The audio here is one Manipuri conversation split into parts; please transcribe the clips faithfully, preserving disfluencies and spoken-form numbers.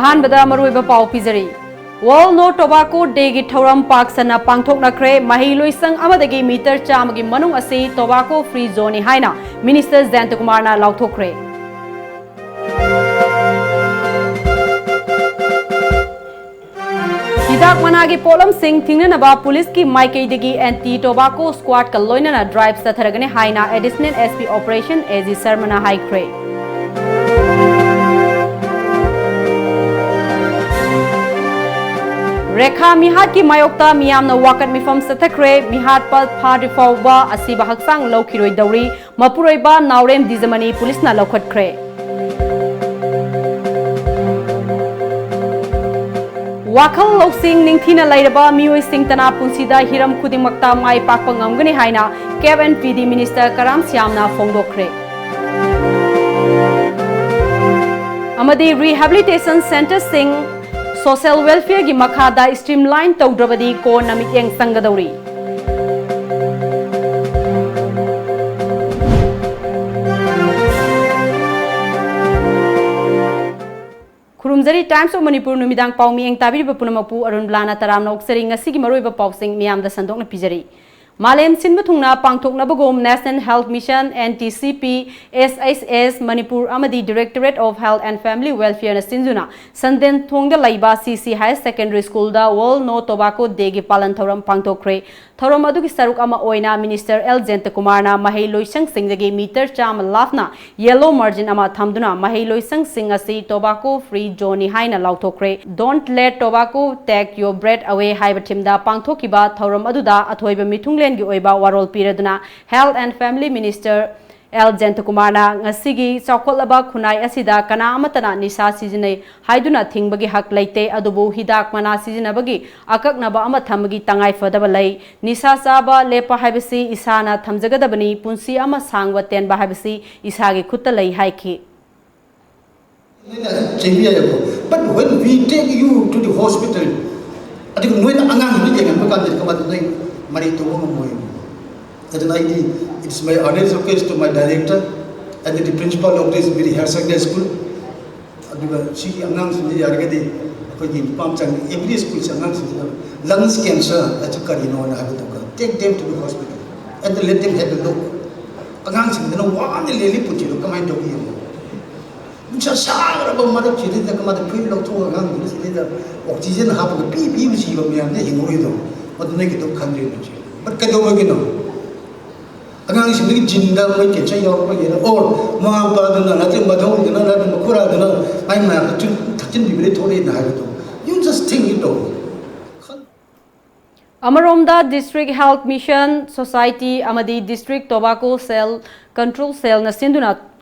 ꯑꯍꯥꯟꯕꯗ ꯃꯔꯨꯑꯣꯏꯕ ꯄꯥꯎ ꯄꯤꯖꯔꯤ꯫ World No Tobacco Day ꯒꯤ ꯊꯧꯔꯝ ꯄꯥꯛ ꯁꯟꯅ ꯄꯥꯡꯊꯣꯛꯅꯈ꯭ꯔꯦ꯫ ꯃꯍꯩ ꯂꯣꯏꯁꯪ ꯑꯃꯗꯒꯤ ꯃꯤꯇꯔ ꯆꯥꯝꯃꯒꯤ ꯃꯅꯨꯡ ꯑꯁꯤ tobacco free zone ꯅꯤ ꯍꯥꯏꯅ Minister ꯖꯌꯟꯇ ꯀꯨꯃꯥꯔꯅ ꯂꯥꯎꯊꯣꯛꯈ꯭ꯔꯦ꯫ ꯍꯤꯗꯥꯛ ꯃꯅꯥꯒꯤ ꯄꯣꯠꯂꯝꯁꯤꯡ ꯊꯤꯡꯅꯅꯕ ꯄꯨꯂꯤꯁꯀꯤ ꯃꯥꯏꯀꯩꯗꯒꯤ anti tobacco squad ꯀ ꯂꯣꯏꯅꯅ drive ꯆꯠꯊꯔꯒꯅꯤ ꯍꯥꯏꯅ Additional S P Operation A G ꯁꯔꯃꯅ ꯍꯥꯏꯈ꯭ꯔꯦ꯫ ꯔꯦꯈꯥ ꯃꯤꯍꯥꯠꯀꯤ ꯃꯥꯌꯣꯛꯇ ꯃꯤꯌꯥꯝꯅ ꯋꯥꯀꯠ ꯃꯤꯐꯝ ꯆꯠꯊꯈ꯭ꯔꯦ꯫ ꯃꯤꯍꯥꯠꯄ ꯐꯥꯗ꯭ꯔꯤ ꯐꯥꯎꯕ ꯑꯁꯤꯕ ꯍꯛꯆꯥꯡ ꯂꯧꯈꯤꯔꯣꯏꯗꯧꯔꯤ꯫ ꯃꯄꯨꯔꯣꯏꯕ ꯅꯥꯎꯔꯦꯝ ꯗꯤꯖꯃꯅꯤ ꯄꯨꯂꯤꯁꯅ ꯂꯧꯈꯠꯈ꯭ꯔꯦ꯫ ꯋꯥꯈꯜ ꯂꯧꯁꯤꯡ ꯅꯤꯡꯊꯤꯅ ꯂꯩꯔꯕ ꯃꯤꯑꯣꯏꯁꯤꯡꯇꯅ ꯄꯨꯟꯁꯤꯗ ꯍꯤꯔꯝ ꯈꯨꯗꯤꯡꯃꯛꯇ ꯃꯥꯏ ꯄꯥꯛꯄ ꯉꯝꯒꯅꯤ ꯍꯥꯏꯅ Cap and P D Minister ꯀꯔꯥꯝ ꯁ꯭ꯌꯥꯝꯅ ꯐꯣꯡꯗꯣꯛꯈ꯭ꯔꯦ꯫ ꯑꯃꯗꯤ rehabilitation centre ꯁꯤꯡ social welfare ꯒꯤ ꯃꯈꯥꯗ streamline ꯇꯧꯗ꯭ꯔꯕꯗꯤ ꯀꯣꯟꯅ ꯃꯤꯠꯌꯦꯡ ꯆꯪꯒꯗꯧꯔꯤ꯫ ꯈꯨꯔꯨꯝꯖꯔꯤ꯫ Times of Manipur ꯅꯨꯃꯤꯗꯥꯡ ꯄꯥꯎ ꯃꯤꯠꯌꯦꯡ ꯇꯥꯕꯤꯔꯤꯕ ꯄꯨꯝꯅꯃꯛꯄꯨ ꯑꯔꯨꯟ ꯕ꯭ꯂꯥꯅ ꯇꯔꯥꯝꯅ ꯑꯣꯛꯆꯔꯤ꯫ ꯉꯁꯤꯒꯤ ꯃꯔꯨꯑꯣꯏꯕ ꯄꯥꯎꯁꯤꯡ ꯃꯤꯌꯥꯝꯗ ꯁꯟꯗꯣꯛꯅ ꯄꯤꯖꯔꯤ꯫ ꯃꯥꯂꯦꯝ ꯁꯤꯟꯕ ꯊꯨꯡꯅ ꯄꯥꯡꯊꯣꯛꯅꯕꯒꯨꯝ National Health Mission, N T C P, S H S, Manipur ꯑꯃꯗꯤ Directorate of Health and Family Welfare ꯅ ꯁꯤꯟꯗꯨꯅ ꯁꯟꯗꯦꯟꯊꯣꯡꯗ ꯂꯩꯕ C C Higher Secondary School ꯗ World No Tobacco Day ꯒꯤ ꯄꯥꯂꯟ ꯊꯧꯔꯝ ꯄꯥꯡꯊꯣꯛꯈ꯭ꯔꯦ꯫ ꯊꯧꯔꯝ ꯑꯗꯨꯒꯤ ꯁꯔꯨꯛ ꯑꯃ ꯑꯣꯏꯅ Minister ꯑꯦꯜ ꯖꯌꯟꯇꯀꯨꯃꯥꯔꯅ ꯃꯍꯩ ꯂꯣꯏꯁꯪꯁꯤꯡꯗꯒꯤ ꯃꯤꯇꯔ ꯆꯥꯝꯃ ꯂꯥꯞꯅ yellow margin ꯑꯃ ꯊꯝꯗꯨꯅ ꯃꯍꯩ ꯂꯣꯏꯁꯪꯁꯤꯡ ꯑꯁꯤ tobacco free zone ꯅꯤ ꯍꯥꯏꯅ ꯂꯥꯎꯊꯣꯛꯈ꯭ꯔꯦ꯫ Don't let tobacco take your breath away ꯍꯥꯏꯕ theme ꯗ ꯄꯥꯡꯊꯣꯛꯈꯤꯕ ꯊꯧꯔꯝ ꯑꯗꯨꯗ ꯑꯊꯣꯏꯕ ꯃꯤꯊꯨꯡꯂꯦꯟꯒꯤ ꯑꯣꯏꯕ ꯋꯥꯔꯣꯜ ꯄꯤꯔꯗꯨꯅ Health and Family Minister L ꯖꯌꯟꯇꯀꯨꯃꯥꯔꯅ ꯉꯁꯤꯒꯤ ꯆꯥꯎꯈꯠꯂꯕ ꯈꯨꯟꯅꯥꯏ ꯑꯁꯤꯗ ꯀꯅꯥ ꯑꯃꯠꯇꯅ ꯅꯤꯁꯥ ꯁꯤꯖꯤꯟꯅꯩ ꯍꯥꯏꯗꯨꯅ ꯊꯤꯡꯕꯒꯤ ꯍꯛ ꯂꯩꯇꯦ, ꯑꯗꯨꯕꯨ ꯍꯤꯗꯥꯛ ꯃꯅꯥ ꯁꯤꯖꯤꯟꯅꯕꯒꯤ ꯑꯀꯛꯅꯕ ꯑꯃ ꯊꯝꯕꯒꯤ ꯇꯉꯥꯏ ꯐꯗꯕ ꯂꯩ꯫ ꯅꯤꯁꯥ ꯆꯥꯕ ꯂꯦꯞꯄ ꯍꯥꯏꯕꯁꯤ ꯏꯁꯥꯅ ꯊꯝꯖꯒꯗꯕꯅꯤ, ꯄꯨꯟꯁꯤ ꯑꯃ ꯁꯥꯡꯕ ꯇꯦꯟꯕ ꯍꯥꯏꯕꯁꯤ ꯏꯁꯥꯒꯤ ꯈꯨꯠꯇ ꯂꯩ ꯍꯥꯏꯈꯤ꯫ ꯅꯣꯏꯅ ꯆꯩꯕ ꯌꯥꯏꯀꯣ, but when we take you to the hospital, ꯑꯗꯨꯒ ꯅꯣꯏꯅ ꯑꯉꯥꯡꯗꯨ ꯌꯦꯡꯍꯟꯕ ꯀꯥꯟꯗ ꯀꯃꯥꯏꯅ ꯅꯣꯏ ꯃꯔꯩ ꯇꯧꯕ ꯉꯝꯃꯣꯏ꯫ ꯑꯗꯨꯅ ꯑꯩꯗꯤ, it's my earnest request to my director and the principal of this very higher secondary school, ꯑꯗꯨꯒ ꯁꯤꯒꯤ ꯑꯉꯥꯡꯁꯤꯡꯁꯤ ꯌꯥꯔꯒꯗꯤ ꯑꯩꯈꯣꯏꯒꯤ ꯅꯨꯄꯥ ꯃꯆꯥꯒꯤ ꯑꯦꯕ꯭ꯔꯤ ꯁ꯭ꯀꯨꯜꯁꯦ ꯑꯉꯥꯡꯁꯤꯡꯁꯤꯅ ꯂꯪꯁ ꯀꯦꯟꯁꯔ ꯍꯥꯏꯁꯤ ꯀꯔꯤꯅꯣꯅ ꯍꯥꯏꯕꯗꯨꯒ take them to the hospital and let them have a look. ꯑꯉꯥꯡꯁꯤꯡꯗꯨꯅ ꯋꯥꯅ ꯂꯦꯜꯂꯤ ꯄꯨꯟꯁꯤꯗꯣ ꯀꯃꯥꯏꯅ ꯇꯧꯒꯦ ꯌꯦꯡꯉꯣ. ꯅꯨꯡꯁꯥ ꯁꯥꯈ꯭ꯔꯕ ꯃꯔꯛꯁꯤꯗꯩꯗ ꯀꯃꯥꯏꯅ ꯐꯨꯔꯤꯠ ꯂꯧꯊꯣꯛꯑꯒ ꯑꯉꯥꯡꯁꯤꯡꯁꯤꯗꯩꯗ ꯑꯣꯛꯁꯤꯖꯦꯟ ꯍꯥꯞꯄꯒ ꯄꯤ ꯄꯤꯕ ꯁꯤꯕ ꯃꯌꯥꯝꯗ ꯍꯤꯡꯍꯧꯔꯤꯗꯣ? ꯑꯗꯨ ꯅꯣꯏ ꯀꯩꯗꯧ ꯈꯟꯗ꯭ꯔꯤꯅꯣ ꯁꯤ? But ꯀꯩꯗꯧꯕꯒꯤꯅꯣ? ꯑꯉꯥꯡꯁꯤꯡꯗꯨꯒꯤ ꯖꯤꯟꯗ ꯃꯣꯏ ꯀꯦꯟꯁꯔ ꯌꯥꯎꯔꯛꯄꯒꯤꯅ, ꯑꯣꯔ ꯃꯃꯥ ꯃꯄꯥꯗꯨꯅ, ꯅꯠꯇ꯭ꯔꯒ ꯃꯙꯧꯗꯨꯅ, ꯅꯠꯇ꯭ꯔꯒ ꯃꯈꯨꯔꯥꯗꯨꯅ ꯃꯥꯏ ꯃꯅꯥꯛꯇ ꯊꯛꯆꯤꯟꯕꯤꯕꯗꯩ ꯊꯣꯛꯂꯛꯏꯅ ꯍꯥꯏꯕꯗꯣ? You just think it over. ꯑꯃꯔꯣꯝꯗ District Health Mission Society ꯑꯃꯗꯤ District Tobacco Cell Control Cellꯅ ꯁꯤꯟꯗꯨꯅ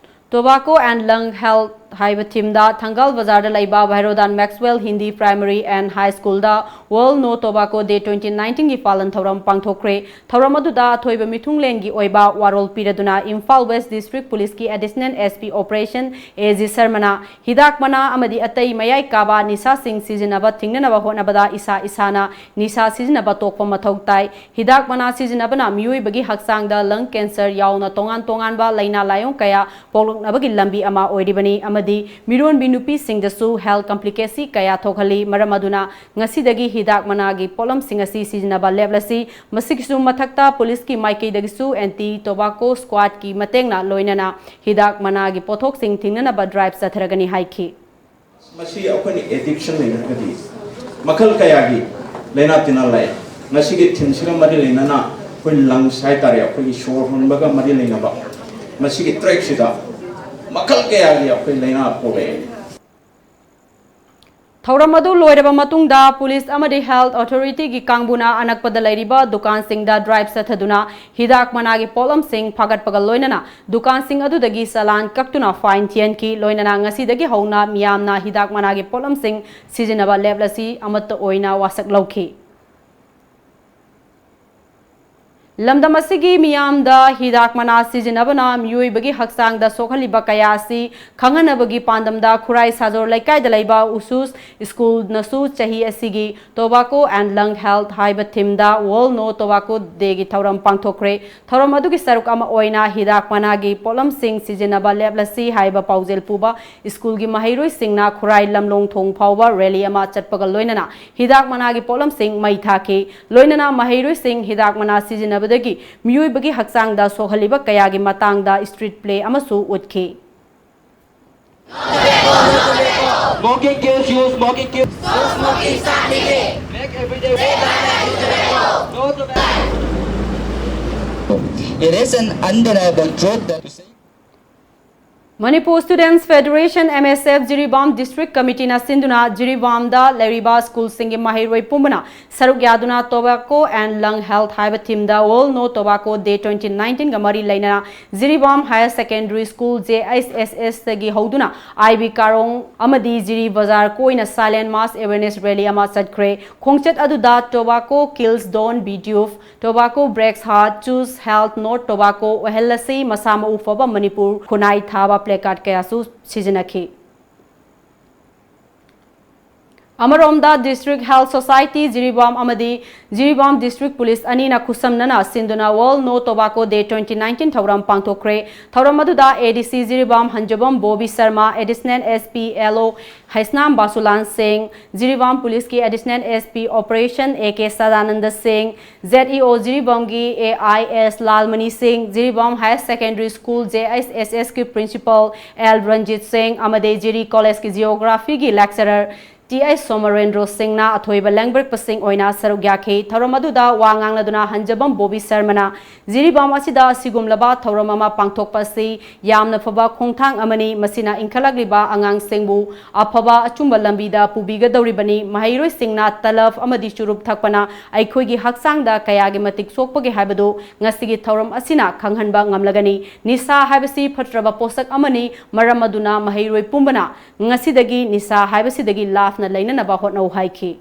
Tobacco and Lung Health ꯍꯥꯏꯕ ꯊꯤꯝꯗ ꯊꯪꯒꯥꯜ ꯕꯖꯥꯔꯗ ꯂꯩꯕ ꯚꯩꯔꯣꯗꯥꯟ ꯃꯦꯛꯁꯋꯦꯜ Hindi Primary and High Schoolꯗ World No Tobacco Day twenty nineteenꯒꯤ ꯄꯥꯂꯟ ꯊꯧꯔꯝ ꯄꯥꯡꯊꯣꯛꯈ꯭ꯔꯦ꯫ ꯊꯧꯔꯝ ꯑꯗꯨꯗ ꯑꯊꯣꯏꯕ ꯃꯤꯊꯨꯡꯂꯦꯟꯒꯤ ꯑꯣꯏꯕ ꯋꯥꯔꯣꯜ ꯄꯤꯔꯗꯨꯅ Imphal West District Policeꯀꯤ Additional SP Operation A G Sharmana ꯍꯤꯗꯥꯛ ꯃꯅꯥ ꯑꯃꯗꯤ ꯑꯇꯩ ꯃꯌꯥꯏ ꯀꯥꯕ ꯅꯤꯁꯥꯁꯤꯡ ꯁꯤꯖꯤꯟꯅꯕ ꯊꯤꯡꯅꯅꯕ ꯍꯣꯠꯅꯕꯗ ꯏꯁꯥ ꯏꯁꯥꯅ ꯅꯤꯁꯥ ꯁꯤꯖꯤꯟꯅꯕ ꯇꯣꯛꯄ ꯃꯊꯧ ꯇꯥꯏ꯫ ꯍꯤꯗꯥꯛ ꯃꯅꯥ ꯁꯤꯖꯤꯟꯅꯕꯅ ꯃꯤꯑꯣꯏꯕꯒꯤ ꯍꯛꯆꯥꯡꯗ lung cancer ꯌꯥꯎꯅ ꯇꯣꯉꯥꯟ ꯇꯣꯉꯥꯟꯕ ꯂꯥꯏꯅꯥ ꯂꯥꯏꯑꯣꯡ ꯀꯌꯥ ꯄꯣꯛꯂꯛꯅꯕꯒꯤ ꯂꯝꯕꯤ ꯑꯃ ꯑꯣꯏꯔꯤꯕꯅꯤ ꯑꯃꯗꯤ ꯃꯤꯔꯣꯟꯕꯤ ꯅꯨꯄꯤꯁꯤꯡꯗꯁꯨ health complicacy ꯀꯌꯥ ꯊꯣꯛꯍꯜꯂꯤ꯫ ꯃꯔꯝ ꯑꯗꯨꯅ ꯉꯁꯤꯗꯒꯤ ꯍꯤꯗꯥꯛ ꯃꯅꯥꯒꯤ ꯄꯣꯠꯂꯝꯁꯤꯡ ꯑꯁꯤ ꯁꯤꯖꯤꯟꯅꯕ ꯂꯦꯞꯂꯁꯤ꯫ ꯃꯁꯤꯒꯤꯁꯨ ꯃꯊꯛꯇ ꯄꯨꯂꯤꯁꯀꯤ ꯃꯥꯏꯀꯩꯗꯒꯤꯁꯨ Anti Tobacco Squadꯀꯤ ꯃꯇꯦꯡꯅ ꯂꯣꯏꯅꯅ ꯍꯤꯗꯥꯛ ꯃꯅꯥꯒꯤ ꯄꯣꯠꯊꯣꯛꯁꯤꯡ ꯊꯤꯡꯅꯅꯕ drive ꯆꯠꯊꯔꯒꯅꯤ ꯍꯥꯏꯈꯤ꯫ ꯃꯁꯤ ꯑꯩꯈꯣꯏꯅ addiction ꯂꯩꯅꯔꯒꯗꯤ ꯃꯈꯜ ꯀꯌꯥꯒꯤ ꯂꯥꯏꯅꯥ ꯇꯤꯟꯅꯥ ꯂꯥꯛꯑꯦ꯫ ꯉꯁꯤꯒꯤ ꯊꯤꯝꯁꯤꯒ ꯃꯔꯤ ꯂꯩꯅꯅ ꯑꯩꯈꯣꯏ lungs ꯍꯥꯏꯇꯥꯔꯦ, ꯑꯩꯈꯣꯏꯒꯤ ꯁꯣꯔ ꯍꯣꯟꯕꯒ ꯃꯔꯤ ꯂꯩꯅꯕ ꯃꯁꯤꯒꯤ trackꯁꯤꯗ ꯃꯈꯜ ꯀꯌꯥꯒꯤ ꯑꯩꯈꯣꯏ ꯂꯥꯏꯅꯥ ꯄꯣꯛꯂꯛꯑꯦ꯫ ꯊꯧꯔꯝ ꯑꯗꯨ ꯂꯣꯏꯔꯕ ꯃꯇꯨꯡꯗ ꯄꯨꯂꯤꯁ ꯑꯃꯗꯤ health authorityꯒꯤ ꯀꯥꯡꯕꯨꯅ ꯑꯅꯛꯄꯗ ꯂꯩꯔꯤꯕ ꯗꯨꯀꯥꯟꯁꯤꯡꯗ drive ꯆꯠꯊꯗꯨꯅ ꯍꯤꯗꯥꯛ ꯃꯅꯥꯒꯤ ꯄꯣꯠꯂꯝꯁꯤꯡ ꯐꯥꯒꯠꯄꯒ ꯂꯣꯏꯅꯅ ꯗꯨꯀꯥꯟꯁꯤꯡ ꯑꯗꯨꯗꯒꯤ ꯆꯂꯥꯟ ꯀꯛꯇꯨꯅ fine ꯊꯤꯍꯟꯈꯤ꯫ ꯂꯣꯏꯅꯅ ꯉꯁꯤꯗꯒꯤ ꯍꯧꯅ ꯃꯤꯌꯥꯝꯅ ꯍꯤꯗꯥꯛ ꯃꯅꯥꯒꯤ ꯄꯣꯠꯂꯝꯁꯤꯡ ꯁꯤꯖꯤꯟꯅꯕ ꯂꯦꯞꯂꯁꯤ ꯑꯃꯠꯇ ꯑꯣꯏꯅ ꯋꯥꯁꯛ ꯂꯧꯈꯤ꯫ ꯂꯝꯗꯝ ꯑꯁꯤꯒꯤ ꯃꯤꯌꯥꯝꯗ ꯍꯤꯗꯥꯛ ꯃꯅꯥ ꯁꯤꯖꯤꯟꯅꯕꯅ ꯃꯤꯑꯣꯏꯕꯒꯤ ꯍꯛꯆꯥꯡꯗ ꯁꯣꯛꯍꯜꯂꯤꯕ ꯀꯌꯥ ꯑꯁꯤ ꯈꯪꯍꯟꯅꯕꯒꯤ ꯄꯥꯟꯗꯝꯗ ꯈꯨꯔꯥꯏ ꯁꯥꯖꯣꯔ ꯂꯩꯀꯥꯏꯗ ꯂꯩꯕ ꯎꯁꯨꯁ ꯁ꯭ꯀꯨꯜꯅꯁꯨ ꯆꯍꯤ ꯑꯁꯤꯒꯤ Tobacco and Lung Health ꯍꯥꯏꯕ ꯊꯤꯝꯗ World No Tobacco Dayꯒꯤ ꯊꯧꯔꯝ ꯄꯥꯡꯊꯣꯛꯈ꯭ꯔꯦ꯫ ꯊꯧꯔꯝ ꯑꯗꯨꯒꯤ ꯁꯔꯨꯛ ꯑꯃ ꯑꯣꯏꯅ ꯍꯤꯗꯥꯛ ꯃꯅꯥꯒꯤ ꯄꯣꯠꯂꯝꯁꯤꯡ ꯁꯤꯖꯤꯟꯅꯕ ꯂꯦꯞꯂꯁꯤ ꯍꯥꯏꯕ ꯄꯥꯎꯖꯦꯜ ꯄꯨꯕ ꯁ꯭ꯀꯨꯜꯒꯤ ꯃꯍꯩꯔꯣꯏꯁꯤꯡꯅ ꯈꯨꯔꯥꯏ ꯂꯝꯂꯣꯡ ꯊꯣꯡ ꯐꯥꯎꯕ ꯔꯦꯂꯤ ꯑꯃ ꯆꯠꯄꯒ ꯂꯣꯏꯅꯅ ꯍꯤꯗꯥꯛ ꯃꯅꯥꯒꯤ ꯄꯣꯠꯂꯝꯁꯤꯡ ꯃꯩ ꯊꯥꯈꯤ꯫ ꯂꯣꯏꯅꯅ ꯃꯍꯩꯔꯣꯏꯁꯤꯡ ꯍꯤꯗꯥꯛ ꯃꯅꯥ ꯁꯤꯖꯤꯟꯅꯕꯗꯒꯤ ꯃꯤꯑꯣꯏꯕꯒꯤ ꯍꯛꯆꯥꯡꯗ ꯁꯣꯛꯍꯜꯂꯤꯕ ꯀꯌꯥꯒꯤ ꯃꯇꯥꯡꯗ street play ꯑꯃꯁꯨ ꯎꯠꯈꯤ꯫ Smoking kills you, smoking kills. Make every day. No tobacco. It is an undeniable truth that to say Manipur Students Federation, M S F, Jiribam District Committeeꯅ ꯁꯤꯟꯗꯨꯅ ꯖꯤꯔꯤꯕꯥꯝꯗ ꯂꯩꯔꯤꯕ ꯁ꯭ꯀꯨꯜꯁꯤꯡꯒꯤ ꯃꯍꯩꯔꯣꯏ ꯄꯨꯝꯕꯅ ꯁꯔꯨꯛ ꯌꯥꯗꯨꯅ Tobacco and Lung Health ꯍꯥꯏꯕ ꯊꯤꯝꯗ World No Tobacco Day twenty nineteenꯒ ꯃꯔꯤ ꯂꯩꯅꯅ Jiribam Higher Secondary School, J H S S ꯇꯒꯤ ꯍꯧꯗꯨꯅ ꯑꯥꯏ ꯕꯤ ꯀꯥꯔꯣꯡ ꯑꯃꯗꯤ ꯖꯤꯔꯤ ꯕꯖꯥꯔ ꯀꯣꯏꯅ silent mass awareness rally ꯑꯃ ꯆꯠꯈ꯭ꯔꯦ꯫ ꯈꯣꯡꯆꯠ ꯑꯗꯨꯗ Tobacco kills, don't be duped, Tobacco breaks heart, choose health, not tobacco, ꯑꯣꯏꯍꯜꯂꯁꯤ ꯃꯁꯥ ꯃꯎ ꯐꯕ ꯃꯅꯤꯄꯨꯔ, ꯈꯨꯟꯅꯥꯏ ꯊꯥꯕ placard ꯀꯌꯥꯁꯨ ꯁꯤꯖꯤꯟꯅꯈꯤ꯫ ꯑꯃꯔꯣꯝꯗ District Health Society ꯖꯤꯔꯤꯕꯥꯝ ꯑꯃꯗꯤ ꯖꯤꯔꯤꯕꯥꯝ District Police ꯑꯅꯤꯅ ꯈꯨꯠꯁꯝꯅꯅ ꯁꯤꯟꯗꯨꯅ World No Tobacco Day twenty nineteen ꯊꯧꯔꯝ ꯄꯥꯡꯊꯣꯛꯈ꯭ꯔꯦ꯫ ꯊꯧꯔꯝ ꯑꯗꯨꯗ A D C Jiribam ꯍꯟꯖꯕꯝ Bobby Sharma, Additional S P L O Heisnam ꯕꯥꯁꯨꯂꯥꯟ ꯁꯤꯡ, Jiribam Policeꯀꯤ Additional S P Operation A K Sadananda ꯁꯤꯡ, Z E O ꯖꯤꯔꯤꯕꯥꯝꯒꯤ A I S Lalmani ꯁꯤꯡ, Jiribam Higher Secondary School, J H S S ꯀꯤ Principal L ꯔꯟꯖꯤꯠ ꯁꯤꯡ ꯑꯃꯗꯤ ꯖꯤꯔꯤ Collegeꯀꯤ Geographyꯒꯤ Lecturer T I ꯁꯣꯃꯔꯦꯟꯗ꯭ꯔꯣ ꯁꯤꯡꯅ ꯑꯊꯣꯏꯕ ꯂꯦꯡꯕꯔꯛꯄꯁꯤꯡ ꯑꯣꯏꯅ ꯁꯔꯨꯛ ꯌꯥꯈꯤ꯫ ꯊꯧꯔꯝ ꯑꯗꯨꯗ ꯋꯥ ꯉꯥꯡꯂꯗꯨꯅ ꯍꯟꯖꯕꯝ ꯕꯣꯕꯤ ꯁꯔꯃꯅ ꯖꯤꯔꯤꯕꯥꯝ ꯑꯁꯤꯗ ꯑꯁꯤꯒꯨꯝꯂꯕ ꯊꯧꯔꯝ ꯑꯃ ꯄꯥꯡꯊꯣꯛꯄ ꯑꯁꯤ ꯌꯥꯝꯅ ꯐꯕ ꯈꯣꯡꯊꯥꯡ ꯑꯃꯅꯤ꯫ ꯃꯁꯤꯅ ꯏꯟꯈꯠꯂꯛꯂꯤꯕ ꯑꯉꯥꯡꯁꯤꯡꯕꯨ ꯑꯐꯕ ꯑꯆꯨꯝꯕ ꯂꯝꯕꯤꯗ ꯄꯨꯕꯤꯒꯗꯧꯔꯤꯕꯅꯤ꯫ ꯃꯍꯩꯔꯣꯏꯁꯤꯡꯅ ꯇꯂꯕ ꯑꯃꯗꯤ ꯆꯨꯔꯨꯞ ꯊꯛꯄꯅ ꯑꯩꯈꯣꯏꯒꯤ ꯍꯛꯆꯥꯡꯗ ꯀꯌꯥꯒꯤ ꯃꯇꯤꯛ ꯁꯣꯛꯄꯒꯦ ꯍꯥꯏꯕꯗꯨ ꯉꯁꯤꯒꯤ ꯊꯧꯔꯝ ꯑꯁꯤꯅ ꯈꯪꯍꯟꯕ ꯉꯝꯂꯒꯅꯤ꯫ ꯅꯤꯁꯥ ꯍꯥꯏꯕꯁꯤ ꯐꯠꯇ꯭ꯔꯕ ꯄꯣꯠꯁꯛ ꯑꯃꯅꯤ꯫ ꯃꯔꯝ ꯑꯗꯨꯅ ꯃꯍꯩꯔꯣꯏ ꯄꯨꯝꯕꯅ ꯉꯁꯤꯗꯒꯤ ꯅꯤꯁꯥ ꯍꯥꯏꯕꯁꯤꯗꯒꯤ ꯂꯥꯞꯅ ꯂꯩꯅꯅꯕ ꯍꯣꯠꯅꯧ ꯍꯥꯏꯈꯤ꯫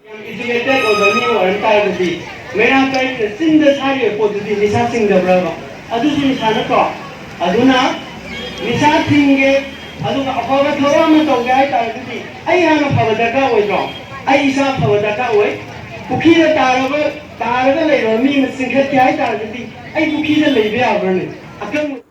ꯌꯥꯝ educated ꯑꯣꯏꯕ ꯃꯤ ꯑꯣꯏꯔꯝ ꯇꯥꯔꯒꯗꯤ ꯃꯩꯔꯥ ꯀꯥꯏꯅ ꯆꯤꯟꯗ ꯁꯥꯔꯤꯕ ꯄꯣꯠꯇꯨꯗꯤ ꯅꯤꯁꯥ ꯆꯤꯡꯗꯕ꯭ꯔꯕ? ꯑꯗꯨꯁꯨ ꯅꯤꯁꯥ ꯅꯠꯇ꯭ꯔꯣ? ꯑꯗꯨꯅ ꯅꯤꯁꯥ ꯊꯤꯡꯒꯦ, ꯑꯗꯨꯒ ꯑꯐꯕ ꯊꯕꯛ ꯑꯃ ꯇꯧꯒꯦ ꯍꯥꯏ ꯇꯥꯔꯒꯗꯤ ꯑꯩ ꯍꯥꯟꯅ ꯐꯕ ꯗꯔꯀꯥꯔ ꯑꯣꯏꯗ꯭ꯔꯣ? ꯑꯩ ꯏꯁꯥ ꯐꯕ ꯗꯔꯀꯥꯔ ꯑꯣꯏ꯫ ꯄꯨꯈ꯭ꯔꯤꯗ ꯇꯥꯔꯕ, ꯇꯥꯔꯒ ꯂꯩꯔꯕ ꯃꯤ ꯑꯃ ꯆꯤꯡꯈꯠꯀꯦ ꯍꯥꯏ ꯇꯥꯔꯒꯗꯤ ꯑꯩ ꯄꯨꯈ꯭ꯔꯤꯗ ꯂꯩꯕ ꯌꯥꯕ꯭ꯔꯅꯦ? ꯑꯀꯪꯕ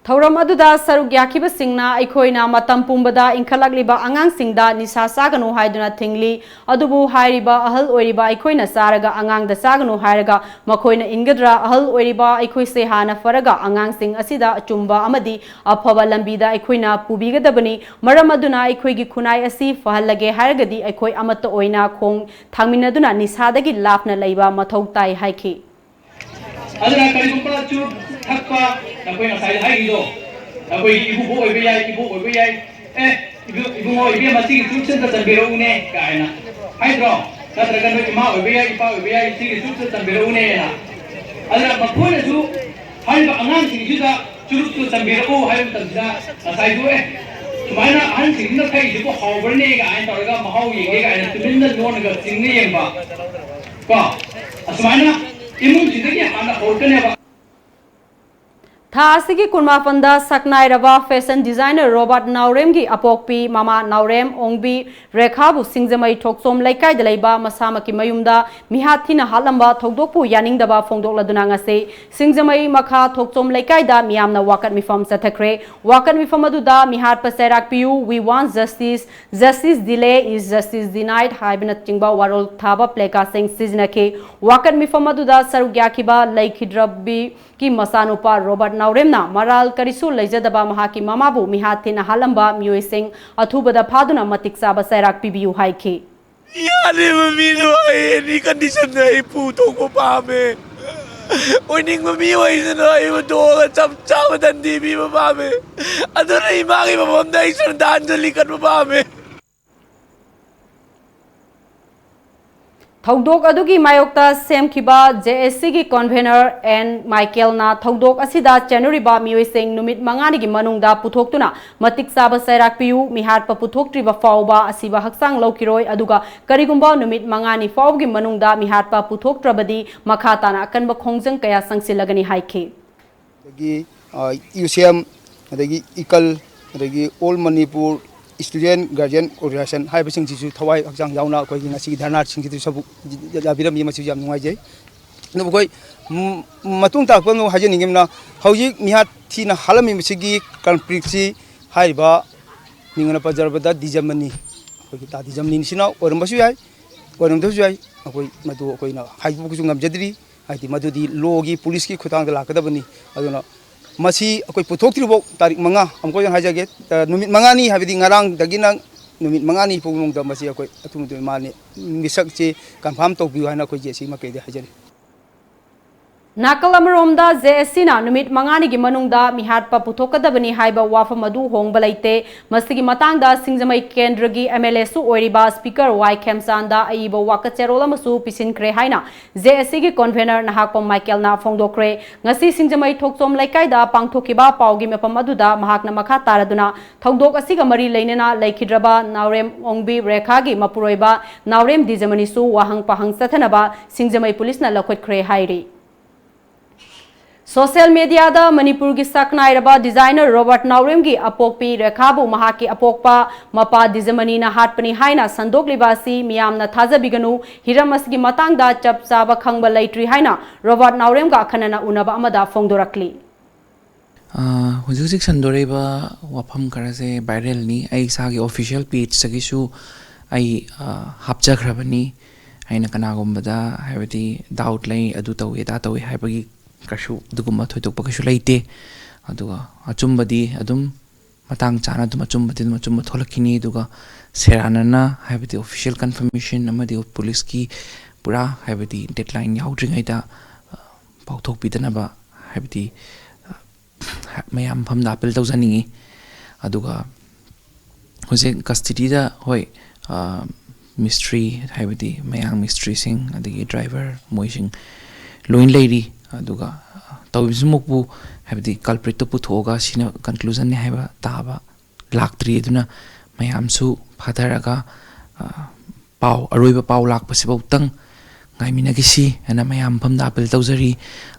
ꯊꯧꯔꯝ ꯑꯗꯨꯗ ꯁꯔꯨꯛ ꯌꯥꯈꯤꯕꯁꯤꯡꯅ ꯑꯩꯈꯣꯏꯅ ꯃꯇꯝ ꯄꯨꯝꯕꯗ ꯏꯟꯈꯠꯂꯛꯂꯤꯕ ꯑꯉꯥꯡꯁꯤꯡꯗ ꯅꯤꯁꯥ ꯆꯥꯒꯅꯨ ꯍꯥꯏꯗꯨꯅ ꯊꯤꯡꯂꯤ꯫ ꯑꯗꯨꯕꯨ ꯍꯥꯏꯔꯤꯕ ꯑꯍꯜ ꯑꯣꯏꯔꯤꯕ ꯑꯩꯈꯣꯏꯅ ꯆꯥꯔꯒ ꯑꯉꯥꯡꯗ ꯆꯥꯒꯅꯨ ꯍꯥꯏꯔꯒ ꯃꯈꯣꯏꯅ ꯏꯟꯒꯗ꯭ꯔꯥ? ꯑꯍꯜ ꯑꯣꯏꯔꯤꯕ ꯑꯩꯈꯣꯏꯁꯦ ꯍꯥꯟꯅ ꯐꯔꯒ ꯑꯉꯥꯡꯁꯤꯡ ꯑꯁꯤꯗ ꯑꯆꯨꯝꯕ ꯑꯃꯗꯤ ꯑꯐꯕ ꯂꯝꯕꯤꯗ ꯑꯩꯈꯣꯏꯅ ꯄꯨꯕꯤꯒꯗꯕꯅꯤ꯫ ꯃꯔꯝ ꯑꯗꯨꯅ ꯑꯩꯈꯣꯏꯒꯤ ꯈꯨꯟꯅꯥꯏ ꯑꯁꯤ ꯐꯍꯜꯂꯒꯦ ꯍꯥꯏꯔꯒꯗꯤ ꯑꯩꯈꯣꯏ ꯑꯃꯠꯇ ꯑꯣꯏꯅ ꯈꯣꯡ ꯊꯥꯡꯃꯤꯟꯅꯗꯨꯅ ꯅꯤꯁꯥꯗꯒꯤ ꯂꯥꯞꯅ ꯂꯩꯕ ꯃꯊꯧ ꯇꯥꯏ ꯍꯥꯏꯈꯤ꯫ ꯑꯗꯨꯅ ꯀꯔꯤꯒꯨꯝꯕ ꯆꯨꯔꯨꯞ ꯊꯛꯄ, ꯑꯩꯈꯣꯏ ꯉꯁꯥꯏ ꯍꯥꯏꯔꯤꯗꯣ, ꯑꯩꯈꯣꯏꯒꯤ ꯏꯀꯨꯕꯣꯛ ꯑꯣꯏꯕ ꯌꯥꯏ, ꯏꯕꯣꯛ ꯑꯣꯏꯕ ꯌꯥꯏ, "ꯑꯦ, ꯏꯕꯨ-, ꯏꯕꯨꯡꯉꯣ, ꯏꯕꯦꯝꯃ, ꯁꯤꯒꯤ ꯆꯨꯔꯨꯞꯁꯦ ꯑꯝꯇ ꯆꯟꯕꯤꯔꯛꯎꯅꯦ" ꯀꯥꯏꯅ ꯍꯥꯏꯗ꯭ꯔꯣ? ꯅꯠꯇ꯭ꯔꯒ ꯅꯣꯏ ꯏꯃꯥ ꯑꯣꯏꯕ ꯌꯥꯏ, ꯏꯄꯥ ꯑꯣꯏꯕ ꯌꯥꯏ, "ꯁꯤꯒꯤ ꯆꯨꯔꯨꯞꯁꯦ ꯆꯟꯕꯤꯔꯛꯎꯅꯦꯅ"꯫ ꯑꯗꯨꯅ ꯃꯈꯣꯏꯅꯁꯨ ꯍꯥꯏꯔꯤꯕ ꯑꯉꯥꯡꯁꯤꯡꯁꯤꯗ ꯆꯨꯔꯨꯞꯇꯨ ꯆꯟꯕꯤꯔꯛꯎ ꯍꯥꯏꯕ ꯃꯇꯝꯁꯤꯗ ꯉꯁꯥꯏꯗꯨ, "ꯑꯦ, ꯁꯨꯃꯥꯏꯅ ꯑꯍꯟꯁꯤꯡꯁꯤꯅ ꯊꯛꯏꯁꯤꯕꯨ ꯍꯥꯎꯕ꯭ꯔꯅꯦ?" ꯀꯥꯏꯅ ꯇꯧꯔꯒ ꯃꯍꯥꯎ ꯌꯦꯡꯒꯦ ꯀꯥꯏꯅ ꯇꯨꯃꯤꯟꯅ ꯂꯣꯟꯅꯒ ꯆꯤꯡꯅ ꯌꯦꯡꯕ꯫ ꯀꯣ? ꯑꯁꯨꯃꯥꯏꯅ ꯏꯃꯨꯡꯁꯤꯗꯒꯤ ꯍꯥꯟꯅ ꯍꯧꯔꯛꯀꯅꯦꯕ꯫ ꯊꯥ ꯑꯁꯤꯒꯤ ꯀꯨꯟꯃꯥꯄꯟꯗ ꯁꯛꯅꯥꯏꯔꯕ fashion designer ꯔꯣꯕꯥꯔꯠ ꯅꯥꯎꯔꯦꯝꯒꯤ ꯑꯄꯣꯛꯄꯤ ꯃꯃꯥ ꯅꯥꯎꯔꯦꯝ ꯑꯣꯡꯕꯤ ꯔꯦꯈꯥꯕꯨ ꯁꯤꯡꯖꯃꯩ ꯊꯣꯛꯆꯣꯝ ꯂꯩꯀꯥꯏꯗ ꯂꯩꯕ ꯃꯁꯥꯃꯛꯀꯤ ꯃꯌꯨꯝꯗ ꯃꯤꯍꯥꯠ ꯊꯤꯅ ꯍꯥꯠꯂꯝꯕ ꯊꯧꯗꯣꯛꯄꯨ ꯌꯥꯅꯤꯡꯗꯕ ꯐꯣꯡꯗꯣꯛꯂꯗꯨꯅ ꯉꯁꯤ ꯁꯤꯡꯖꯃꯩ ꯃꯈꯥ ꯊꯣꯛꯆꯣꯝ ꯂꯩꯀꯥꯏꯗ ꯃꯤꯌꯥꯝꯅ ꯋꯥꯀꯠ ꯃꯤꯐꯝ ꯆꯠꯊꯈ꯭ꯔꯦ꯫ ꯋꯥꯀꯠ ꯃꯤꯐꯝ ꯑꯗꯨꯗ "ꯃꯤꯍꯥꯠꯄ ꯆꯩꯔꯥꯛ ꯄꯤꯌꯨ", "We want justice", "Justice delay is justice denied" ꯍꯥꯏꯕꯅꯆꯤꯡꯕ ꯋꯥꯔꯣꯜ ꯊꯥꯕ placardꯁꯤꯡ ꯁꯤꯖꯤꯟꯅꯈꯤ꯫ ꯋꯥꯀꯠ ꯃꯤꯐꯝ ꯑꯗꯨꯗ ꯁꯔꯨꯛ ꯌꯥꯈꯤꯕ ꯂꯩꯈꯤꯗ꯭ꯔꯕꯤꯒꯤ ꯃꯆꯥꯅꯨꯄꯥ ꯔꯣꯕꯥꯔꯠ ꯅꯥꯎꯔꯦꯝꯅ ꯃꯔꯥꯜ ꯀꯔꯤꯁꯨ ꯂꯩꯖꯗꯕ ꯃꯍꯥꯛꯀꯤ ꯃꯃꯥꯕꯨ ꯃꯤꯍꯥꯠ ꯊꯤꯅ ꯍꯥꯠꯂꯝꯕ ꯃꯤꯑꯣꯏꯁꯤꯡ ꯑꯊꯨꯕꯗ ꯐꯥꯗꯨꯅ ꯃꯇꯤꯛ ꯆꯥꯕ ꯆꯩꯔꯥꯛ ꯄꯤꯕꯤꯌꯨ ꯍꯥꯏꯈꯤ꯫ ꯌꯥꯔꯤꯕ ꯃꯤꯗꯣ ꯑꯩ any conditionꯗ ꯑꯩ ꯄꯨꯊꯣꯛꯄ ꯄꯥꯝꯃꯦ꯫ ꯑꯣꯏꯅꯤꯡꯕ ꯃꯤ ꯑꯣꯏꯁꯅꯨ, ꯑꯩꯕꯨ ꯊꯣꯛꯑꯒ ꯆꯞ ꯆꯥꯕ ꯗꯟꯗꯤ ꯄꯤꯕ ꯄꯥꯝꯃꯦ꯫ ꯑꯗꯨꯅ ꯏꯃꯥꯒꯤ ꯃꯐꯝꯗ ꯑꯩ ꯁ꯭ꯔꯗꯥꯟꯖꯂꯤ ꯀꯠꯄ ꯄꯥꯝꯃꯦ꯫ ꯊꯧꯗꯣꯛ ꯑꯗꯨꯒꯤ ꯃꯥꯌꯣꯛꯇ ꯁꯦꯝꯈꯤꯕ ꯖꯦ ꯑꯦꯁ ꯁꯤꯒꯤ ꯀꯣꯟꯚꯦꯅꯔ ꯑꯦꯟ ꯃꯥꯏꯀꯦꯜꯅ ꯊꯧꯗꯣꯛ ꯑꯁꯤꯗ ꯆꯦꯟꯅꯔꯤꯕ ꯃꯤꯑꯣꯏꯁꯤꯡ ꯅꯨꯃꯤꯠ ꯃꯉꯥꯅꯤꯒꯤ ꯃꯅꯨꯡꯗ ꯄꯨꯊꯣꯛꯇꯨꯅ ꯃꯇꯤꯛ ꯆꯥꯕ ꯆꯩꯔꯥꯛ ꯄꯤꯌꯨ, ꯃꯤꯍꯥꯠꯄ ꯄꯨꯊꯣꯛꯇ꯭ꯔꯤꯕ ꯐꯥꯎꯕ ꯑꯁꯤꯕ ꯍꯛꯆꯥꯡ ꯂꯧꯈꯤꯔꯣꯏ, ꯑꯗꯨꯒ ꯀꯔꯤꯒꯨꯝꯕ ꯅꯨꯃꯤꯠ ꯃꯉꯥꯅꯤ ꯐꯥꯎꯕꯒꯤ ꯃꯅꯨꯡꯗ ꯃꯤꯍꯥꯠꯄ ꯄꯨꯊꯣꯛꯇ꯭ꯔꯕꯗꯤ ꯃꯈꯥ ꯇꯥꯅ ꯑꯀꯟꯕ ꯈꯣꯡꯖꯪ ꯀꯌꯥ ꯆꯪꯁꯤꯜꯂꯒꯅꯤ ꯍꯥꯏꯈꯤ꯫ ꯑꯗꯒꯤ ꯌꯨ ꯁꯤ ꯑꯦꯝ, ꯑꯗꯒꯤ ꯏꯀꯜ, ꯑꯗꯒꯤ ꯑꯣꯜ ꯃꯅꯤꯄꯨꯔ ꯏꯁꯇꯨꯗꯦꯟ ꯒꯥꯔꯖꯤꯌꯟ ꯑꯣꯔꯒꯅꯥꯏꯖꯦꯁꯟ ꯍꯥꯏꯕꯁꯤꯡꯁꯤꯁꯨ ꯊꯋꯥꯏ ꯍꯛꯆꯥꯡ ꯌꯥꯎꯅ ꯑꯩꯈꯣꯏꯒꯤ ꯉꯁꯤꯒꯤ ꯙꯔꯅꯥꯁꯤꯡꯁꯤꯗ ꯁꯔꯨꯛ ꯌꯥꯕꯤꯔꯝꯃꯤ꯫ ꯃꯁꯤꯁꯨ ꯌꯥꯝ ꯅꯨꯡꯉꯥꯏꯖꯩ꯫ ꯑꯗꯨꯕꯨ ꯑꯩꯈꯣꯏ ꯃꯇꯨꯡ ꯇꯥꯔꯛꯄ ꯑꯃ ꯍꯥꯏꯖꯅꯤꯡꯉꯤꯕꯅ, ꯍꯧꯖꯤꯛ ꯃꯤꯍꯥꯠ ꯊꯤꯅ ꯍꯥꯠꯂꯝꯃꯤꯕꯁꯤꯒꯤ ꯀꯜꯄ꯭ꯔꯤꯠꯁꯤ ꯍꯥꯏꯔꯤꯕ ꯃꯤꯡ ꯑꯣꯏꯅ ꯄꯟꯖꯔꯕꯗ ꯗꯤꯖꯃꯅꯤ, ꯑꯩꯈꯣꯏꯒꯤ ꯇꯥ ꯗꯤꯖꯃꯅꯤꯁꯤꯅ ꯑꯣꯏꯔꯝꯕꯁꯨ ꯌꯥꯏ, ꯑꯣꯏꯔꯝꯗꯕꯁꯨ ꯌꯥꯏ꯫ ꯑꯩꯈꯣꯏ ꯃꯗꯨ ꯑꯩꯈꯣꯏꯅ ꯍꯥꯏꯗꯣꯛꯄꯁꯨ ꯉꯝꯖꯗ꯭ꯔꯤ꯫ ꯍꯥꯏꯗꯤ ꯃꯗꯨꯗꯤ ꯂꯣꯒꯤ, ꯄꯨꯂꯤꯁꯀꯤ ꯈꯨꯠꯊꯥꯡꯗ ꯂꯥꯛꯀꯗꯕꯅꯤ꯫ ꯑꯗꯨꯅ ꯃꯁꯤ ꯑꯩꯈꯣꯏ ꯄꯨꯊꯣꯛꯇ꯭ꯔꯤꯐꯥꯎ, ꯇꯥꯔꯤꯛ ꯃꯉꯥ, ꯑꯃꯨꯛꯀ ꯑꯣꯏꯅ ꯍꯥꯏꯖꯒꯦ, ꯅꯨꯃꯤꯠ ꯃꯉꯥꯅꯤ, ꯍꯥꯏꯕꯗꯤ ꯉꯔꯥꯡꯗꯒꯤꯅ ꯅꯨꯃꯤꯠ ꯃꯉꯥꯅꯤ ꯐꯥꯎꯕꯒꯤ ꯃꯅꯨꯡꯗ ꯃꯁꯤ ꯑꯩꯈꯣꯏ ꯑꯊꯨꯕꯗ ꯃꯥꯅꯤ ꯃꯤꯁꯛꯁꯤ ꯀꯟꯐꯥꯔꯝ ꯇꯧꯕꯤꯌꯨ ꯍꯥꯏꯅ ꯑꯩꯈꯣꯏ ꯖꯦ ꯑꯦꯁ ꯁꯤ ꯃꯥꯏꯀꯩꯗꯒꯤ ꯍꯥꯏꯖꯔꯤ꯫ ꯅꯥꯀꯜ ꯑꯃꯔꯣꯝꯗ ꯖꯦ ꯑꯦꯁ ꯁꯤꯅ ꯅꯨꯃꯤꯠ ꯃꯉꯥꯅꯤꯒꯤ ꯃꯅꯨꯡꯗ ꯃꯤꯍꯥꯠꯄ ꯄꯨꯊꯣꯛꯀꯗꯕꯅꯤ ꯍꯥꯏꯕ ꯋꯥꯐꯝ ꯑꯗꯨ ꯍꯣꯡꯕ ꯂꯩꯇꯦ꯫ ꯃꯁꯤꯒꯤ ꯃꯇꯥꯡꯗ ꯁꯤꯡꯖꯃꯩ ꯀꯦꯟꯗ꯭ꯔꯒꯤ ꯑꯦꯝ ꯑꯦꯜ ꯑꯦꯁꯨ ꯑꯣꯏꯔꯤꯕ ꯁ꯭ꯄꯤꯀꯔ ꯋꯥꯏ ꯈꯦꯝꯆꯥꯟꯗ ꯑꯏꯕ ꯋꯥꯀꯠ ꯆꯦꯔꯣꯜ ꯑꯃꯁꯨ ꯄꯤꯁꯤꯟꯈ꯭ꯔꯦ ꯍꯥꯏꯅ ꯖꯦ ꯑꯦꯁ ꯁꯤꯒꯤ ꯀꯣꯟꯚꯦꯅꯔ ꯅꯍꯥꯛꯄꯝ ꯃꯥꯏꯀꯦꯜꯅ ꯐꯣꯡꯗꯣꯛꯈ꯭ꯔꯦ꯫ ꯉꯁꯤ ꯁꯤꯡꯖꯃꯩ ꯊꯣꯛꯆꯣꯝ ꯂꯩꯀꯥꯏꯗ ꯄꯥꯡꯊꯣꯛꯈꯤꯕ ꯄꯥꯎꯒꯤ ꯃꯐꯝ ꯑꯗꯨꯗ ꯃꯍꯥꯛꯅ ꯃꯈꯥ ꯇꯥꯔꯗꯨꯅ ꯊꯧꯗꯣꯛ ꯑꯁꯤꯒ ꯃꯔꯤ ꯂꯩꯅꯅ ꯂꯩꯈꯤꯗ꯭ꯔꯕ ꯅꯥꯎꯔꯦꯝ ꯑꯣꯡꯕꯤ ꯔꯦꯈꯥꯒꯤ ꯃꯄꯨꯔꯣꯏꯕ ꯅꯥꯎꯔꯦꯝ ꯗꯤꯖꯃꯅꯤꯁꯨ ꯋꯥꯍꯪ ꯄꯥꯍꯪ ꯆꯠꯊꯅꯕ ꯁꯤꯡꯖꯃꯩ ꯄꯨꯂꯤꯁꯅ ꯂꯧꯈꯠꯈ꯭ꯔꯦ ꯍꯥꯏꯔꯤ꯫ ꯁꯣꯁꯤꯌꯦꯜ ꯃꯤꯗꯤꯌꯥꯗ ꯃꯅꯤꯄꯨꯔꯒꯤ ꯁꯛꯅꯥꯏꯔꯕ ꯗꯤꯖꯥꯏꯅꯔ ꯔꯣꯕꯥꯔꯠ ꯅꯥꯎꯔꯦꯝꯒꯤ ꯑꯄꯣꯛꯄꯤ ꯔꯦꯈꯥꯕꯨ ꯃꯍꯥꯛꯀꯤ ꯑꯄꯣꯛꯄ ꯃꯄꯥ ꯗꯤꯖꯃꯅꯤꯅ ꯍꯥꯠꯄꯅꯤ ꯍꯥꯏꯅ ꯁꯟꯗꯣꯛꯂꯤꯕ ꯑꯁꯤ ꯃꯤꯌꯥꯝꯅ ꯊꯥꯖꯕꯤꯒꯅꯨ꯫ ꯍꯤꯔꯝ ꯑꯁꯤꯒꯤ ꯃꯇꯥꯡꯗ ꯆꯞ ꯆꯥꯕ ꯈꯪꯕ ꯂꯩꯇ꯭ꯔꯤ ꯍꯥꯏꯅ ꯔꯣꯕꯥꯔꯠ ꯅꯥꯎꯔꯦꯝꯒ ꯑꯈꯟꯅꯅ ꯎꯅꯕ ꯑꯃꯗ ꯐꯣꯡꯗꯣꯔꯛꯂꯤ꯫ ꯍꯧꯖꯤꯛ ꯍꯧꯖꯤꯛ ꯁꯟꯗꯣꯔꯛꯏꯕ ꯋꯥꯐꯝ ꯈꯔꯁꯦ ꯚꯥꯏꯔꯦꯜꯅꯤ꯫ ꯑꯩ ꯏꯁꯥꯒꯤ ꯑꯣꯐꯤꯁꯤꯌꯦꯜ ꯄꯦꯖꯇꯒꯤꯁꯨ ꯑꯩ ꯍꯥꯞꯆꯈ꯭ꯔꯕꯅꯤ꯫ ꯑꯩꯅ ꯀꯅꯥꯒꯨꯝꯕꯗ ꯍꯥꯏꯕꯗꯤ ꯗꯥꯎꯠ ꯂꯩ, ꯑꯗꯨ ꯇꯧꯏ, ꯑꯗꯥ ꯇꯧꯏ ꯍꯥꯏꯕꯒꯤ ꯀꯩꯁꯨ ꯑꯗꯨꯒꯨꯝꯕ ꯊꯣꯏꯗꯣꯛꯄ ꯀꯩꯁꯨ ꯂꯩꯇꯦ꯫ ꯑꯗꯨꯒ ꯑꯆꯨꯝꯕꯗꯤ ꯑꯗꯨꯝ ꯃꯇꯥꯡ ꯆꯥꯅ ꯑꯗꯨꯝ ꯑꯆꯨꯝꯕꯗꯤ ꯑꯗꯨꯝ ꯑꯆꯨꯝꯕ ꯊꯣꯛꯂꯛꯈꯤꯅꯤ꯫ ꯑꯗꯨꯒ ꯁꯦꯔꯥꯟꯅꯅ ꯍꯥꯏꯕꯗꯤ ꯑꯣꯐꯤꯁꯤꯌꯦꯜ ꯀꯟꯐꯔꯃꯦꯁꯟ ꯑꯃꯗꯤ ꯄꯨꯂꯤꯁꯀꯤ ꯄꯨꯔꯥ ꯍꯥꯏꯕꯗꯤ ꯗꯦꯠꯂꯥꯏꯟ ꯌꯥꯎꯗ꯭ꯔꯤꯉꯩꯗ ꯄꯥꯎꯊꯣꯛꯄꯤꯗꯅꯕ ꯍꯥꯏꯕꯗꯤ ꯃꯌꯥꯝ ꯃꯐꯝꯗ ꯑꯥꯄꯤꯜ ꯇꯧꯖꯅꯤꯡꯉꯤ꯫ ꯑꯗꯨꯒ ꯍꯧꯖꯤꯛ ꯀꯁꯇꯗꯤꯗ, ꯍꯣꯏ, ꯃꯤꯁꯇ꯭ꯔꯤ, ꯍꯥꯏꯕꯗꯤ ꯃꯌꯥꯡ ꯃꯤꯁꯇ꯭ꯔꯤꯁꯤꯡ, ꯑꯗꯒꯤ ꯗ꯭ꯔꯥꯏꯚꯔ, ꯃꯣꯏꯁꯤꯡ ꯂꯣꯏꯅ ꯂꯩꯔꯤ꯫ ꯑꯗꯨꯒ ꯇꯧꯔꯤꯕꯁꯤꯃꯛꯄꯨ, ꯍꯥꯏꯕꯗꯤ ꯀꯜꯄ꯭ꯔꯤꯠꯇꯣ ꯄꯨꯊꯣꯛꯑꯒ ꯁꯤꯅ ꯀꯟꯀ꯭ꯂꯨꯖꯟꯅꯤ ꯍꯥꯏꯕ ꯇꯥꯕ ꯂꯥꯛꯇ꯭ꯔꯤ꯫ ꯑꯗꯨꯅ ꯃꯌꯥꯝꯁꯨ ꯐꯥꯊꯔꯒ, ꯑ, ꯄꯥꯎ, ꯑꯔꯣꯏꯕ ꯄꯥꯎ ꯂꯥꯛꯄꯁꯤꯐꯥꯎꯇꯪ ꯉꯥꯏꯃꯤꯟꯅꯈꯤꯁꯤ ꯍꯥꯏꯅ ꯃꯌꯥꯝ ꯃꯐꯝꯗ ꯑꯄꯤꯜ ꯇꯧꯖꯔꯤ꯫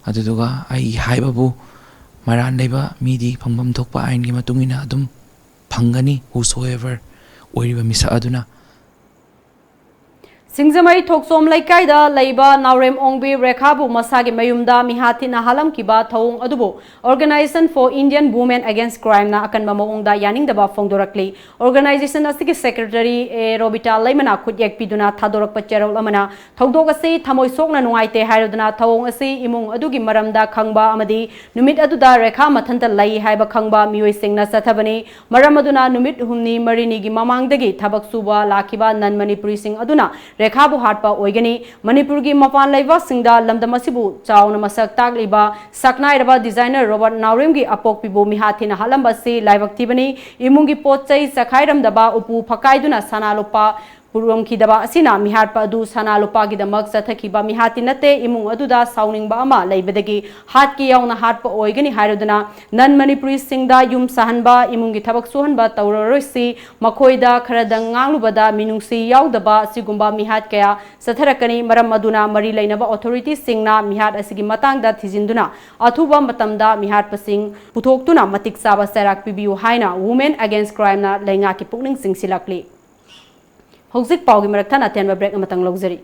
ꯑꯗꯨꯗꯨꯒ ꯑꯩ ꯍꯥꯏꯕꯕꯨ, ꯃꯔꯥꯟ ꯂꯩꯕ ꯃꯤꯗꯤ ꯐꯪꯐꯝ ꯊꯣꯛꯄ ꯑꯥꯏꯟꯒꯤ ꯃꯇꯨꯡ ꯏꯟꯅ ꯑꯗꯨꯝ ꯐꯪꯒꯅꯤ, whosoever ꯑꯣꯏꯔꯤꯕ ꯃꯤꯁꯛ ꯑꯗꯨꯅ꯫ ꯁꯤꯡꯖꯃꯩ ꯊꯣꯛꯆꯣꯝ ꯂꯩꯀꯥꯏꯗ ꯂꯩꯕ ꯅꯥꯎꯔꯦꯝ ꯑꯣꯡꯕꯤ ꯔꯦꯈꯥꯕꯨ ꯃꯁꯥꯒꯤ ꯃꯌꯨꯝꯗ ꯃꯤꯍꯥꯠ ꯊꯤꯅ ꯍꯥꯠꯂꯝꯈꯤꯕ ꯊꯧꯑꯣꯡ ꯑꯗꯨꯕꯨ Organisation for Indian Women Against Crimeꯅ ꯑꯀꯟꯕ ꯃꯑꯣꯡꯗ ꯌꯥꯅꯤꯡꯗꯕ ꯐꯣꯡꯗꯣꯔꯛꯂꯤ꯫ Organisation ꯑꯁꯤꯒꯤ Secretary ꯑꯦ ꯔꯣꯕꯤꯇꯥ ꯂꯩꯃꯅ ꯈꯨꯠꯌꯦꯛ ꯄꯤꯗꯨꯅ ꯊꯥꯗꯣꯔꯛꯄ ꯆꯦꯔꯣꯜ ꯑꯃꯅ ꯊꯧꯗꯣꯛ ꯑꯁꯤ ꯊꯃꯣꯏ ꯁꯣꯛꯅ ꯅꯨꯡꯉꯥꯏꯇꯦ ꯍꯥꯏꯔꯗꯨꯅ ꯊꯧꯑꯣꯡ ꯑꯁꯤ ꯏꯃꯨꯡ ꯑꯗꯨꯒꯤ ꯃꯔꯝꯗ ꯈꯪꯕ ꯑꯃꯗꯤ ꯅꯨꯃꯤꯠ ꯑꯗꯨꯗ ꯔꯦꯈꯥ ꯃꯊꯟꯇ ꯂꯩ ꯍꯥꯏꯕ ꯈꯪꯕ ꯃꯤꯑꯣꯏꯁꯤꯡꯅ ꯆꯠꯊꯕꯅꯤ꯫ ꯃꯔꯝ ꯑꯗꯨꯅ ꯅꯨꯃꯤꯠ ꯍꯨꯝꯅꯤ ꯃꯔꯤꯅꯤꯒꯤ ꯃꯃꯥꯡꯗꯒꯤ ꯊꯕꯛ ꯁꯨꯕ ꯂꯥꯛꯈꯤꯕ ꯅꯟ ꯃꯅꯤꯄꯨꯔꯤꯁꯤꯡ ꯑꯗꯨꯅ ꯔꯦꯈꯥꯕꯨ ꯍꯥꯠꯄ ꯑꯣꯏꯒꯅꯤ꯫ ꯃꯅꯤꯄꯨꯔꯒꯤ ꯃꯄꯥꯟ ꯂꯩꯕꯥꯛꯁꯤꯡꯗ ꯂꯝꯗꯝ ꯑꯁꯤꯕꯨ ꯆꯥꯎꯅ ꯃꯁꯛ ꯇꯥꯛꯂꯤꯕ ꯁꯛꯅꯥꯏꯔꯕ designer ꯔꯣꯕꯥꯔꯠ ꯅꯥꯎꯔꯦꯝꯒꯤ ꯑꯄꯣꯛꯄꯤꯕꯨ ꯃꯤꯍꯥꯠ ꯊꯤꯅ ꯍꯥꯠꯂꯝꯕ ꯑꯁꯤ ꯂꯥꯏꯕꯛ ꯊꯤꯕꯅꯤ꯫ ꯏꯃꯨꯡꯒꯤ ꯄꯣꯠ ꯆꯩ ꯆꯈꯥꯏꯔꯝꯗꯕ, ꯎꯄꯨ ꯐꯛꯀꯥꯏꯗꯨꯅ ꯁꯅꯥ ꯂꯨꯄꯥ ꯄꯨꯔꯝꯈꯤꯗꯕ ꯑꯁꯤꯅ ꯃꯤꯍꯥꯠꯄ ꯑꯗꯨ ꯁꯅꯥ ꯂꯨꯄꯥꯒꯤꯗꯃꯛ ꯆꯠꯊꯈꯤꯕ ꯃꯤꯍꯥꯠꯇꯤ ꯅꯠꯇꯦ꯫ ꯏꯃꯨꯡ ꯑꯗꯨꯗ ꯁꯥꯎꯅꯤꯡꯕ ꯑꯃ ꯂꯩꯕꯗꯒꯤ ꯍꯥꯠꯀꯦ ꯌꯥꯎꯅ ꯍꯥꯠꯄ ꯑꯣꯏꯒꯅꯤ ꯍꯥꯏꯔꯗꯨꯅ ꯅꯟ ꯃꯅꯤꯄꯨꯔꯤꯁꯤꯡꯗ ꯌꯨꯝ ꯁꯥꯍꯟꯕ, ꯏꯃꯨꯡꯒꯤ ꯊꯕꯛ ꯁꯨꯍꯟꯕ ꯇꯧꯔꯔꯣꯏꯁꯤ꯫ ꯃꯈꯣꯏꯗ ꯈꯔꯗꯪ ꯉꯥꯡꯂꯨꯕꯗ ꯃꯤꯅꯨꯡꯁꯤ ꯌꯥꯎꯗꯕ ꯑꯁꯤꯒꯨꯝꯕ ꯃꯤꯍꯥꯠ ꯀꯌꯥ ꯆꯠꯊꯔꯛꯀꯅꯤ꯫ ꯃꯔꯝ ꯑꯗꯨꯅ ꯃꯔꯤ ꯂꯩꯅꯕ authorityꯁꯤꯡꯅ ꯃꯤꯍꯥꯠ ꯑꯁꯤꯒꯤ ꯃꯇꯥꯡꯗ ꯊꯤꯖꯤꯟꯗꯨꯅ ꯑꯊꯨꯕ ꯃꯇꯝꯗ ꯃꯤꯍꯥꯠꯄꯁꯤꯡ ꯄꯨꯊꯣꯛꯇꯨꯅ ꯃꯇꯤꯛ ꯆꯥꯕ ꯆꯩꯔꯥꯛ ꯄꯤꯕꯤꯌꯨ ꯍꯥꯏꯅ Women Against Crimeꯅ ꯂꯩꯉꯥꯛꯀꯤ ꯄꯨꯛꯅꯤꯡ ꯆꯤꯡꯁꯤꯜꯂꯛꯂꯤ꯫ ꯍꯧꯖꯤꯛ ꯄꯥꯎꯒꯤ ꯃꯔꯛ ꯊꯠꯅ ꯑꯊꯦꯟꯕ break ꯑꯃꯇꯪ ꯂꯧꯖꯔꯤ꯫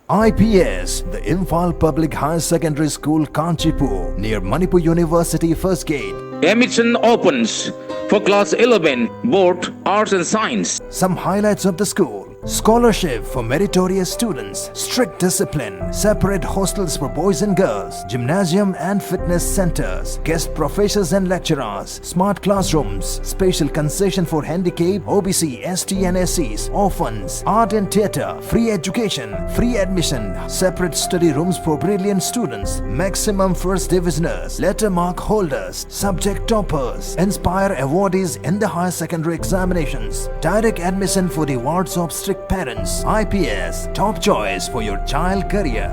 I P S, the Imphal Public Higher Secondary School, Kanchipur, near Manipur University First Gate. Admission opens for class eleven, both arts and science. Some highlights of the school: scholarship for meritorious students, strict discipline, separate hostels for boys and girls, gymnasium and fitness centers, guest professors and lecturers, smart classrooms, special concession for handicap, O B C, S T and S Cs, orphans, art and theatre, free education, free admission, separate study rooms for brilliant students, maximum first divisioners, letter mark holders, subject toppers, inspire awardees in the higher secondary examinations. Direct admission for the awards of strict Parents I P S, top choice for your child career.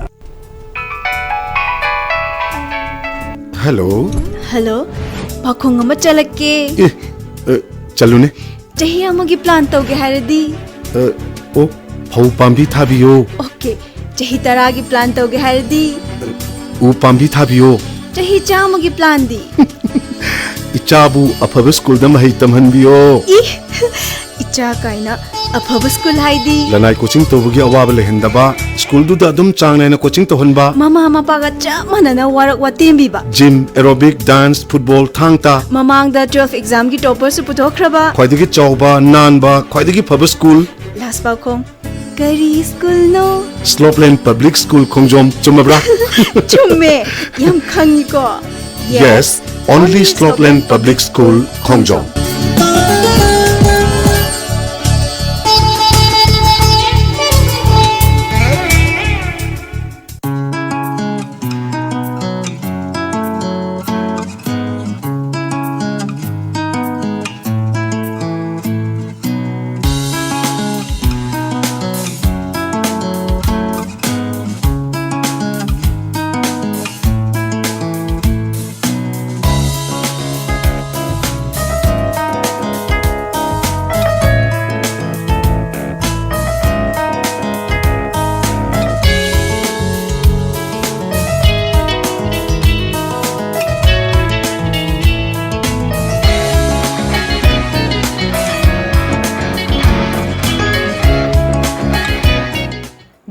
Hello. Hello, ꯄꯥꯈꯣꯡ ꯑꯃ ꯆꯠꯂꯛꯀꯦ꯫ ꯑꯦ, ꯑ, ꯆꯠꯂꯨꯅꯦ꯫ ꯆꯍꯤ ꯑꯃꯒꯤ ꯄ꯭ꯂꯥꯟ ꯇꯧꯒꯦ ꯍꯥꯏꯔꯗꯤ? ꯑ, ꯑꯣ, ꯐꯧ ꯄꯥꯝꯕꯤ ꯊꯥꯕꯤꯌꯣ꯫ ꯑꯣꯀꯦ, ꯆꯍꯤ ꯇꯔꯥꯒꯤ ꯄ꯭ꯂꯥꯟ ꯇꯧꯒꯦ ꯍꯥꯏꯔꯗꯤ? ꯎ ꯄꯥꯝꯕꯤ ꯊꯥꯕꯤꯌꯣ꯫ ꯆꯍꯤ ꯆꯥꯝꯃꯒꯤ ꯄ꯭ꯂꯥꯟꯗꯤ? ꯏꯆꯥꯕꯨ ꯑꯐꯕ ꯁ꯭ꯀꯨꯜꯗ ꯃꯍꯩ ꯇꯝꯍꯟꯕꯤꯌꯣ꯫ ꯏ, ꯏꯆꯥ ꯀꯥꯏꯅ, ꯑꯐꯕ ꯁ꯭ꯀꯨꯜ ꯍꯥꯏꯗꯤ? ꯂꯅꯥꯏ ꯀꯣꯆꯤꯡ ꯇꯧꯕꯒꯤ ꯑꯋꯥꯕ ꯂꯩꯍꯟꯗꯕ, ꯁ꯭ꯀꯨꯜꯗꯨꯗ ꯑꯗꯨꯝ ꯆꯥꯡ ꯅꯥꯏꯅ ꯀꯣꯆꯤꯡ ꯇꯧꯍꯟꯕ꯫ ꯃꯃꯥ ꯃꯄꯥꯒ ꯆꯞ ꯃꯥꯟꯅꯅ ꯋꯥꯔꯛ ꯋꯥꯇꯦꯝꯕꯤꯕ꯫ ꯖꯤꯝ, ꯑꯦꯔꯣꯕꯤꯛ, ꯗꯥꯟꯁ, ꯐꯨꯠꯕꯣꯜ, ꯊꯥꯡ ꯇꯥ꯫ ꯃꯃꯥꯡꯗ ꯇꯨꯋꯦꯜꯐ ꯑꯦꯛꯖꯥꯝꯒꯤ ꯇꯣꯄꯔꯁꯨ ꯄꯨꯊꯣꯛꯈ꯭ꯔꯕ꯫ ꯈ꯭ꯋꯥꯏꯗꯒꯤ ꯆꯥꯎꯕ, ꯅꯥꯟꯕ, ꯈ꯭ꯋꯥꯏꯗꯒꯤ ꯐꯕ ꯁ꯭ꯀꯨꯜ꯫ ꯂꯥꯁ ꯄꯥꯎꯈꯣꯡ, ꯀꯔꯤ ꯁ꯭ꯀꯨꯜꯅꯣ? ꯁ꯭ꯂꯣꯞꯂꯦꯟ ꯄꯕ꯭ꯂꯤꯛ ꯁ꯭ꯀꯨꯜ ꯈꯣꯡꯖꯣꯝ, ꯆꯨꯝꯃꯕ꯭ꯔꯥ? ꯆꯨꯝꯃꯦ, ꯌꯥꯝ ꯈꯪꯉꯤꯀꯣ꯫ Yes, only Slopeland Public School, ꯈꯣꯡꯖꯣꯝ꯫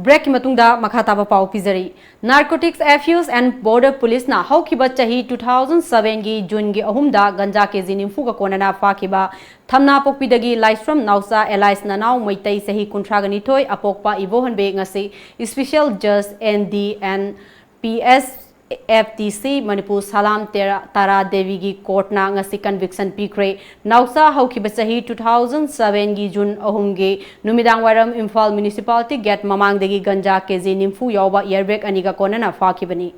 ꯕ꯭ꯔꯦꯛꯀꯤ ꯃꯇꯨꯡꯗ ꯃꯈꯥ ꯇꯥꯕ ꯄꯥꯎ ꯄꯤꯖꯔꯤ꯫ Narcotics Abuse and Border Policeꯅ ꯍꯧꯈꯤꯕ ꯆꯍꯤ two thousand sevenꯒꯤ ꯖꯨꯟꯒꯤ ꯑꯍꯨꯝꯗ ꯒꯟꯖꯥ ꯀꯦꯖꯤ ꯅꯤꯐꯨꯒ ꯀꯣꯟꯅꯅ ꯐꯥꯈꯤꯕ ꯊꯝꯅꯥꯄꯣꯛꯄꯤꯗꯒꯤ ꯂꯥꯏꯁ꯭ꯔꯝ ꯅꯥꯎꯆꯥ alias ꯅꯅꯥꯎ ꯃꯩꯇꯩ ꯆꯍꯤ ꯀꯨꯟꯊ꯭ꯔꯥꯒ ꯅꯤꯊꯣꯏ ꯑꯄꯣꯛꯄ ꯏꯕꯣꯍꯟꯕꯦ ꯉꯁꯤ Special Judge N D and P S F T C Manipur ꯁꯂꯥꯝ ꯇꯦꯔꯥ ꯇꯥꯔꯥ ꯗꯦꯕꯤꯒꯤ ꯀꯣꯔꯠꯅ ꯉꯁꯤ ꯀꯟꯚꯤꯛꯁꯟ ꯄꯤꯈ꯭ꯔꯦ꯫ ꯅꯥꯎꯆꯥ ꯍꯧꯈꯤꯕ ꯆꯍꯤ two thousand sevenꯒꯤ ꯖꯨꯟ ꯑꯍꯨꯝꯒꯤ ꯅꯨꯃꯤꯗꯥꯡ ꯋꯥꯏꯔꯝ ꯏꯝꯐꯥꯜ ꯃ꯭ꯌꯨꯅꯤꯁꯤꯄꯥꯂꯤꯇꯤ ꯒꯦꯠ ꯃꯃꯥꯡꯗꯒꯤ ꯒꯟꯖꯥ ꯀꯦꯖꯤ ꯅꯤꯐꯨ ꯌꯥꯎꯕ ꯏꯌꯔꯕꯦꯒ ꯑꯅꯤꯒ ꯀꯣꯟꯅꯅ ꯐꯥꯈꯤꯕꯅꯤ꯫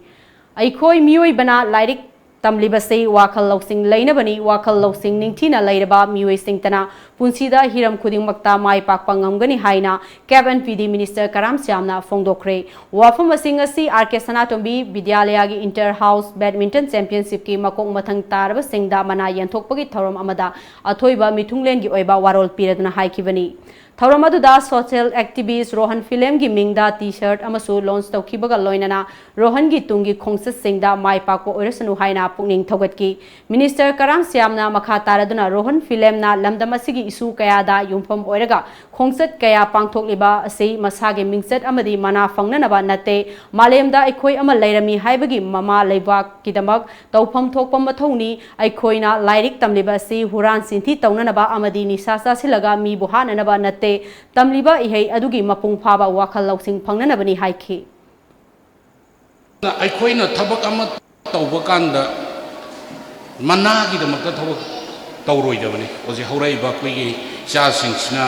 ꯑꯩꯈꯣꯏ ꯃꯤꯑꯣꯏꯕꯅ ꯂꯥꯏꯔꯤꯛ ꯇꯝꯂꯤꯕꯁꯤ ꯋꯥꯈꯜ ꯂꯧꯁꯤꯡ ꯂꯩꯅꯕꯅꯤ꯫ ꯋꯥꯈꯜ ꯂꯧꯁꯤꯡ ꯅꯤꯡꯊꯤꯅ ꯂꯩꯔꯕ ꯃꯤꯑꯣꯏꯁꯤꯡꯇꯅ ꯄꯨꯟꯁꯤꯗ ꯍꯤꯔꯝ ꯈꯨꯗꯤꯡꯃꯛꯇ ꯃꯥꯏ ꯄꯥꯛꯄ ꯉꯝꯒꯅꯤ ꯍꯥꯏꯅ ꯀꯦꯞ ꯑꯦꯟ ꯄꯤ ꯗꯤ ꯃꯤꯅꯤꯁꯇꯔ ꯀꯔꯥꯝ ꯁ꯭ꯌꯥꯝꯅ ꯐꯣꯡꯗꯣꯛꯈ꯭ꯔꯦ꯫ ꯋꯥꯐꯝ ꯑꯁꯤ ꯉꯁꯤ ꯑꯥꯔ ꯀꯦ ꯁꯅꯥꯇꯣꯝꯕꯤ ꯕꯤꯗ꯭ꯌꯥꯂꯌꯥꯒꯤ ꯏꯟꯇꯔ ꯍꯥꯎꯁ ꯕꯦꯗꯃꯤꯟꯇꯟ ꯆꯦꯝꯄꯤꯌꯟꯁꯤꯞꯀꯤ ꯃꯀꯣꯛ ꯃꯊꯪ ꯇꯥꯔꯕꯁꯤꯡꯗ ꯃꯅꯥ ꯌꯦꯟꯊꯣꯛꯄꯒꯤ ꯊꯧꯔꯝ ꯑꯃꯗ ꯑꯊꯣꯏꯕ ꯃꯤꯊꯨꯡꯂꯦꯟꯒꯤ ꯑꯣꯏꯕ ꯋꯥꯔꯣꯜ ꯄꯤꯔꯗꯨꯅ ꯍꯥꯏꯈꯤꯕꯅꯤ꯫ ꯊꯧꯔꯝ ꯑꯗꯨꯗ ꯁꯣꯁꯤꯌꯦꯜ ꯑꯦꯛꯇꯤꯚꯤꯁ꯭ꯠ ꯔꯣꯍꯟ ꯐꯤꯂꯝꯒꯤ ꯃꯤꯡꯗ ꯇꯤ ꯁꯔꯠ ꯑꯃꯁꯨ ꯂꯣꯟꯆ ꯇꯧꯈꯤꯕꯒ ꯂꯣꯏꯅꯅ ꯔꯣꯍꯟꯒꯤ ꯇꯨꯡꯒꯤ ꯈꯣꯡꯆꯠꯁꯤꯡꯗ ꯃꯥꯏ ꯄꯥꯛꯄ ꯑꯣꯏꯔꯁꯅꯨ ꯍꯥꯏꯅ ꯄꯨꯛꯅꯤꯡ ꯊꯧꯒꯠꯈꯤ꯫ ꯃꯤꯅꯤꯁꯇꯔ ꯀꯔꯥꯝ ꯁ꯭ꯌꯥꯝꯅ ꯃꯈꯥ ꯇꯥꯔꯗꯨꯅ ꯔꯣꯍꯟ ꯐꯤꯂꯝꯅ ꯂꯝꯗꯝ ꯑꯁꯤꯒꯤ ꯏꯁꯨ ꯀꯌꯥꯗ ꯌꯨꯝꯐꯝ ꯑꯣꯏꯔꯒ ꯈꯣꯡꯆꯠ ꯀꯌꯥ ꯄꯥꯡꯊꯣꯛꯂꯤꯕ ꯑꯁꯤ ꯃꯁꯥꯒꯤ ꯃꯤꯡꯆꯠ ꯑꯃꯗꯤ ꯃꯅꯥ ꯐꯪꯅꯅꯕ ꯅꯠꯇꯦ꯫ ꯃꯥꯂꯦꯝꯗ ꯑꯩꯈꯣꯏ ꯑꯃ ꯂꯩꯔꯝꯃꯤ ꯍꯥꯏꯕꯒꯤ ꯃꯃꯥ ꯂꯩꯕꯥꯛꯀꯤꯗꯃꯛ ꯇꯧꯐꯝ ꯊꯣꯛꯄ ꯃꯊꯧꯅꯤ꯫ ꯑꯩꯈꯣꯏꯅ ꯂꯥꯏꯔꯤꯛ ꯇꯝꯂꯤꯕ ꯑꯁꯤ ꯍꯨꯔꯥꯟ ꯆꯤꯟꯊꯤ ꯇꯧꯅꯅꯕ ꯑꯃꯗꯤ ꯅꯤꯁꯥ ꯆꯥꯁꯤꯜꯂꯒ ꯃꯤꯕꯨ ꯍꯥꯠꯅꯅꯕ ꯅꯠꯇꯦ꯫ ꯇꯝꯂꯤꯕ ꯏꯍꯩ ꯑꯗꯨꯒꯤ ꯃꯄꯨꯡ ꯐꯥꯕ ꯋꯥꯈꯜ ꯂꯧꯁꯤꯡ ꯐꯪꯅꯅꯕꯅꯤ ꯍꯥꯏꯈꯤ꯫ ꯑꯩꯈꯣꯏꯅ ꯊꯕꯛ ꯑꯃ ꯇꯧꯕ ꯀꯥꯟꯗ ꯃꯅꯥꯒꯤꯗꯃꯛꯇ ꯊꯕꯛ ꯇꯧꯔꯣꯏꯗꯕꯅꯤ꯫ ꯍꯧꯖꯤꯛ ꯍꯧꯔꯛꯏꯕ ꯑꯩꯈꯣꯏꯒꯤ ꯏꯆꯥꯁꯤꯡꯁꯤꯅ